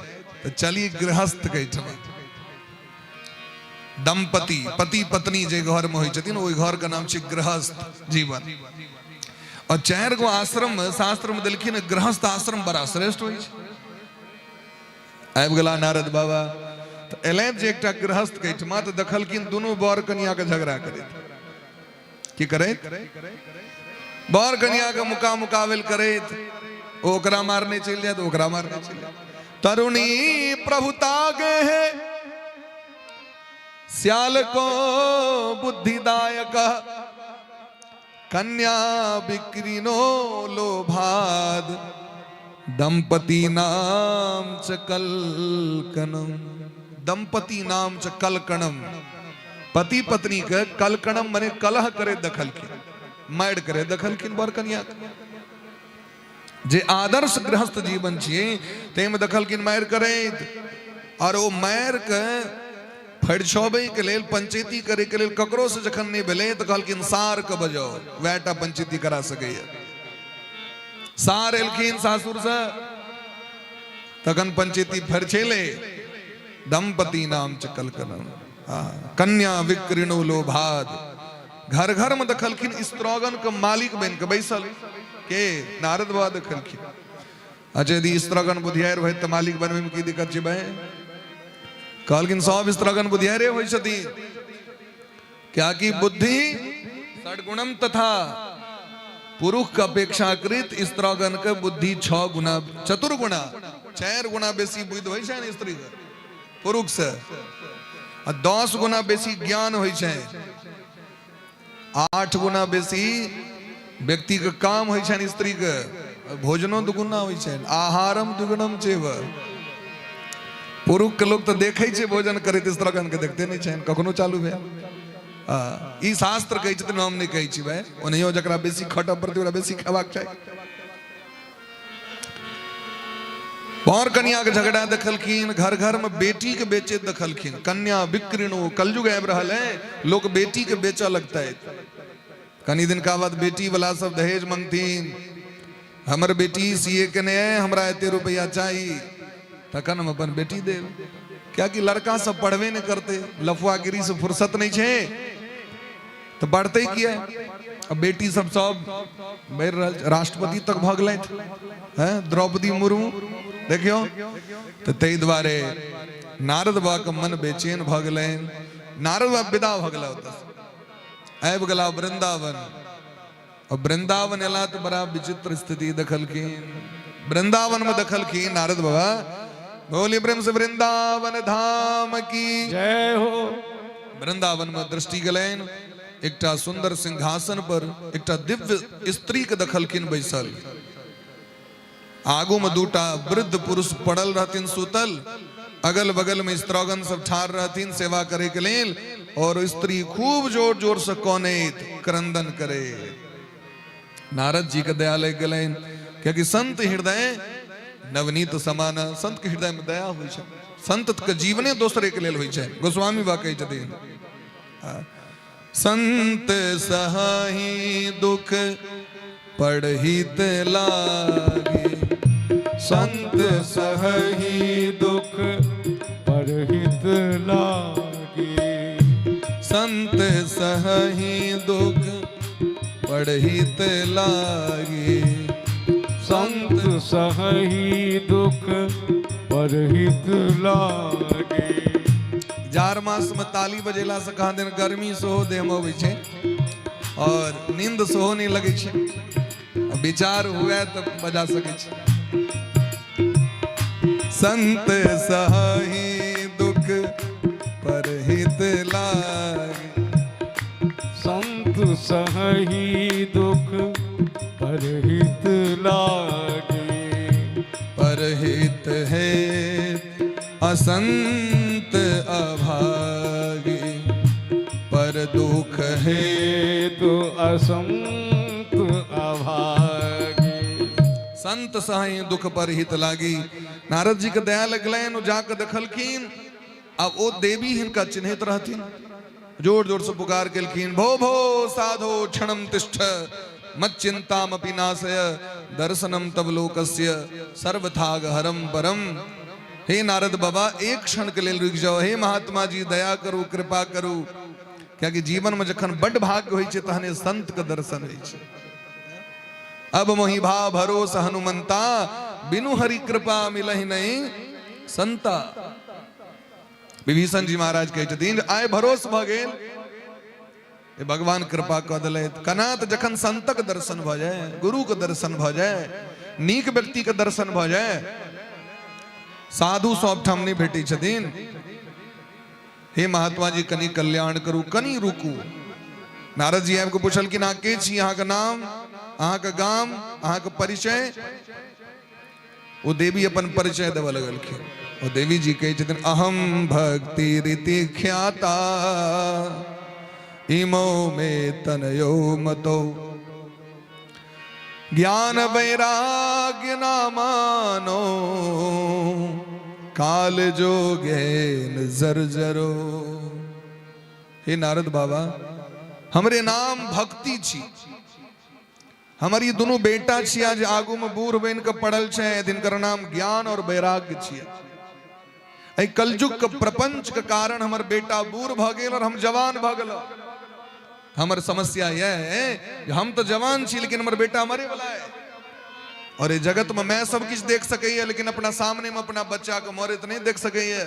तऽ चली गृहस्थ के एहिठमा। दंपति, पति पत्नी जे घर में होइ छथिन ओहि घर के नाम छै गृहस्थ जीवन। और 4 गो आश्रम में शास्त्र में देलखिन गृहस्थ आश्रम बड़ा श्रेष्ठ होइ छै। आबि गेला नारद बाबा तऽ एलनि जे एकटा गृहस्थ के एहिठमा, तऽ देखलखिन दुनू बर कनिया के झगड़ा करैत। की करैत? बर कनिया के मुका मुकाबल करैत। ओ ओकरा मारने चलि जायत, ओकरा मारने चलि जायत। तरुणी प्रभुता गे है श्याल को बुद्धिदायक, कन्या विक्रीनो लोभाद दंपति नाम च कलकनम। दंपति नाम च कलकणम, पति पत्नी के कलकणम मने कलह करे दखलखिन, मारि करे दखलखिन बर कन्या। जे आदर्श गृहस्थ जीवन छियै ताहिमे देखलखिन मारि करैत, और ओ मारि के फरिछबै के लेल पंचायती करे के लेल ककरो से जखन नहि भेलै तऽ कहलखिन सार के बजाओ, वएह टा पंचायती करा सकैया। सार एलखिन सासुर से, तखन पंचायती फरिछेलै। दंपति नाम च कलकलम कन्या विक्रीणो लोभाद। घर घर में देखलखिन स्त्रोगन के मालिक बन के बैसल के नारद बाबा देखलखिन। अच्छा यदि स्त्रोगन बुधियार होय तऽ मालिक बनबै में की दिक्कत छै भाई? कहलखिन सब स्त्रोगन बुधियारे होइ छथिन, क्या कि बुद्धि षडगुणम तथा पुरुष के अपेक्षाकृत स्त्रोगन के बुद्धि 6 गुना चतुर्गुणा 4 गुना बेसी बुद्धि होइ छै ने स्त्री के पुरुष से, आ 10 गुना बेसी ज्ञान होइ छै, 8 गुना बेसी व्यक्ति के काम होइ छनि स्त्री के, भोजनो दुगुना होइ छनि, आहारम दुगुनम चेव। पुरुष के लोग तऽ देखै छै भोजन करैत, स्त्रीगण के देखते नहि छनि कखनो चालू भेल। ई शास्त्र कहै छथिन, हम नहि कहै छी भाई। ओनाहियो जकरा बेसी खटऽ पड़तै ओकरा बेसी खेबाक चाही। बर कन्या के झगड़ा देखलखिन, घर घर में बेटी के बेचैत देखलखिन। कन्या विक्रीणो, कलयुग आबि रहल है, लोक बेटी के बेचऽ लगतै। कनी दिन का बाद बेटी वाला सब दहेज मंगथिन, हमर बेटी सीए केने है, हमरा एते रुपया चाही तखन हम अपन बेटी देब। कियाकि लड़का सब पढ़बे नहि करते, लफुआगिरी से फुर्सत नहीं छै तऽ बढ़तै किया। अब बेटी सब सब बढ़ि रहल छै, राष्ट्रपति तक भऽ गेलथि हैं द्रौपदी मुर्मू देखियौ। तऽ ताहि दुआरे नारद बाबा के मन बेचैन भऽ गेलनि। नारद बाबा विदा भऽ गेला ओतऽ, आबि गेला वृंदावन। और वृंदावन एला तऽ बड़ा विचित्र स्थिति देखलखिन। वृंदावन में देखलखिन नारद बाबा, बोली प्रेम से वृंदावन धाम की जय हो। वृंदावन में दृष्टि गेलनि, एकटा सुंदर सिंहासन पर एकटा दिव्य स्त्री के देखलखिन बैसल। आगू में दूटा वृद्ध पुरुष पड़ल रहथिन सुतल, अगल बगल में स्त्रीगण सब ठाढ़ रहथिन सेवा करे के लेल, और स्त्री खूब जोर जोर से कनैत क्रंदन करे। नारद जी के दया लग गेलनि, कियाकि संत हृदय नवनीत समान, संत के हृदय में दया होइ छै, संत के जीवने दोसरे के लेल होइ छै। गोस्वामी बा कहै छथिन, संत सही दुख पढ़ित लागे, संत सहही दुख परहित लागे, संत सही दुख पढ़ित लागे, संत सहही दुख परहित लागे। जाड़ मास में ताली बजेला से कहाँ दिन गर्मी सेहो देह में अबै छै और नींद सेहो नहि लगै छै। विचार हुए तऽ बजा सकै छी। संत सही दुख परहित लागे। संत सहही दुख परहित लागे। परहित है असंत अभागे, पर दुख है हेतु असंत अभागे। संत सही दुख पर हित लागी। नारद जी के दया लगलनि, ओ जाके देखलखिन, आब ओ देवी हिनका चिन्हैत रहथिन, जोर जोर से पुकार केलखिन, भो भो साधो क्षणम तिष्ठ मत चिंतामपि नाशय दर्शनम तब लोकस्य सर्वथाग हरम परम। हे नारद बाबा, एक क्षण के लेल रुकि जाओ, हे महात्मा जी दया करू, कृपा करू। कियाकि जीवन में जखन बड भाग्य होइ छै तहने संत के दर्शन होइ छै। अब मोहि भा भरोस हनुमंता, बिनु हरि कृपा मिलहि नहीं संता। विभीषण जी महाराज कहै छथिन, आइ भरोस भऽ गेल, भगवान कृपा कऽ देलथि। कना तऽ जखन संतक दर्शन भऽ जाय, गुरु के दर्शन भऽ जाय, नीक व्यक्ति के दर्शन भऽ जाय, साधु सब ठाम नहि भेटै छथिन। हे महात्मा जी कनि कल्याण करू, कनि रुकू। नारद जी आबि कऽ पुछलखिन, अहाँ के छी, अहाँके नाम, अहाँके गाम, अहाँके परिचय? ओ देवी अपन परिचय देबऽ लगलखिन। ओ देवी जी कहै छथिन, अहम भक्ति रीति ख्याता इमो मे तनयो मतो ज्ञान वैराग्य नामानो काल जोगेन जर्जरो। हे नारद बाबा, हमरे नाम भक्ति छी, हमर ई दुनू बेटा छिया जे आगू में बूढ़ बनि के पड़ल छै, जिनकर नाम ज्ञान और वैराग्य छिया। एहि कलयुग के प्रपंच के कारण हमर बेटा बूढ़ भऽ गेल और हम जवान भऽ गेल। हमर समस्या यह है जे हम तऽ जवान छी, लेकिन हमर बेटा मरे वाला है। और ये जगत में मैं सब किछु देख सकैया, लेकिन अपना सामने में अपना बच्चा के मरैत नहीं देख सकैया,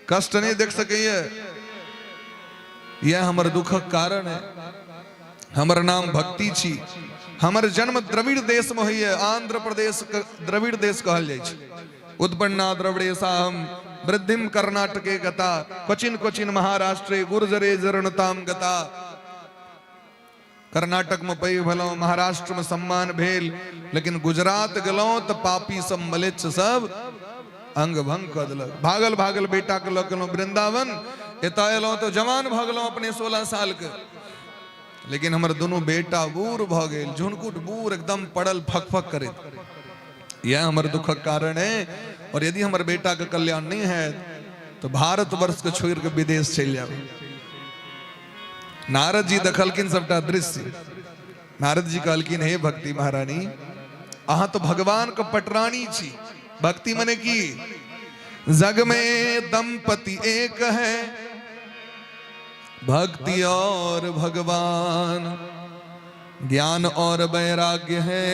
कष्ट नहीं देख सकैया। यह हमर दुखक कारण है। हमर नाम भक्ति छी, हमर जन्म द्रविड़ देश में होइए, आंध्र प्रदेश द्रविड़ देश कहल जाइ छै। उत्पन्ना द्रविड़ेशाहम वृद्धिम कर्नाटके गता क्वचिन क्वचिन महाराष्ट्रे गुर्जरे जरणताम गता। कर्नाटक में पैघ भेलहुँ, महाराष्ट्र में सम्मान भेल, लेकिन गुजरात गेलहुँ तऽ पापी सब मलेच्छ सब अंग भंग कऽ देलक। भागल भागल बेटा के लऽ गेलहुँ वृंदावन, एतऽ एलहुँ तऽ जवान भऽ गेलहुँ अपने 16 साल के, लेकिन हमर दुनू बेटा बूढ़ भऽ गेल, झुनकुट बूढ़ एकदम पड़ल फक फक करैत। यह हमर दुखक कारण है। और यदि हमर बेटा के कल्याण नहीं है तो भारत वर्ष के छोड़ के विदेश चलि जाब। नारद जी देखलखिन सबटा दृश्य। नारद जी कहलखिन, हे भक्ति महारानी, अहाँ तो भगवान के पटरानी छी। भक्ति मने की? जग में दंपति एक है, भक्ति और भगवान, ज्ञान और वैराग्य है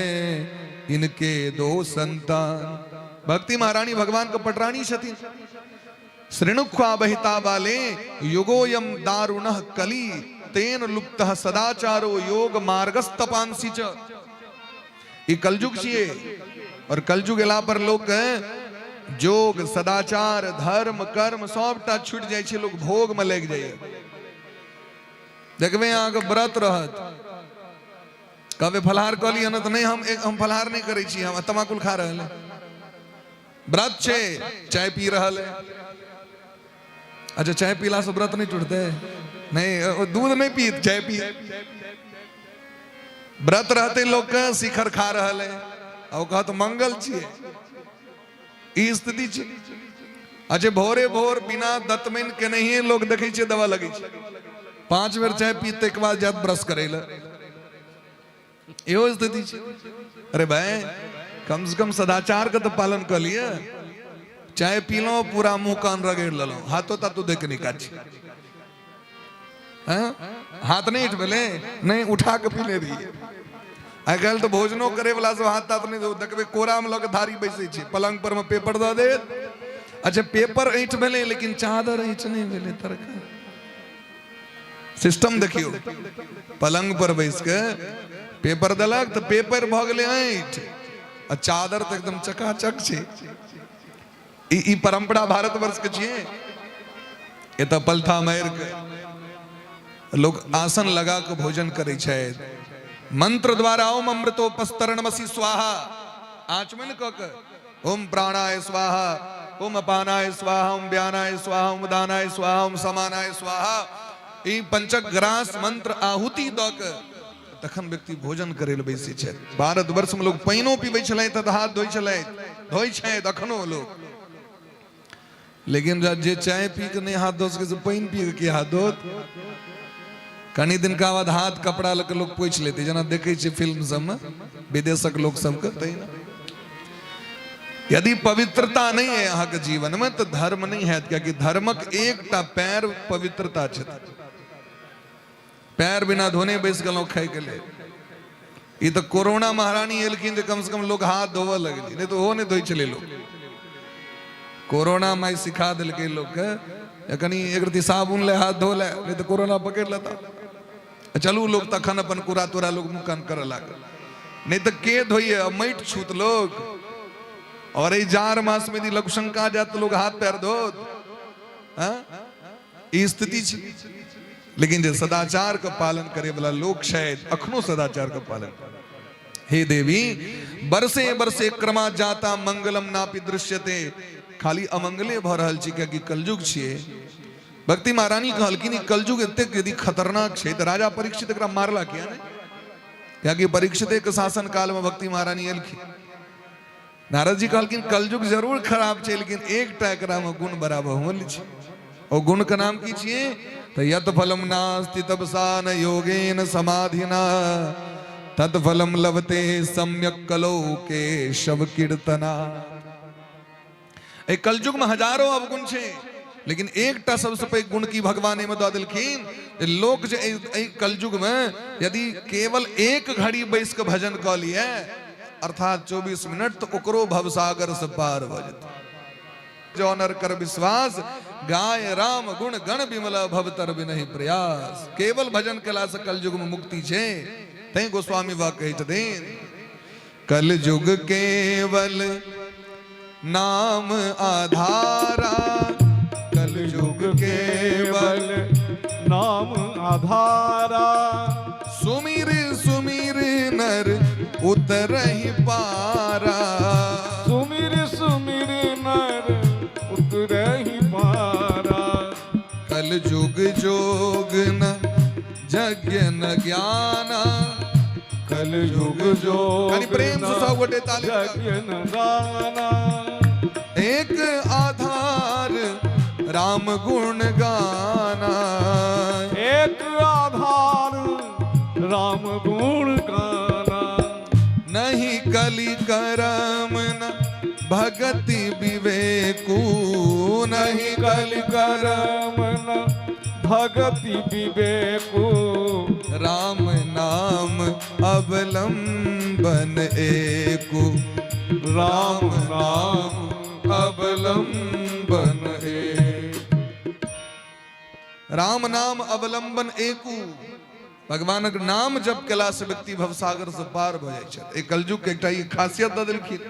इनके दो संतान। भक्ति महारानी भगवान के पटरानी छथिन। श्रेणुख्वा बहिता वाले युगोयम दारुणः कली तेन लुप्त सदाचारो योग मार्गस्तपांसी च। ई कलयुग छियै और कलयुग एला पर लोक जोग सदाचार धर्म कर्म सबटा छूटि जाइ छै, लोक भोग में लागि जाइए। देखबै अहाँके व्रत रहत, कहबै फलाहार कऽ लिअ ने, तऽ नहि, हम फलाहार नहि करै छी, हम तमाकुल खा रहल है। व्रत छै, चाय पी रहल है। अच्छा, चाय पीला से व्रत नहीं टूटते? नहीं, दूध नहीं पीत, चाय पी। व्रत रहते लोग के शिखर खा रहल है आ ओ कहत मंगल छियै। ई स्थिति छै। अच्छा, भोरे भोर बिना दतमनि के नहिए लोग देखै छै दवा लगै छै। 5 बेर चाय पीत तैके बाद जात ब्रश करै लए, इहो स्थिति छै। अरे भाई, कम से कम सदाचार के तो पालन कर लिअ। चाय पीलहुँ, पूरा मुंह कान रगड़ि लेलहुँ, हाथो ताथो देख नहि काज छै। हैं? हाथ नहीं उठबेले? नहीं, उठा के पीने रहिए। आइ काल्हि तऽ भोजनो करे वाला सब हाथ ताथ नहि देखबै, कोरा में लऽ के थारी बैसै छै, पलंग पर में पेपर दऽ देत। अच्छा, पेपर ऐंठ भेलै लेकिन चादर ऐंठ नहि भेलै। तरका सिस्टम देखियौ, पलंग पर बैस के पेपर देलक तऽ पेपर भऽ गेलै ऐंठ आ चादर तऽ एकदम चकाचक छै। ई ई परंपरा भारतवर्ष के छियै। एतऽ पलथा मारि के लोक आसन लगा के भोजन करै छथि। मंत्र द्वारा ओम अमृतोपस्तरणमसि स्वाहा, आचमन कऽ के ओम प्राणाय स्वाहा, ओम अपानाय स्वाहा, ओम व्यानाय स्वाहा, ओम दानाय स्वाहा, ओम समानाय स्वाहा, ई पंचक ग्रास मंत्र आहुति दऽ के तखन व्यक्ति भोजन करे लए बैसै छथि। भारतवर्ष में लोग पानिओ पीबै छलथि तऽ हाथ धोइ छलथि, धोइ छथि अखनो लोग। लेकिन जे चाय पी के नहीं हाथ धो सके से पानि पी के की हाथ धोत? कनी दिनका बाद हाथ कपड़ा लऽ के लोग पोछि लेते, जेना देखै छियै फिल्म सबमे विदेशक लोक सबके तहिना। यदि पवित्रता नहीं है अहाँके जीवन में तऽ धर्म नहीं हैत, कियाकि धर्मक एकटा पैर पवित्रता छै। पैर बिना धोने बैस गेलहुँ खाइके लेल। ई तऽ कोरोना महारानी एलखिन जे कम से कम लोग हाथ धोबऽ लगलै, नहीं तऽ ओहो नहि धोइ छलै लोक। कोरोना माइ सिखा देलकै लोकके कनि एक रत्ती साबुन ले हाथ धो ले, नहीं तऽ कोरोना पकड़ि लेता। चलू लोग तखन अपन कूड़ा तूड़ा लोग मुँह कान करऽ लागल, नहीं तऽ के धोइए माटि छूत लोग। और एहि जाड़ मास में यदि लघुशंका जात तऽ लोग हाथ पैर धोत। हाँ? ई स्थिति छै। लेकिन जे सदाचार के पालन करे वाला लोग छथि अखनो सदाचार के पालन। हे देवी, बरसे बरसे क्रमा जाता मंगलम नापि दृश्यते, खाली अमंगले भऽ रहल छै कियाकि कलयुग छियै। भक्ति महारानी कहलखिन ई कलयुग एतेक यदि खतरनाक छै तऽ राजा परीक्षित एकरा मारला किया नहि? कियाकि परीक्षिते के शासन काल में भक्ति महारानी एलखिन। नारद जी कहलखिन कलयुग जरूर खराब छै, लेकिन एकटा एकरा में गुण बड़ा बहुमूल्य छै। ओ गुण के नाम की छियै? तऽ यत फलम नास्ति तपसा न योगेन समाधिना तत् फलम लभते सम्यक कलो केशव कीर्तना। एहि कलयुग में हजारों अवगुण छै, लेकिन एकटा सबसे पैघ गुण की भगवान एहिमे दऽ देलखिन जे लोक जे एहि कलयुग में यदि केवल एक घड़ी बैस के भजन कऽ लिए अर्थात 24 मिनट, तो ओकरो भवसागर से पार भऽ जेतै। जो नर कर विश्वास गाय राम गुण गण विमल भवतर विनहि प्रयास। केवल भजन केला से कलयुग में मुक्ति छै। तैं गोस्वामी बाबा कहै छथिन कलयुग केवल नाम आधारा, कलयुग केवल नाम आधारा, सुमिर सुमिर नर उतरहि पारा, सुमिर सुमिर नर उतरहि पारा। कलयुग जोग न यज्ञ न ज्ञाना, कलयुग जोग कनि प्रेम से सब गोटे ताली बजाउ। यज्ञ न दाना, एक आधार राम गुण गाना, एक आधार राम गुण गाना। नहीं कलि करम न भगति विवेकू, नहीं कलि करम न भगति विवेकू, राम नाम अवलंबन एकु, राम नाम अवलंबन एक। राम नाम अवलंबन एकु। भगवानक नाम जप केला से व्यक्ति भवसागर से पार भऽ जाइ छथि। एहि कलयुग के एकटा ई खासियत दऽ देलखिन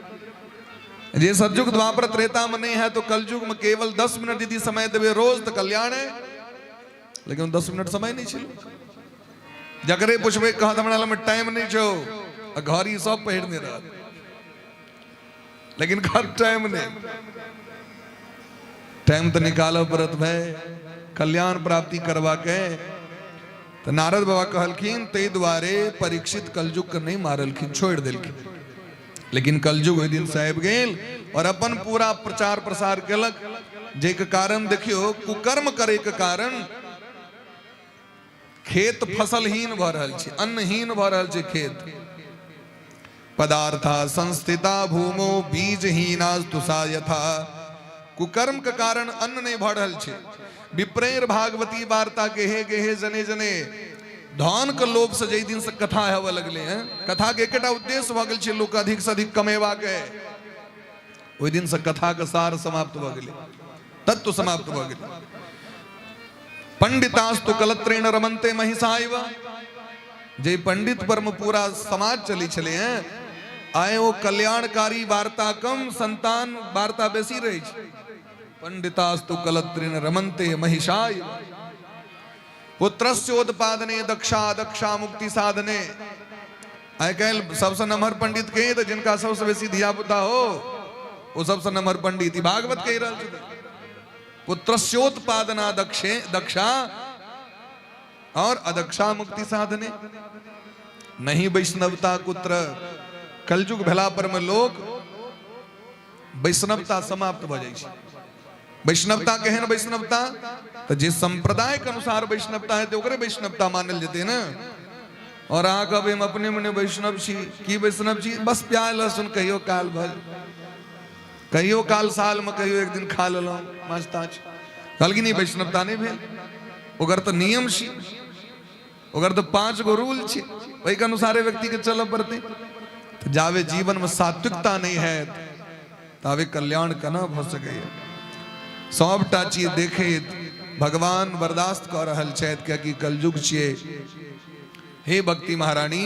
जे सतयुग द्वापर त्रेता में नहीं है तो कलयुग में केवल 10 मिनट यदि समय देवे रोज तो कल्याण है, लेकिन 10 मिनट समय नहीं छल। जकरे पूछबे कहत हमरा लग में टाइम नहीं छौ, आ घर ई सब पहिरने रहत, लेकिन घर टाइम नहीं। टाइम तो निकालऽ पड़त भाई कल्याण प्राप्ति करवा के। तो नारद बाबा कहलखिन ताहि दुआरे परीक्षित कलयुग के नहीं मारलखिन, छोड़ि देलखिन। लेकिन कलयुग ओहि दिन से आबि गेल और अपन पूरा प्रचार प्रसार केलक, जाहिके कारण देखियो कुकर्म करे के कारण खेत फसलहीन भऽ रहल छै, अन्नहीन भऽ रहल छै खेत। पदार्था संस्थिता भूमो बीजहीनास्तु सा यथा। कुकर्म के कारण अन्न नहीं भऽ रहल छै। विप्रेर भागवती वार्ता गेहे गेहे जने जने धन के लोभ से जाहि दिन से कथा हेबऽ लगले हैं, कथा के एकेटा उद्देश्य भऽ गेल छै लोक अधिक से अधिक कमेबा के, ओहि दिन से कथा के सार समाप्त भऽ गेलै, तत्व समाप्त भऽ गेलै। पंडितास्तु कलत्रेण रमन्ते महिषाइव। जे पंडित पर में पूरा समाज चलै छलै हैं, आइ ओ कल्याणकारी वार्ता कम, संतान वार्ता बेसी रहै छै। पंडितास्तु कलत्रिन रमन्ते महिषाय पुत्रस्योत्पादने दक्षा दक्षा मुक्ति साधने। आइ काल्हि सबसँ नमहर पंडित के तऽ जिनका सबसँ बेसी धियापुता हो ओ सबसँ नमहर पंडित। ई भागवत कहि रहल छथिन, पुत्रस्योत्पादना दक्षे दक्षा और अदक्षा मुक्ति साधने। नहीं वैष्णवता कुत्र। कलयुग भेला पर में लोक वैष्णवता समाप्त भऽ जाइ छै। वैष्णवता केहन वैष्णवता? तऽ जे संप्रदाय के अनुसार वैष्णवता हेतै ओकरे वैष्णवता मानल जेतै ने। और अहाँ कहबै हम अपने मने वैष्णव छी। की वैष्णव छी? बस प्याज लहसुन कहियो काल भर, कहियो काल साल में कहियो एक दिन खा लेलहुँ माछ ताछ। कहलखिन नहि, वैष्णवता नहि भेल। ओकर तऽ नियम छी, ओकर तऽ 5 गो रूल छै, ओहिके अनुसारे व्यक्तिके चलऽ पड़तै। तऽ जाबे जीवनमे सात्विकता नहि हैत ताबे कल्याण केना भऽ सकैए? सबटा चीज देखैत भगवान बर्दाश्त कऽ रहल छथि, कियाकि कलयुग छियै। हे भक्ति महारानी,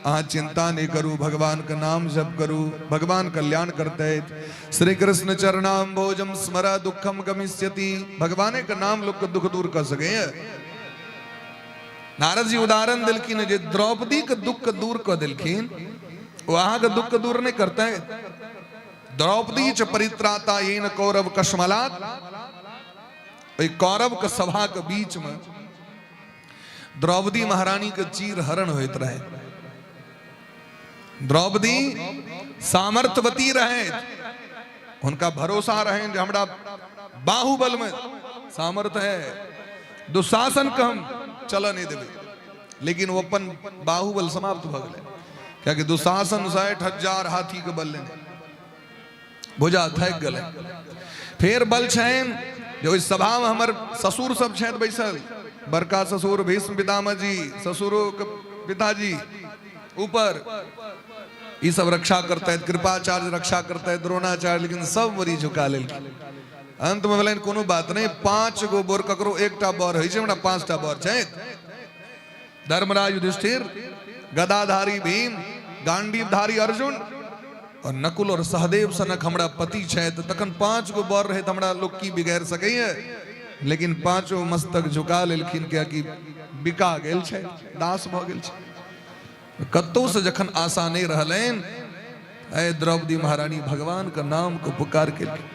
अहाँ चिंता नहीं करू, भगवान का नाम जप करू, भगवान कल्याण करते। श्री कृष्ण चरणाम भोजम स्मर दुखम गमिष्यति। भगवाने का नाम लोग के दुख दूर कर सके। नारद जी उदाहरण दिलखिन जे द्रौपदी के दुख के दूर कर दिलखिन, वो अहाँ के दुख के दूर नहीं करते। द्रौपदी च परित्राता येन कौरव कश्मलात। ओहि कौरव के सभा के बीच में द्रौपदी महारानी के चीर हरण होइत रहे। द्रौपदी सामर्थ्यवती रहे, हुनका भरोसा रहे जे हमरा बाहुबल में सामर्थ्य है, दुशासन के हम चल नहीं देबै। लेकिन वो अपन बाहुबल समाप्त भऽ गेलै, कियाकि दुशासन 60,000 हाथी के बल लेने भुजा थाकि गेलै। फेर बल छनि जे ओहि सभामे हमर ससुर सब छथि बैसल, बड़का ससुर भीष्म पितामह जी, ससुरो के पिताजी ऊपर, ई सब रक्षा करते, कृपाचार्य रक्षा करते, द्रोणाचार्य, लेकिन सब मुरी झुका लेलखिन। अंत में भेलनि कोनो बात नहीं, 5 गो बोर ककरो एकटा बर होइ छै, हमरा 5टा बर छथि। धर्मराज युधिष्ठिर, गदाधारी भीम, गांडीवधारी अर्जुन और नकुल और सहदेव सनक हमरा पति छथि। तखन 5 गो बर रहे हमरा लोग की बिगाड़ सकैए? लेकिन पांचों मस्तक झुका लेलखिन, कियाकि बिका गेल छै, दास भऽ गेल छै। कतौ से जखन आशा नहीं रहलनि, अय द्रौपदी महारानी भगवान के नाम के पुकार केलखिन।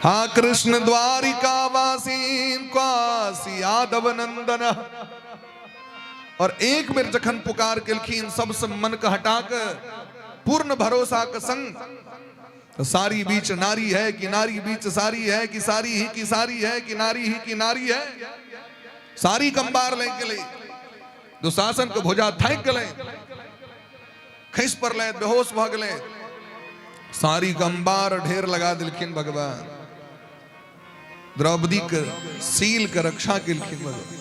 हा कृष्ण द्वारिका वासीन क्वासी यादव नंदन। और एक बेर जखन पुकार केलखिन सबसे मन के हटा के पूर्ण भरोसा के संग, तो सारी बीच नारी है कि नारी बीच सारी है कि सारी ही की सारी है कि नारी ही की नारी है, सारी कंबार ले के दुशासन के भुजा थाकि गेलै, खसि पड़लै, बेहोश भऽ गेलै। सारी कंबार ढेर लगा दिलखिन भगवान, द्रौपदी के सील के रक्षा केलखिन भगवान।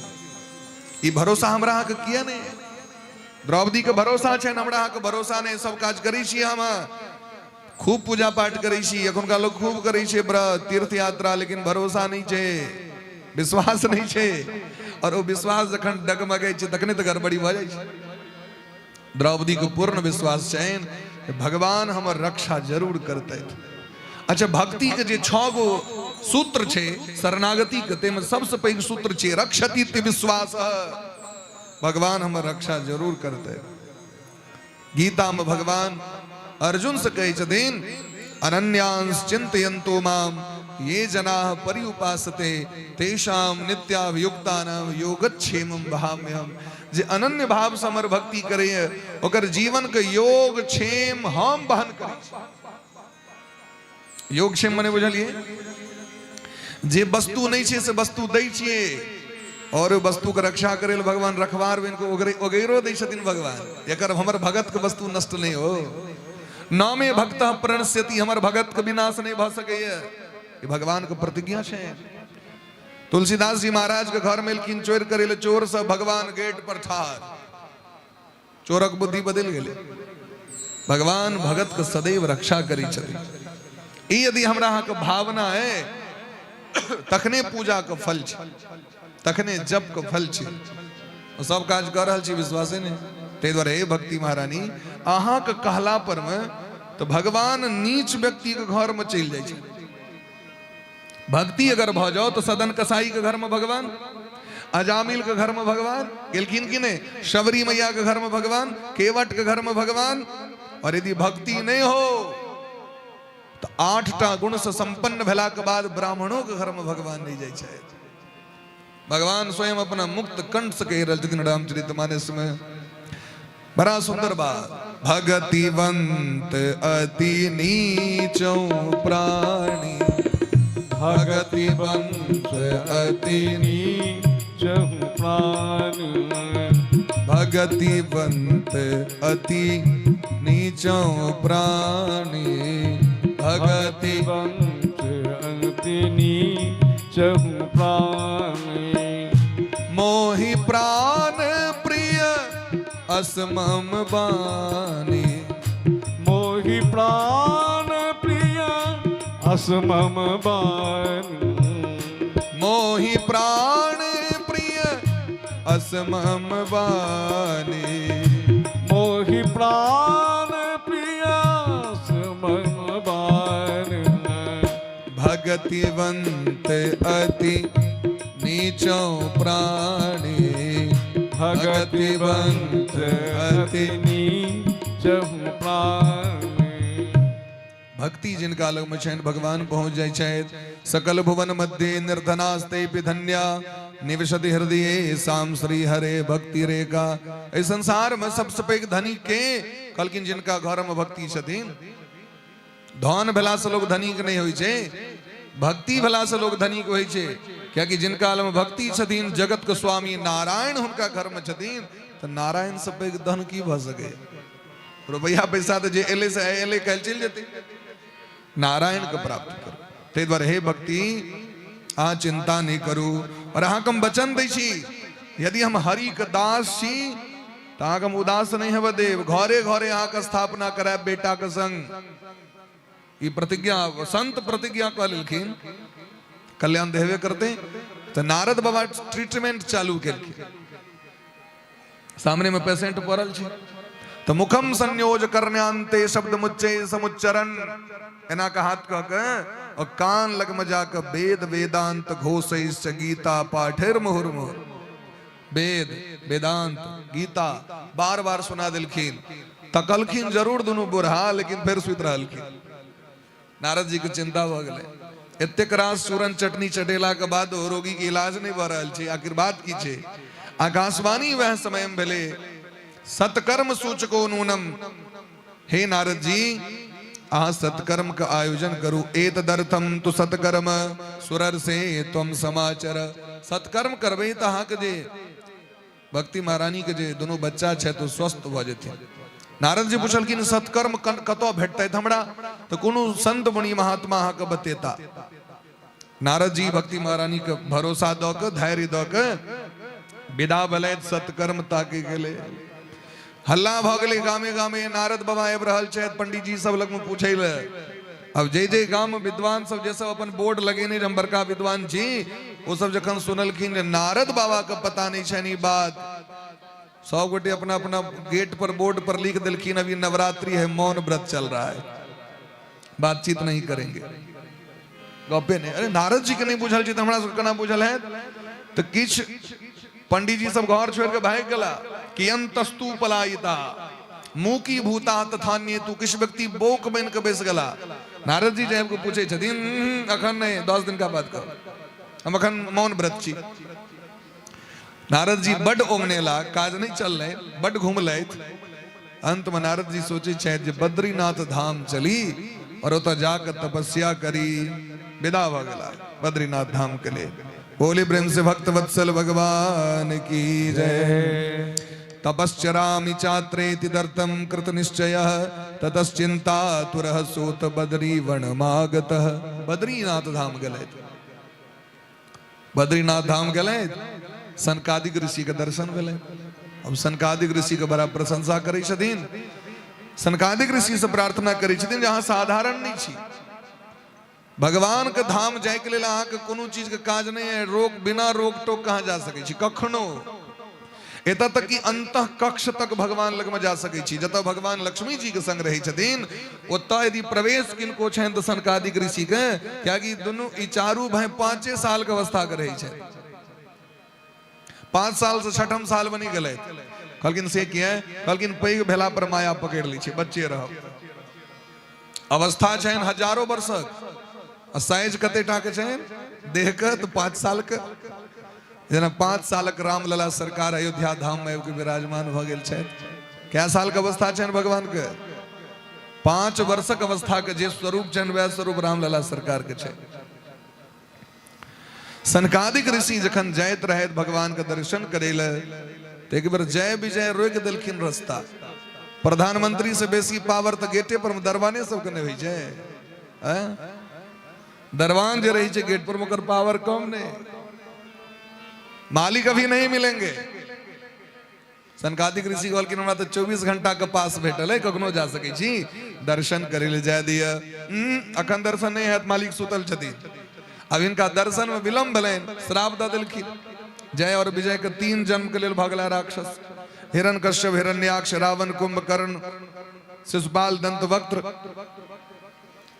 ई भरोसा हमरा अहाँके किया नहीं है? द्रौपदी के भरोसा छै, हमरा अहाँके भरोसा नहीं। सब काज करै छी हम, खूब पूजा पाठ करै छी, एखुनका लोग खूब करै छै व्रत तीर्थ यात्रा, लेकिन भरोसा नहीं छै, विश्वास नहीं छै। और ओ विश्वास जखन डगमगै छै तखने तऽ गड़बड़ी भऽ जाइ छै। द्रौपदी के पूर्ण विश्वास छनि भगवान हमर रक्षा जरूर करतै। अच्छा, भक्ति के जे 6 गो सूत्र छै शरणागति के, ताहिमे सबसँ पैघ सूत्र छै रक्षति विश्वास, भगवान हमर रक्षा जरूर करतै। गीता में भगवान अर्जुन से कहै छथिन, अनन्यांस चिंतयन्तो माम ये जनाः पर्युपासते तेषां नित्याभियुक्तानां योगक्षेमं वहाम्यहम्। जे अनन्य भाव से हमर भक्ति करैए ओकर जीवन के योग क्षेम हम वहन करै छी। योग क्षेम मने बुझलिए, जे वस्तु नहीं छै से वस्तु दै छियै और ओहि वस्तु के रक्षा करे लए भगवान रखवार बनि के ओगैरो दै छथिन भगवान, एकर हमर भगत के वस्तु नष्ट नहीं हो। नामे भक्त प्रणश्यति, हमर भगत के विनाश नहीं भऽ सकैए, ई भगवान के प्रतिज्ञा छै। तुलसीदास जी महाराज के घर में एलखिन चोर करे लए चोर सब, भगवान गेट पर ठाढ़, चोरक बुद्धि बदलि गेलै। भगवान भगत के सदैव रक्षा करै छथिन। ई यदि हमरा अहाँके भावना है तखने पूजा के फल छै, तखने जप के फल छै। सब काज कऽ रहल छी, विश्वासे नहि। ताहि दुआरे हे भक्ति महारानी, अहाँके कहला पर मे तऽ भगवान नीच व्यक्तिके घरमे चलि जाइ छै। भक्ति अगर भऽ जाओ तो सदन कसाई के घर में भगवान, अजामिल के घर में भगवान गेलखिन कि नहीं, शबरी मैया के घर में भगवान, केवट के घर में भगवान। और यदि भक्ति नहीं हो तो 8टा गुण से संपन्न भेला के बाद ब्राह्मणों के घर में भगवान नहीं जाइ छै। भगवान स्वयं अपना मुक्त कंठ से कहि रहल छथिन रामचरित मानस में, बड़ा सुंदर बात, भगतिवंत अति नीचौ प्राणी, भगतिवंत अति नीचहु प्राणी, भगतिवंत अति नीचौ प्राणी, भगतिवंत अति नीचहु प्राणी, मोहि प्राण प्रिय असमम बानी, मोहि प्राण प्रिय असमम बानी, मोहि प्राण प्रिय असमम बानी, मोहि प्राण प्रिय असमम बानी, भगतिवंत अति नीचो प्राणी, भगतिवंत अति नीचहु प्राणी। भक्ति जिनका लग में छनि भगवान पहुंच जाइ छथि। सकल भुवन मध्य निर्धनास्ते धन्या निवसति हृदय साम श्री हरे भक्ति रेखा। एहि संसार में सबसे पैघ धनी के कहलखिन जिनका घर में भक्ति छथिन। धन भेला से लोग धनिक नहीं होइ छै, भक्ति भेला से लोग धनिक होइ छै। कियाकि जिनका लग में भक्ति छथिन, जगत के स्वामी नारायण हुनका घर में छथिन, तऽ नारायण से पैघ धन की भऽ सकै? रुपैआ पैसा तऽ जे एलै से एलै, काल्हि चलि जेतै। नारायण के प्राप्त करू। ताहि दुआरे हे भक्ति, अहाँ चिंता नहि करू। और अहाँके हम वचन दै छी, यदि हम हरि के दास छी तऽ अहाँके हम उदास नहि हेबऽ देब। घरे घरे अहाँके स्थापना करायब बेटा के संग। ई प्रतिज्ञा संत प्रतिज्ञा कऽ लेलखिन, कल्याण देबे करते। तऽ नारद बाबा ट्रीटमेंट चालू केलखिन। सामने में पेशेंट पड़ल छै, तऽ मुखम संयोज करण्यांते शब्द मुच्चे समुच्चरण, एना के हाथ कह के और कान लग में जाके वेद वेदांत घोषैश्च गीता पाठेर मुहुर मुहुर, वेद वेदांत गीता बार बार सुना देलखिन। तकलखिन जरूर दुनू बुढ़ा, लेकिन फेर सुति रहलखिन। नारद जी के चिंता भऽ गेलै, एतेक रास चूरन चटनी चटेला के बाद रोगी के इलाज नहीं भऽ रहल छै, आखिर बात की छै? आकाशवाणी वह समय में भेलै, सत्कर्म सूचको नूनम, हे नारद जी अहाँ सत्कर्म के आयोजन करू। एतदर्थम तु सत्कर्म सुरर से त्वम समाचर, सत्कर्म करबै तऽ अहाँके जे भक्ति महारानी के जे दुनू बच्चा छै तो स्वस्थ भऽ जेथिन। नारद जी पुछलखिन सत्कर्म कतऽ भेटतै हमरा? तऽ कोनो संत मुनि महात्मा अहाँके बतेता। नारद जी भक्ति महारानी के भरोसा दऽ के, धैर्य दऽ के विदा भेलथि सत्कर्म ताके गेलै। हल्ला भऽ गेलै गामे गामे, नारद बाबा आबि रहल छथि पंडीजी सब लगमे पूछै लए। अब जे जे गाम में विद्वान सब जे सब अपन बोर्ड लगेने हम बड़का विद्वान छी, ओ सब जखन सुनलखिन जे नारद बाबा के पता नहीं छनि ई बात, सब गोटे अपना अपना गेट पर बोर्ड पर लिख देलखिन अभी नवरात्रि है, मौन व्रत चल रहा है, बातचीत नहीं करेंगे, गपे नहीं। अरे नारद जी के नहीं बुझल छै तऽ हमरा सबके केना बुझल है? तऽ किछु पंडीजी सब घर छोड़ के भागि गेला कि अंतस्तु पलायिता मूकी भूता तथा तू, किछु व्यक्ति बौक बनि के बैस गेला। नारद जी जाबि के पूछै छथिन, अखन नहीं, 10 दिन का बाद कहब, हम अखन मौन व्रत छी। नारद जी बड ओंगनेला, काज नहीं चललै, बड घुमलथि। अंत में नारद जी सोचै छथि जे बद्रीनाथ धाम चली और ओतऽ जाके तपस्या करी। विदा भऽ गेला बद्रीनाथ धाम के लेल। बोली प्रेम से भक्त वत्सल भगवान की जय। तपश्चरामि चात्रेति दर्तम कृत निश्चय ततश्चिंता तुरह सूत बद्री वनमागतः। बद्रीनाथ धाम गेलथि, बद्रीनाथ धाम गेलै, सनकादिक ऋषि के दर्शन भेलै। अब सनकादिक ऋषि के बड़ा प्रशंसा करै छथिन। सनकादिक ऋषि से प्रार्थना करै छथिन जे अहाँ साधारण नहि छी, भगवान के धाम जाय के लेल अहाँके कोनो चीज के काज नहि है, रोक बिना रोक टोक कहाँ जा सकै छी कखनो। एतऽ तक कि अंत कक्ष तक भगवान लगमे जा सकै छी। जतऽ भगवान लक्ष्मी जी के संग रहै छथिन ओतऽ यदि प्रवेश किनको छनि तऽ सनकादिक ऋषि के, कियाकि दुनू ई चारू भाई 5 साल के अवस्था के रहै छथि। 5 साल से 6ठम साल बनि गेलै। कहलखिन से किया? कहलखिन पैघ भेला पर माया पकड़ि लै छै, बच्चे रहब। अवस्था छनि हजारो वर्षक आ साइज कते टा के छनि देह के, तऽ 5 साल के। जेना 5 सालक रामलला सरकार अयोध्या धाम में आबि के विराजमान भऽ गेल छथि। कै साल के अवस्था छनि भगवान के? 5 वर्षक अवस्था के जे स्वरूप छनि वएह स्वरूप रामलला सरकार के छै। सनकादिक ऋषि जखन जाइत रहथि भगवान के दर्शन करे ले, तऽ एक बेर जय विजय रोकि देलखिन रस्ता। प्रधानमंत्री से बेसी पावर तऽ गेटे पर दरबाने सबके नहि होइ छै। दरबान जे रहै छै गेट पर ओकर पावर कम नहि, मालिक अभी नहीं मिलेंगे। सनकादिक ऋषि कहलखिन हमरा तऽ 24 घंटा के पास भेटल है, कखनो जा सकै छी, दर्शन करे ले जाय दिअ। अखन दर्शन नहीं हैत, मालिक सुतल छथिन। अब हिनका दर्शन में विलंब भेलनि, श्राप दऽ देलखिन। जय और विजय के 3 जन्म के लेल भगला राक्षस, हिरण कश्यप, हिरण्याक्ष, रावण, कुंभकर्ण, शिशुपाल, दंतवक्त्र।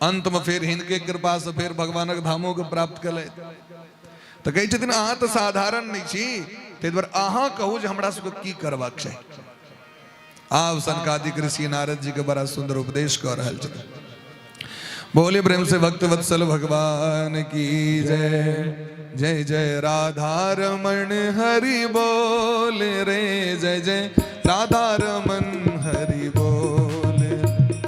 अंत में फिर हिनके कृपा से फिर भगवानक धामों के प्राप्त कले। तो कहै छथिन अहाँ तऽ साधारण नहीं छी, ताहि दुआरे अहाँ कहू जे हमरा सबके की करबाक चाही। आब सनकादिक ऋषि नारद जी के बड़ा सुंदर उपदेश कऽ रहल छथिन। बोले प्रेम से भक्त वत्सल भगवान की जय। जय जय राधा रमण हरि बोल रे, जय जय राधा रमन हरि बोल,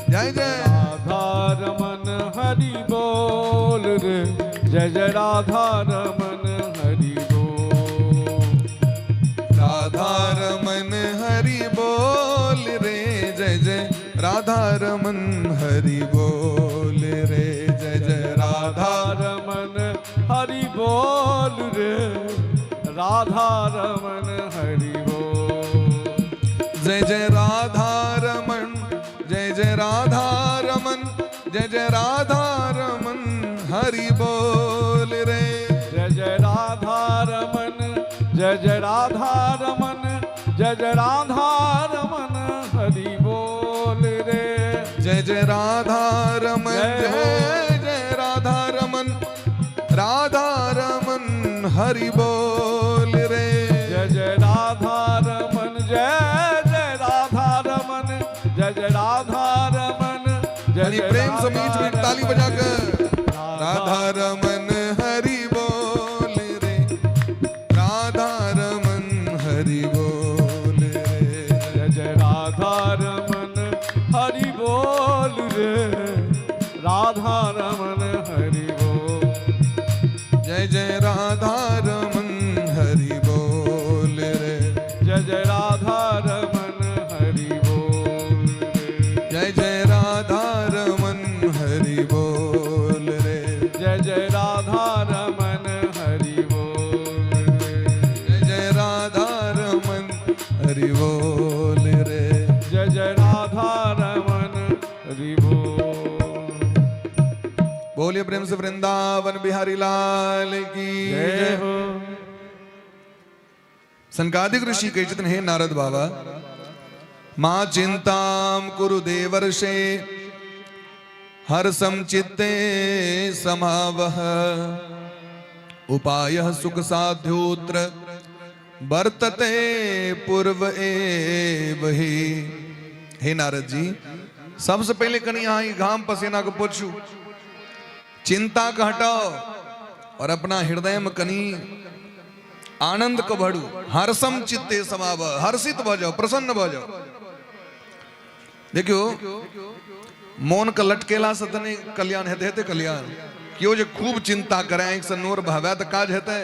जय जय राधा रमन हरि बोल रे, जय जय राधा रमन हरि बोल। राधा रमन हरि बोल रे, जय जय राधा रमन हरि बोल रे, जय जय राधा रमन हरि बोल रे, राधा रमन हरि बोल। जय जय राधा रमन, जय जय राधा रमन, जय जय राधा रमन हरि बोल रे। जय जय राधा रमन, जय जय राधा रमन, जय जय राधा रमन हरि बोल रे। जय जय राधा रमन, जय जय राधा रमन, राधा रमन हरि बोल रे। जय जय राधा रमन, जय जय राधा रमन, जय जय राधा रमन, जय जय प्रेम से बीच में ताली बजा कर राधा रमन हरि बोल रे, राधा रमन हरि बोल रे। जय जय राधा रमन हरि बोल रे, राधा रमन हरि बोल। जय जय राधा रमन हरि बोल रे, जय जय राधा रमन हरि बोल रे। जय जय राधा रमन हरि बोल रे, जय जय राधा रमन हरि बोल रे। जय जय राधा रमन हरि बोल रे, जय जय राधा रमन हरि बोल। बोलिए प्रेम से वृंदावन बिहारी लाल की जय हो। सनकादिक ऋषि कहै छथिन हे नारद बाबा, मां चिंताम कुरु देवर्षे हर्षम चित्ते समावह, उपाय सुख साध्योत्र वर्तते पूर्व एव ही। हे नारद जी, सबसे पहले कनी अहाँ ई घाम पसीना के पोछू, चिंता के हटाओ और अपना हृदय में कनी आनंद के भरू। हर्षम चित्ते समाव, हर्षित भ जाओ, प्रसन्न भ जाओ। देखियो मोन के लटकेला से तऽ नहि कल्याण हेतै, हेतै कल्याण? केओ जे खूब चिंता करे, आँखि से नोर बहबै तऽ काज हेतै?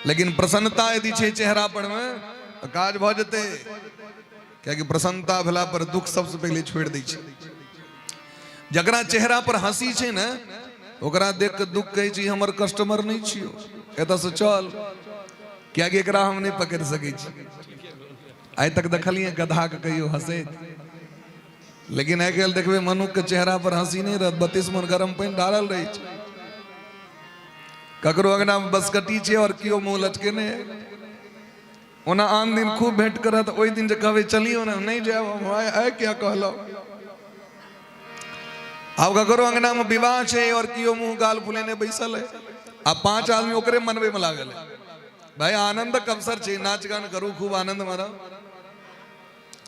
लेकिन प्रसन्नता यदि छै चेहरा पर में तऽ काज भऽ जेतै। कियाकि प्रसन्नता भेला पर दुख सबसे पहिले छोड़ि दै छै। जकरा चेहरा पर हंसी छै ने, ओकरा देख के दुख कहै छै हमर कस्टमर नहि छियौ, एतऽ से चल, कियाकि एकरा हम नहि पकड़ि सकै छी। आइ तक देखलियै गधा के कहियो हंसैत? लेकिन आइ काल्हि देखबै मनुख के चेहरा पर हंसी नहि रहत, 32 मन गरम पानि डालल रहै छै। ककरो अंगना में बसकटी छै और केओ मुंह लटकेने है। ओना आन दिन खूब भेंट करत, ओहि दिन जे कहबै चलियौ ने, नहि जायब हम, आइ आइ किया कहलहुँ। आब ककरो अंगना में विवाह छै और कियो मुंह गाल फुलेने बैसल है, आ 5 आदमी ओकरे मनबे में लागल है। भाई आनंदक अवसर छै, नाच गान करू, खूब आनंद मनाउ।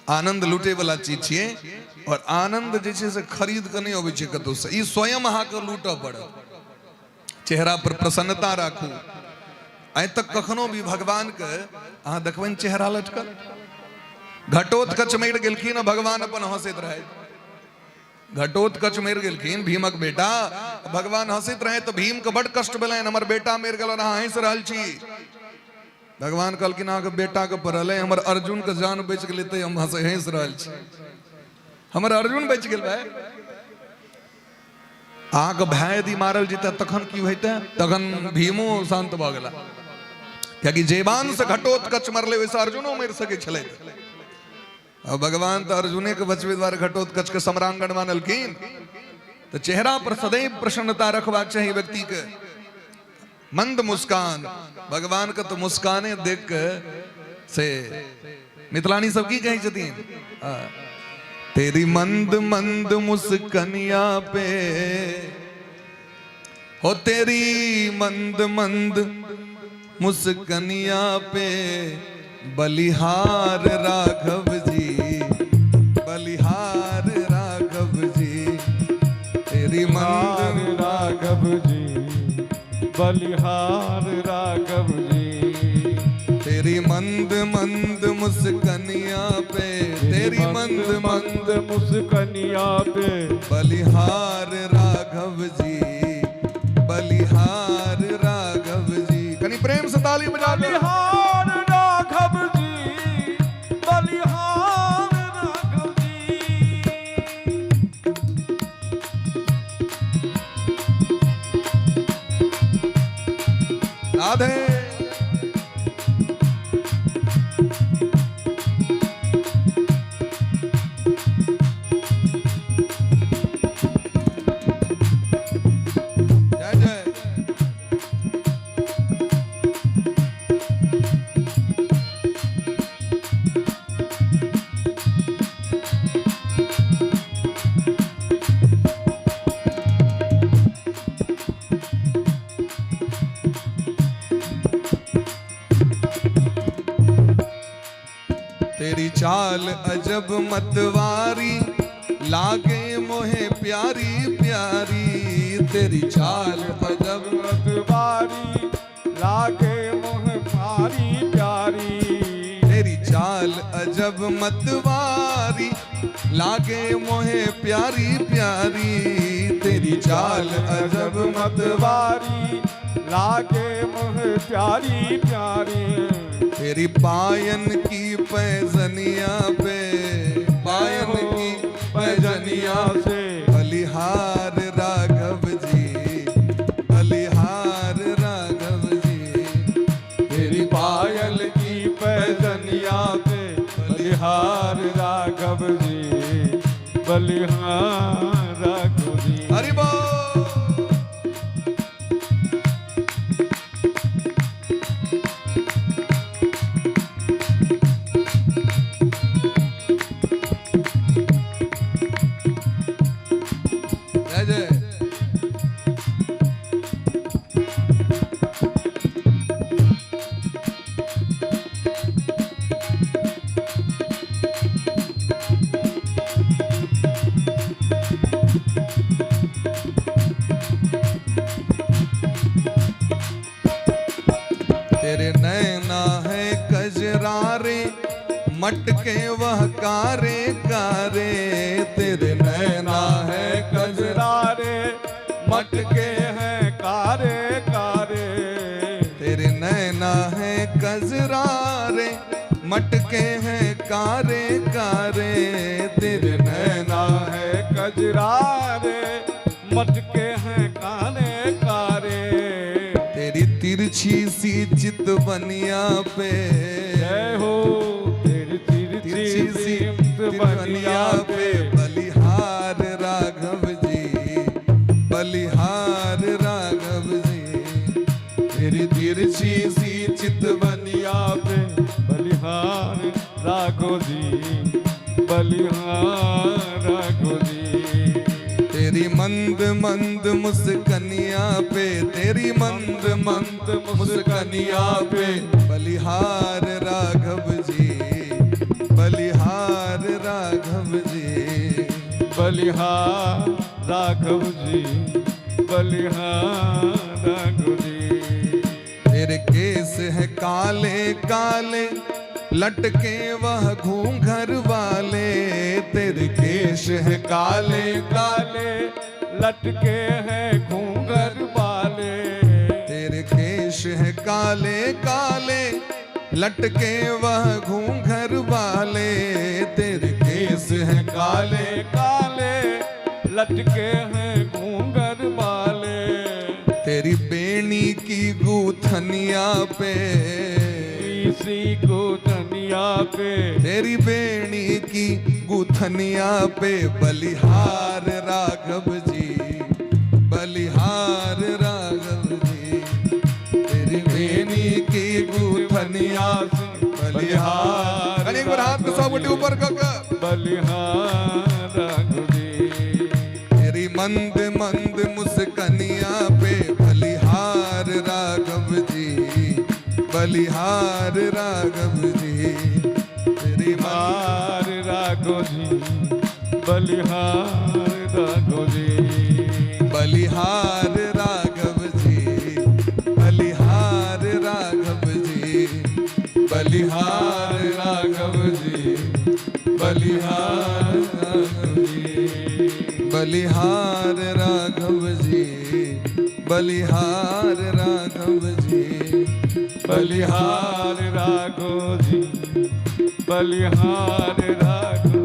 आनंद लूटे वाला चीज छियै, और आनंद जे छै से खरीद के नहि अबै छै कतौ से, ई स्वयं अहाँके लूटऽ पड़त। चेहरा पर प्रसन्नता राखू। आइ तक कखनो भी भगवान के अहाँ देखबनि चेहरा लटकल? घटोत्कच मरि गेलखिन, भगवान अपन हंसैत रहै। घटोत्कच मरि गेलखिन, भीमक बेटा, भगवान हंसैत रहे तऽ भीम के बड कष्ट भेलनि, हमर बेटा मरि गेल, अहाँ हंसि रहल छी। भगवान कहलखिन अहाँके बेटा के पड़ल है, हमर अर्जुन के जान बचि गेलै तऽ हम हंसि रहल छी, हमर अर्जुन बचि गेल। भाय अहाँके भाय यदि मारल जेतै तखन की होइतै? तखन भीमो शान्त भऽ गेला, कियाकि जेबान से घटोत्कच मरलै ओहिसँ अर्जुनो मरि सकै छलै। आ भगवान तऽ अर्जुने के बचबै दुआरे घटोत्कच के सम्रांगण मानलखिन। तऽ चेहरा पर सदैव प्रसन्नता रखबाक चाही व्यक्ति के, मंद मुस्कान। भगवान के तऽ मुस्काने देख के से मिथिलानी सब की कहै छथिन, तेरी मंद मंद मुस्कनिया पे हो, तेरी मंद मंद मुस्कनिया पे बलिहार राघव जी, बलिहार राघव जी, तेरी मंद राघव जी, बलिहार राघव जी, तेरी मंद मंद मुस्कनिया पे, तेरी मंद मंद मुस्कनिया पे बलिहार राघव जी, बलिहार राघव जी। कनी प्रेम से ताली बजा दो। बलिहार राघव जी, बलिहार राघव जी। राधे। जय जय। तेरी चाल अजब मतवारी, लागे मोहे प्यारी प्यारी। तेरी चाल अजब मतवारी, लागे मोहे प्यारी प्यारी। तेरी चाल अजब मतवारी, लागे मोहे प्यारी प्यारी। तेरी चाल अजब मतवारी, लागे मोहे प्यारी प्यारी। तेरी पायन की पैजनिया पे, पायन की पैजनिया से बलिहार राघव जी, बलिहार राघव जी। तेरी पायल की पैजनिया पे बलिहार राघव जी, बलिहार राघव जी। हरि बोल। जय जय। तेरे नैना है कजरारे, मटके वह कारे कारे। तेरे नैना है कजरारे, मटके हैं कारे कारे। तेरे नैना है कजरारे, मटके हैं कारे कारे। तेरे नैना है कजरारे, मटके हैं कारे कारे। तेरी तिरछी सी चितवनिया पे, जय हो। तेरी तिरछी सी तिरवनिया पे बलिहार राघव जी, बलिहार राघव जी। तेरी तिरछी सी चितवनिया पे बलिहार राघो जी, बलिहार राघो जी। तेरी मंद मंद मुस्कनिया पे, तेरी मंद मंद मुस्कनिया पे, बलिहार राघव जी, बलिहार राघव जी। बलिहार राघव जी, बलिहार राघव जी। तेरे केस है काले काले, लटके वह घूंघर वाले, तेरे केश है काले काले लटके हैं घूंघर वाले, तेरे केश है काले काले, लटके वह घूंघर वाले, तेरे केस है काले काले लटके हैं घूंघर वाले। तेरी बेणी की गूथनिया पे, इसी को धनिया पे, तेरी बेणी की गुथनिया पे, बलिहार राघव जी, बलिहार राघव जी। तेरी बेणी की गुथनिया बलिहार। कनी एक बार हाथ के सब गोटे ऊपर क क। बलिहार राघव जी। तेरी मंद मंद मुस्कनिया पे, बलिहार राघव जी, बलिहार राघव जी। तेरी मंद हार राघो जी, बलिहार राघो जी। बलिहार राघव जी, बलिहार राघव जी, बलिहार राघव जी, बलिहार राघव जी। बलिहार राघव जी, बलिहार राघव जी। बलिहार राघो जी, बलिहार राघो।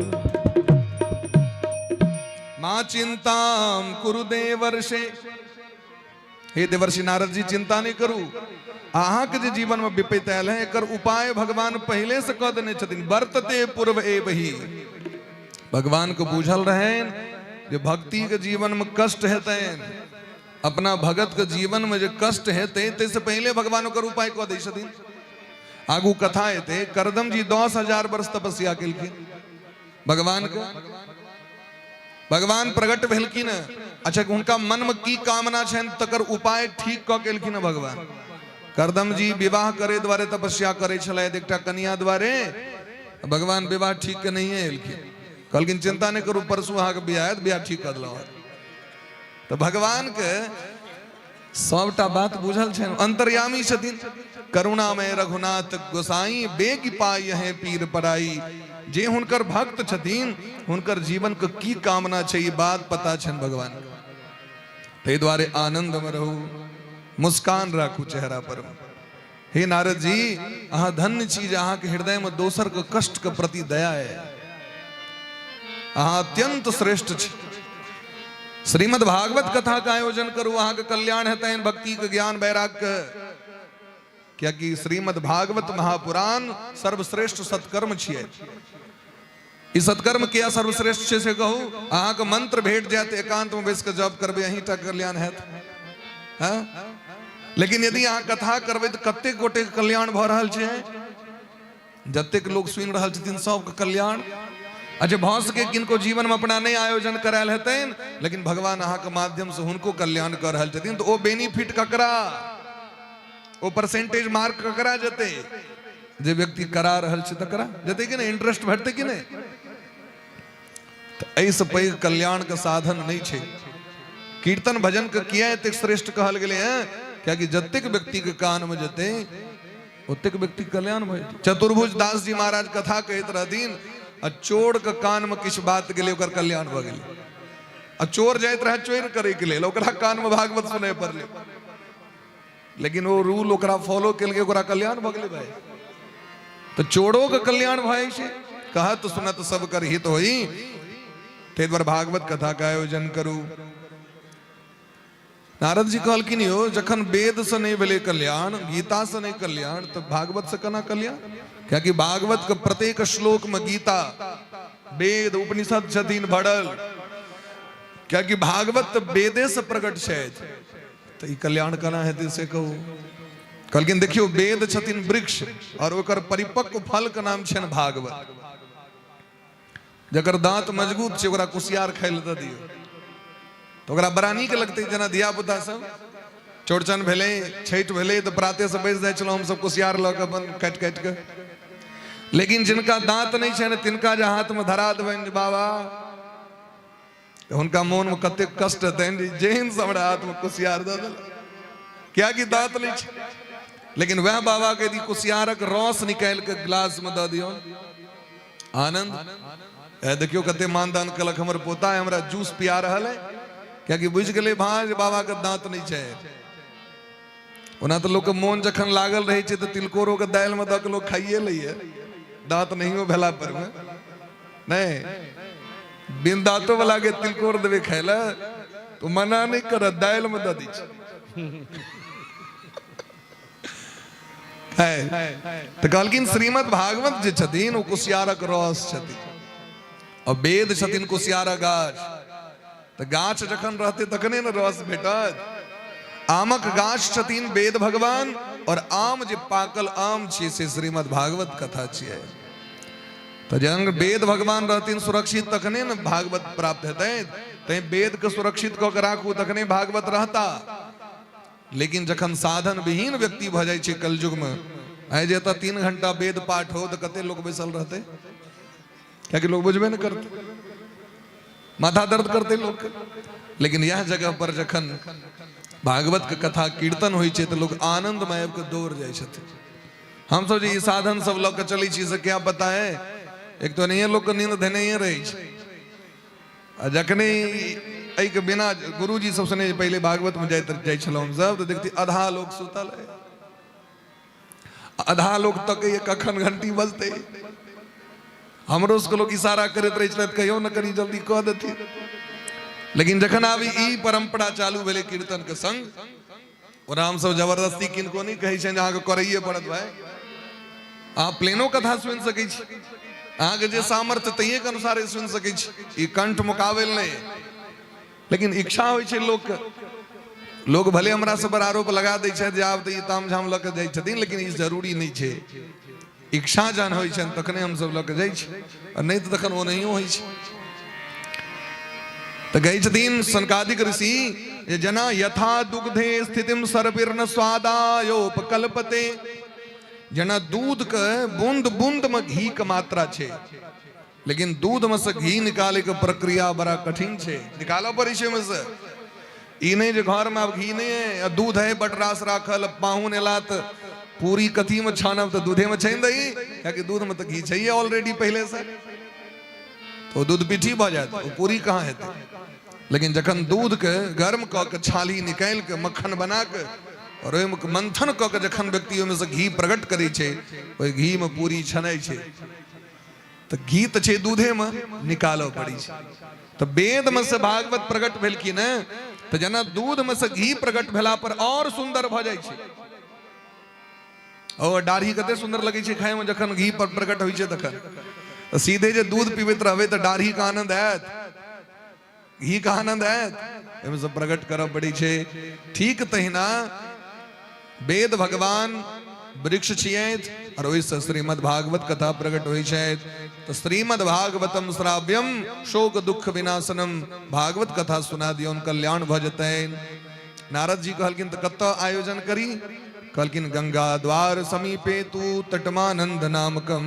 माँ चिंताम कुरु देवर्षे। हे देवर्षि नारद जी, चिंता नहीं करू। अहाँके जे जीवन में विपत्ति आयल है, एकर उपाय भगवान पहले से कह देने छथिन। वर्तते पूर्व एवही। भगवान के बुझल रहन जे भक्ति के जीवन में कष्ट हेतनि, अपना भगत के जीवन में जे कष्ट हेतै ताहिसँ पहले भगवान ओकर उपाय कऽ दै छथिन। आगू कथा हेतै, करदम जी 10,000 वर्ष तपस्या केलखिन भगवान के। भगवान प्रकट भेलखिन। अच्छा, हुनका मन में की कामना छनि तकर उपाय ठीक कऽ के एलखिन भगवान। करदम जी विवाह करे द्वारे तपस्या करे छलथि एकटा कनिया द्वारे। भगवान विवाह ठीक के नहीं एलखिन, कहलखिन चिंता नहीं करू, परसू अहाँके बियाह हैत, बियाह ठीक कऽ देलहुँ। तऽ भगवान के सबटा बात बुझल छनि, अंतर्यामी छथिन। करुणामय रघुनाथ गोसाई, बेग पाई है पीर पराई। जे हुनकर भक्त छथिन हुनकर जीवन के की कामना छै ई बात पता छनि भगवान के। ताहि दुआरे आनंद में रहू, मुस्कान राखू चेहरा पर। हे नारद जी, अहाँ धन्य छी जे अहाँके हृदय में दोसर के कष्ट के प्रति दया है। अहाँ अत्यंत श्रेष्ठ छी। श्रीमद् भागवत कथा का आयोजन करू, अहाँके कल्याण हेतनि, भक्ति के ज्ञान वैराग के। कियाकि श्रीमद् भागवत महापुराण सर्वश्रेष्ठ सत्कर्म छियै। ई सत्कर्म किया सर्वश्रेष्ठ छै से कहू? अहाँके मंत्र भेट जायत, एकांत में बैस के जप करबै, अहीं टा कल्याण हैत। हाँ? लेकिन यदि अहाँ कथा करबै तऽ कतेक गोटे के कल्याण भऽ रहल छै? जतेक लोग सुनि रहल छथिन सबके कल्याण। अच्छा, भऽ सके किनको जीवन में अपना नहि आयोजन करायल हेतनि, लेकिन भगवान अहाँके माध्यम से हुनको कल्याण कऽ रहल छथिन, तऽ ओ बेनिफिट ककरा, ओ परसेंटेज मार्क ककरा जेतै? जे व्यक्ति करा रहल छै तकरा जेतै कि नहि? इंटरेस्ट भेटतै कि नहि? तऽ एहिसँ पैघ कल्याणके साधन नहि छै। कीर्तन भजन के किया एतेक श्रेष्ठ कहल गेलै हैं? कियाकि जतेक व्यक्ति के कान में जेतै ओतेक व्यक्ति कल्याण भऽ जेतै। चतुर्भुज दास जी महाराज कथा कहैत रहथिन आ चोर के कान में किछु बात गेलै, ओकर कल्याण भऽ गेलै। आ चोर जाइत रहै चोरि करैके लेल, ओकरा कान में भागवत सुनय पड़लै, लेकिन ओ रूल ओकरा फॉलो केलकै, ओकरा कल्याण भऽ गेलै भाई। तऽ चोरो के कल्याण भऽ जाइ छै। कहत सुनत सब कर हित होई। ताहि दुआरे भागवत कथा के आयोजन करू। नारद जी कहलखिन यौ, जखन वेद से नहि भेलै कल्याण, गीता से नहि कल्याण, तऽ भागवत से केना कल्याण? कियाकि भागवत के प्रत्येक श्लोक में गीता, वेद, उपनिषद छथिन भरल। कियाकि भागवत तऽ वेदे से प्रकट छथि, तऽ ई कल्याण केना हेतै से कहू? कहलखिन देखियौ, वेद छथिन वृक्ष और ओकर परिपक्व फल के नाम छनि भागवत। जकर दांत मजबूत छै ओकरा कुसियार खाइ लए दऽ दियौ तऽ ओकरा बड़ा नीक लगतै। जेना धिया पुता सब चौड़चन भेलै, छठि भेलै, तऽ प्राते से बैस जाइ छलहुँ हमसब कुसियार लऽ कऽ अपन काटि काटि कऽ। लेकिन जिनका दांत नहि छनि तिनका जे हाथमे धरा देबनि जे बाबा, तऽ हुनका मोनमे कतेक कष्ट हेतनि जे जेहन से हमरा हाथमे कुसियार दऽ देलक, कियाकि दाँत नहि छै। लेकिन वएह बाबाके यदि कुसियारक रस निकालि कऽ गिलासमे दऽ दियौ, आनंद। देखियौ कते मानदान केलक हमर पोता, हमरा जूस पिया रहल है, कियाकि बुझि गेलै भाँ जे बाबाके दाँत नहि छै। ओना तऽ लोकके मोन जखन लागल रहै छै तऽ तिलकोरोके दालिमे दऽ कऽ लोक खाइए लैए, दाँत नहियो भेला पर मे। नहि, बिन दाँतो वाला के तिलकोर देबै खाय लए तऽ मना नहि करत, दालिमे दऽ दै छै। तऽ कहलखिन श्रीमद् भागवत जे छथिन ओ कुसियारक रस छथिन और वेद छथिन कुसियारक गाछ। तऽ गाछ जखन रहतै तखने ने रस भेटत। आमक गाछ छथिन वेद भगवान और आम जे पाकल आम छियै से श्रीमद् भागवत कथा छियै। तऽ जहन वेद भगवान रहथिन सुरक्षित तखने ने भागवत प्राप्त हेतै। तैं वेद के सुरक्षित कऽ के राखू तखने भागवत रहता। लेकिन जखन साधन विहीन व्यक्ति भऽ जाइ छै कलयुग मे, आइ जे एतऽ 3 घंटा वेद पाठ हो तऽ कते लोक बैसल रहतै? कियाकि लोक बुझबे नहि करतै, माथा दर्द करतै लोक। लेकिन यह जगह पर जखन भागवत के कथा कीर्तन होइ छै तऽ लोक आनंद में आबि कऽ दौड़ जाइ छथिन। हमसब जे ई साधन सब लऽ कऽ चलै छी से क्या पता है, एक तऽ एनाहिए लोकके नींद धेनैए रहै छै, आ जखने एहिके बिना गुरुजी सब सने पहिले भागवत में जाइ छलहुँ हमसब तऽ देखती आधा लोक सुतल है, आधा लोक तकैए कखन घंटी बजतै। हमरो सबके लोक इशारा करैत रहै छलथि, कहियो ने कनि जल्दी कऽ देथिन। लेकिन जखन आब ई परंपरा चालू भेलै कीर्तन के संग, ओना हमसब जबरदस्ती किनको नहि कहै छियनि जे अहाँके करैए पड़त। भाय, अहाँ प्लेनो कथा सुनि सकै छी, अहाँके जे सामर्थ्य तहिएके अनुसारे सुनि सकै छी, ई कंठ मुकाबल नहि। लेकिन इच्छा होइ छै लोकके, लोक भले हमरा सब पर आरोप लगा दै छथि जे आब तऽ ई ताम झाम लऽ कऽ जाइ छथिन, लेकिन ई जरूरी नहि छै। इच्छा जहन होइ छनि तखने हमसब लऽ कऽ जाइ छी, आ नहि तऽ तखन ओनाहियो होइ छै। तऽ कहै छथिन सनकादिक ऋषि जे जेना यथा दुग्धे स्थितिम सर्पिर्ण स्वादायोपकल्पते, जेना दूध के बूंद बूंद में घी के मात्रा छै, लेकिन दूध में से घी निकाले के प्रक्रिया बड़ा कठिन छै, निकालऽ पड़ै छै ओहिमे से। ई नहि जे घर में आब घी नहीं है, दूध है बड रास राखल, पाहुन एला तऽ पूरी कथी में छानब, तऽ दूधे में छानि दही, कियाकि दूध में तऽ घी छैहे ऑलरेडी पहले से, तो दूध पीठी भऽ जायत, ओ पूरी कहाँ हेतै। लेकिन जखन दूध के गर्म कऽ के छाली निकालि के मक्खन बना के और ओहिमे मंथन कऽ के जखन व्यक्ति ओहिमे से घी प्रकट करै छै, ओहि घी में पूरी छनै छै, तऽ घी तऽ छै दूधे में, निकालऽ पड़ै छै। तऽ वेद में से भागवत प्रकट भेलखिन ने, तऽ जेना दूध में से घी प्रकट भेला पर और सुंदर भऽ जाइ छै। ओ दाढ़ी कते सुंदर लगै छै खाय में जखन घी पर प्रकट होइ छै तखन। तऽ सीधे जे दूध पीबैत रहबै तऽ दाढ़ी के आनंद आयत, घी के आनंद आयत? एहिमे से प्रकट करऽ पड़ै छै। ठीक तहिना वेद भगवान वृक्ष छियथि और ओहिसँ श्रीमद् भागवत कथा प्रकट होइ छथि। तऽ श्रीमद् भागवतम श्राव्यम शोक दुख विनाशनम, भागवत कथा सुना दियौन, कल्याण भऽ जेतनि। नारद जी कहलखिन तऽ कतऽ आयोजन करी? कहलखिन गंगा द्वार समीपे तू तटमानंद नामकम,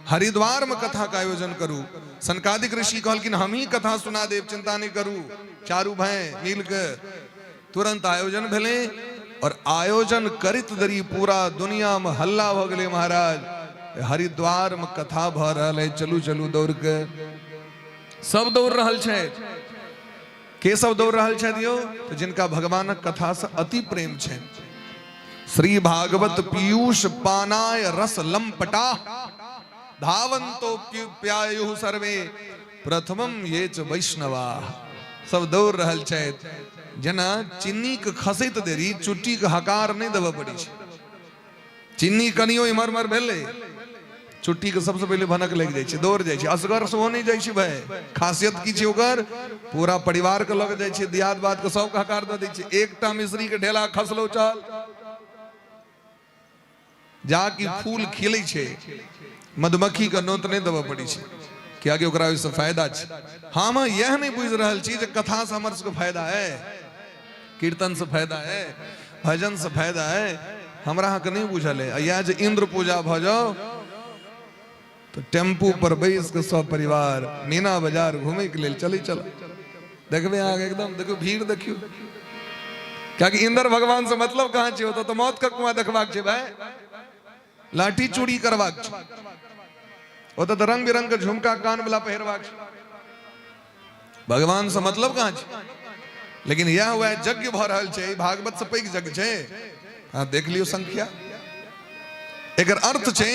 हरिद्वार में कथा का आयोजन करू। सनकादिक ऋषि कहलखिन हम ही कथा सुना देब, चिंता नहीं करू। चारू भाई मिल के तुरंत आयोजन भेलै और आयोजन करित दरी पूरा दुनिया में हल्ला भ गेलै, महाराज हरिद्वार में कथा भ रहल है, चलू चलू दौड़ के। सब दौड़ रहल छै। के सब दौड़ रहल छथि यौ? तऽ जिनका भगवानक कथा से अति प्रेम छनि। श्री भागवत पीयूष पानाय रस लंपटा धावंतो प्यायु सर्वे प्रथमम ये च वैष्णवा। सब दौड़ रहल छथि। जेना चिन्नी के खसैत देरी चुट्टी के हकार नहि देबऽ पड़ै छै। चिन्नी कनियो इम्हर उम्हर भेलै, चुट्टी के सबसे पहिले भनक लागि जाइ छै, दौड़ जाइ छै। असगर सेहो नहि जाइ छै भाय। खासियत की छै ओकर? पूरा परिवार के लग जाइ छै, दियाद बाद के सबके हकार दऽ दै छै। एकटा मिश्री के ढेला खसलो चल, जा कि फूल खिलै छै, मधुमक्खी के नोत नहि देबऽ पड़ै छै, कियाकि ओकरा ओहिसँ फायदा छै। हम इएह नहि बुझि रहल छी जे कथासँ हमर सबके फायदा है, कीर्तनसँ फायदा है, भजनसँ फायदा है, हमरा अहाँके नहि बुझल है। इएह जे इंद्र पूजा भऽ जाओ तऽ टेम्पू पर बैस के सब परिवार मीना बाजार घूमे के लेल चलै चल, देखबै अहाँके एकदम देखियौ भीड़ देखियौ, कियाकि इंद्र भगवान से मतलब कहाँ छै, ओतऽ तऽ मौत के कुआं देखबाक छै भाई, लाठी चूड़ी करबाक छै, ओतऽ तऽ रंग बिरंग के झुमका कान वाला पहिरबाक छै, भगवान से मतलब कहाँ छै। लेकिन यह वह यज्ञ भऽ रहल छै, भागवत से पैघ यज्ञ छै। अहाँ देख लियौ संख्या, एकर अर्थ छै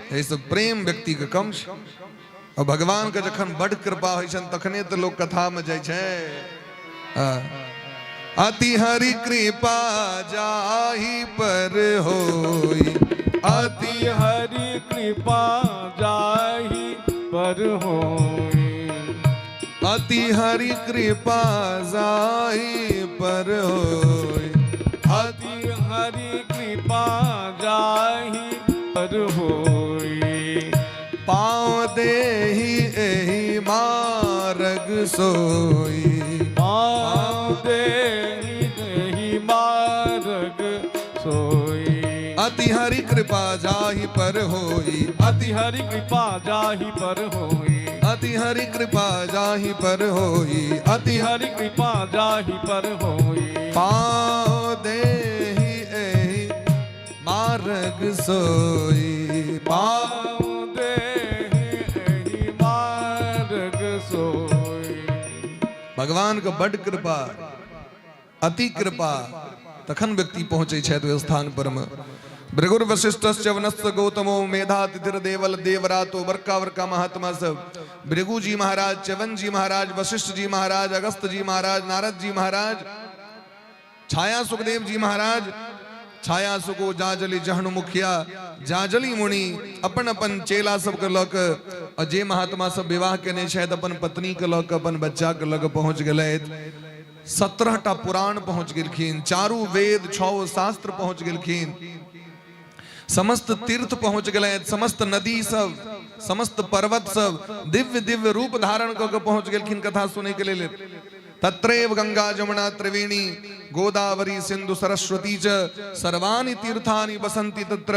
एहिसँ प्रेम व्यक्ति के कम छै। और भगवान के जखन बड कृपा होइ छनि तखने तऽ लोक कथा में जाइ छै। अति हरि कृपा जाहि पर होई, अति हरि कृपा जाहि पर होई, अति हरि कृपा जाहि पर होई, अति हरि कृपा जाहि पर होई, पाँव देहि एहि मार्ग सोई, पाँव देहि एहि मार्ग सोई, अति हरि कृपा जाहि पर होई, अति हरि कृपा जाहि पर होई, अति हरि कृपा जाहि पर होई, अति हरि कृपा जाहि पर होई, पाँव देहि एहि मार्ग सोई, पाँव देहि एहि मार्ग सोई। भगवान के बड कृपा, अति कृपा, तखन व्यक्ति पहुंचे छथि ओहि स्थान पर में। भृगुर वशिष्ठ वनस्थ गौतमो मेधा तिथिर देवल देवरातो, बड़का बड़का महात्मा सब, भृगु जी महाराज, च्यवन जी महाराज, वशिष्ठ जी महाराज, अगस्त जी महाराज, नारद जी महाराज, छाया सुखदेव जी महाराज, छाया सुको जाजली जहनु मुखिया जाजली मुनि, अपन अपन चेला सबके लऽ कऽ और जे महात्मा सब विवाह केने छथि अपन पत्नी के लऽ कऽ अपन बच्चा के लऽ कऽ पहुँच गेलथि। 17 टा पुराण पहुँच गेलखिन, चारू वेद 6 शास्त्र पहुँच गेलखिन, समस्त तीर्थ पहुँच गेलथि, समस्त नदी सब, समस्त पर्वत सब दिव्य दिव्य रूप धारण कऽ के पहुँच गेलखिन कथा सुनै के लेल। तत्रैव गंगा जमुना त्रिवेणी गोदावरी सिंधु सरस्वती च सर्वाणि तीर्थानि बसंती तत्र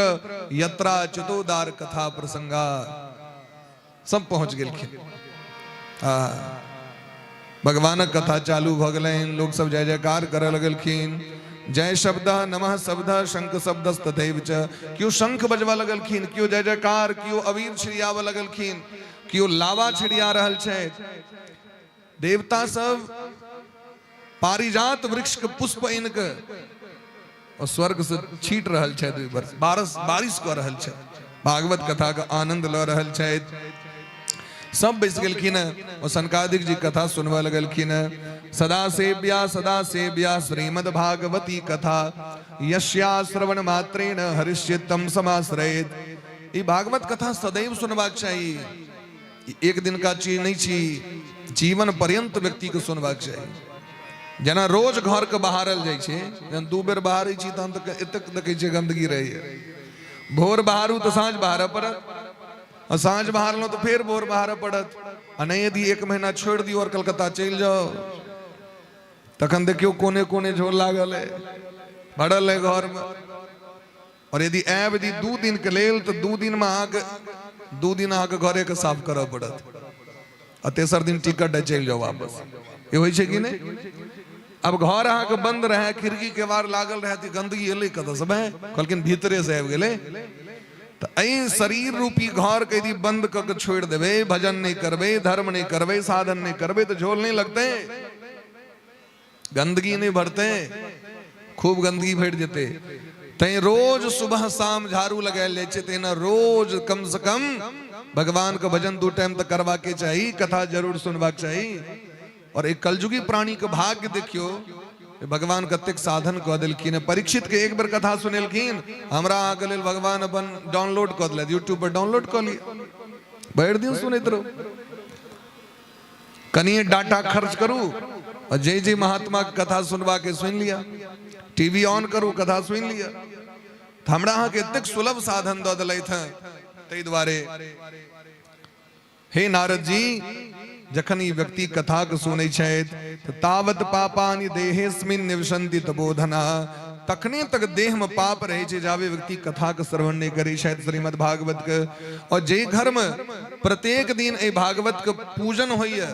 यत्रा चतोदार कथा प्रसंगा, सब पहुँच गेलखिन। आ भगवानक कथा चालू भऽ गेलनि, लोक सब जय जयकार करऽ लगलखिन, जय शब्द नमः शब्द शंख शब्द तथैव च, केओ शंख बजबऽ लगलखिन, केओ जय जयकार, केओ अबीर छिड़ियाबऽ लगलखिन, केओ लावा छिड़िया रहल छथि। देवता सब पारिजात वृक्ष के पुष्प आनि के और स्वर्ग से छीट रहल छथि, बारिश बारिश कऽ रहल छथि, भागवत कथा के आनंद लऽ रहल छथि। सब बैस गेलखिन और सनकादिक जी कथा सुनबऽ लगलखिन। सदा सेव्या सदा सेव्या श्रीमद् भागवती कथा यस्या श्रवण मात्रेण हरिश्चित्तम समाश्रयेत। ई भागवत कथा सदैव सुनबाक चाही, एक दिन का चीज नहीं छी, जीवन पर्यंत व्यक्ति के सुनबाक चाही। जेना रोज घर के बहारल जाइ छै, जहन 2 बेर बहारै छी तहन तऽ एतेक देखै छियै गंदगी रहैए। भोर बहारू तऽ साँझ बहारऽ पड़त, आ साँझ बहारलहुँ तऽ फेर भोर बहारऽ पड़त। आ नहि यदि 1 महीना छोड़ि दियौ और कलकत्ता चलि जाउ, तखन देखियौ कोने कोने झोल लागल है, भरल है घरमे। और यदि आयब यदि 2 दिन के लेल तऽ 2 दिन में अहाँके 2 दिन अहाँके घरे के साफ करऽ पड़त, आ तेसर दिन टिकट है चलि जाउ वापस। ई होइ छै कि नहि? अब घर अहाँके बंद रहै, खिड़की केवाड़ लागल रहै, तऽ गंदगी एलै कतऽसँ भाय? कहलखिन भीतरे से आबि गेलै। तऽ एहि शरीर रूपी घर के यदि बंद कऽ के छोड़ि देबै, भजन नहि करबै, धर्म नहि करबै, साधन नहि करबै, तऽ झोल नहि लगतै, गंदगी नहीं भरते, खूब गंदगी भरि जेतै। तैं रोज सुबह शाम झाड़ू लगायल जाइ छै, तहिना रोज कम से कम भगवान के भजन 2 टाइम तऽ करबाके चाही, कथा जरूर सुनबाक चाही। और एक कलयुगी प्राणी के भाग्य देखियो, भगवान कतेक साधन कऽ देलखिन। परीक्षित के एक बेर कथा सुनेलखिन, हमरा अहाँके लेल भगवान अपन डाउनलोड कऽ देलथि, यूट्यूब पर डाउनलोड कऽ लिअ, भरि दिन सुनैत रहू, कनिए डाटा खर्च करू और जे जे महात्मा के कथा सुनबा के सुनि लिअ, टीवी ऑन करू कथा सुनि लिअ। तऽ हमरा अहाँके एतेक सुलभ साधन दऽ देलथि हँ। ताहि दुआरे हे नारद जी, जखन ई व्यक्ति कथा के सुनै छथि तऽ तावत पापानि देहेस्मिन निवसन्ति तबोधना, तखने तक देह में पाप रहै छै जाबे व्यक्ति कथा के श्रवण नहि करै छथि श्रीमद् भागवत के। और जे घर में प्रत्येक दिन एहि भागवत के पूजन होइए,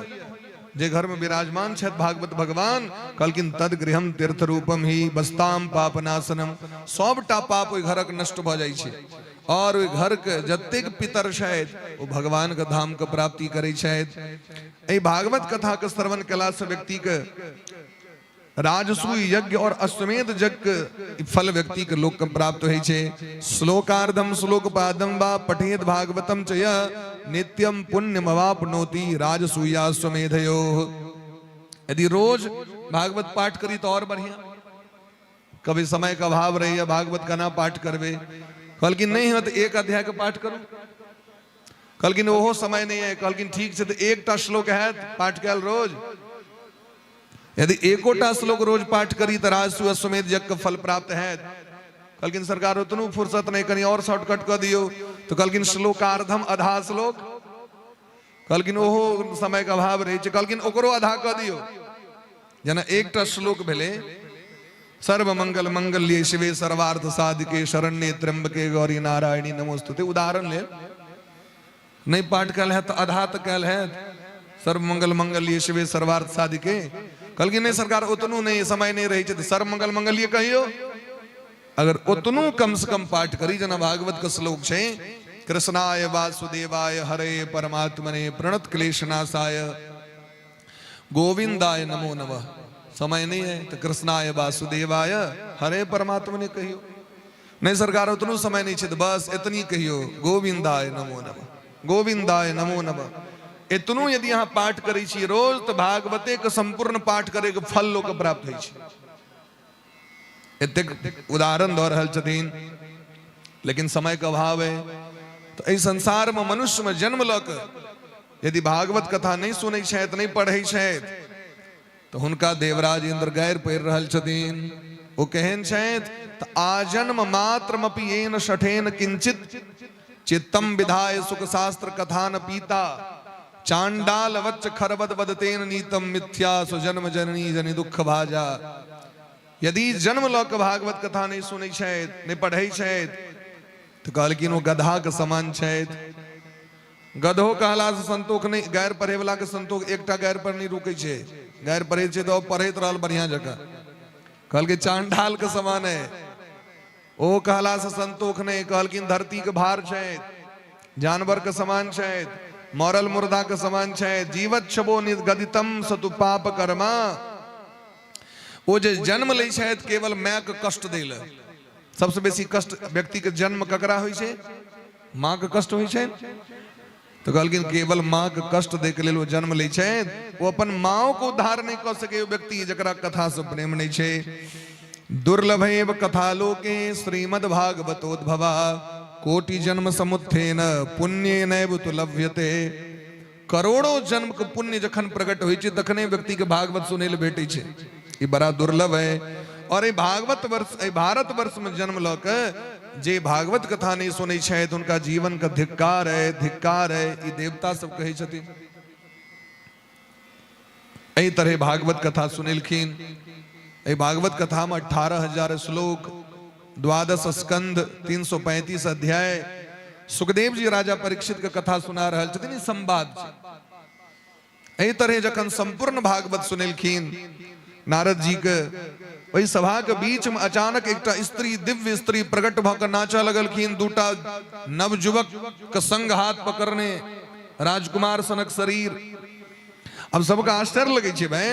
जे घर में विराजमान छथि भागवत भगवान, कहलखिन तद गृहम तीर्थ रूपम ही बस्ताम पापनाशनम, सबटा पाप ओहि घरक नष्ट भऽ जाइ छै और ओहि घर के जतेक पितर छथि ओ भगवान के धाम के प्राप्ति करै छथि। एहि भागवत कथा के श्रवण केला से व्यक्ति के राजसूय यज्ञ और अश्वमेध यज्ञ के फल व्यक्ति के लोक के प्राप्त होइ छै। श्लोकार्धम श्लोक पादम वा पठेत भागवतम च यः नित्यम पुण्यमवाप्नोति राजसूयाश्वमेधयोः। यदि रोज भागवत पाठ करी तो और बढ़िया। कभी समय के अभाव रही भागवत केना पाठ करबे, कहलखिन नहीं है तो एक अध्याय के पाठ करू। कहलखिन ओहो समय नहीं है। कहलखिन ठीक छै, तऽ एकटा श्लोक हैत पाठ कयल रोज। यदि एकोटा श्लोक रोज पाठ करी तऽ राजसु अश्वमेध यज्ञ के फल प्राप्त हैत। कहलखिन सरकार ओतनो फुर्सत नहीं, कनी और शॉर्टकट कऽ दियौ। तऽ कहलखिन श्लोकार्धम आधा श्लोक। कहलखिन ओहो समय के अभाव रहै छै। कहलखिन ओकरो आधा कऽ दियौ। जेना एकटा श्लोक भेलै सर्व मंगल मंगल्ये शिवे सर्वार्थ साधिके शरण्ये त्र्यंबके गौरी नारायणी नमोस्तुते। उदाहरण लेल नहीं पाठ कयल है तो आधा तो कयल है। सर्व मंगल मंगल्ये शिवे सर्वार्थ साधिके। कहलखिन नहीं सरकार ओतनो नहीं, समय नहीं रहे छै, सर्व मंगल मंगल्ये कहियो। अगर ओतनो कम से कम पाठ करी, जेना भागवत के श्लोक छै कृष्णाय वासुदेवाय हरे परमात्मने प्रणत क्लेशनाशाय गोविंदाय नमो नमः। समय नहीं है तो कृष्णाय वासुदेवाय हरे परमात्मा ने कहियो। नहीं सरकार उतनो समय नहीं छै तो बस इतनी कहियो गोविंदाय नमो नमः, गोविंदाय नमो नमः। इतनो यदि अहाँ पाठ करै छी रोज तो भागवते के संपूर्ण पाठ करे के फल लोक प्राप्त होइ छै। एतेक उदाहरण दऽ रहल छथिन, लेकिन समय के अभाव है। तो एहि संसार में मनुष्य में जन्म लऽ के यदि भागवत कथा नहीं सुनै छथि, नहीं पढ़ै छथि, तो हुनका देवराज इंद्र गैर पड़ि रहल छथिन। ओ केहन छथि? तऽ आजन्म मात्रमपि येन शठेन किंचित चित्तम विधाय सुख शास्त्र कथा न पीता चांडाल वच्च खरबद बदतेन नीतम मिथ्या सुजन्म जननी जनि दुख भाजा। यदि जन्म लऽ कऽ भागवत कथा नहि सुनै छथि, नहि पढ़ै छथि, तऽ कहलखिन ओ गधा के समान छथि। गधो कहला से संतोख नहि, गैर पढ़े वाला के संतोख एकटा गैर पर नहि रुकै छै। गैर पढ़े छै तऽ पढ़ैत रहल बढ़िया जकाँ। कहलकै चांडाल के समान है। ओ कहला से संतोख नहि, कहलखिन धरती के भार छथि, जानवर के समान छथि, मरल मुर्दा के समान छथि। जीवत छबो निगदितम सतु पाप कर्मा। ओ जे जन्म लै छथि केवल माय के कष्ट दै लए। सबसे बेसी कष्ट व्यक्ति के जन्म ककरा होइ छै? माँ के कष्ट होइ छै। तऽ कहलखिन केवल माँ के कष्ट दै के लेल ओ जन्म लै छै। ओ अपन माओ के उद्धार नहि कऽ सकै ओ व्यक्ति जकरा कथा से प्रेम नहि छै। दुर्लभैव कथा लोके श्रीमद् भागवतोद्भवा कोटि जन्म समुत्थेन पुण्येनैव तु लभ्यते। करोड़ों जन्म के पुण्य जखन प्रकट होइ छै तखने व्यक्ति के भागवत सुनै लए भेटै छै। ई बड़ा दुर्लभ है। और एहि भागवत वर्ष, एहि भारत वर्ष में जन्म लऽ के जे भागवत कथा नहि सुनै छथि हुनका जीवन के धिक्कार है, धिक्कार है, ई देवता सब कहै छथिन। एहि तरह भागवत कथा सुनेलखिन। एहि भागवत कथा में 18,000 श्लोक, 12 स्कंध, 335 अध्याय। सुखदेव जी राजा परीक्षित के कथा सुना रहल छथिन। ई संवाद छै। एहि तरह जखन संपूर्ण भागवत सुनेलखिन नारद जी के, ओहि सभा के बीच में अचानक एकटा स्त्री, दिव्य स्त्री प्रकट भऽ के नाचऽ लगलखिन। दूटा नवयुवक के संग हाथ पकड़ने, राजकुमार सनक शरीर। अब सबके आश्चर्य लगै छै भाई।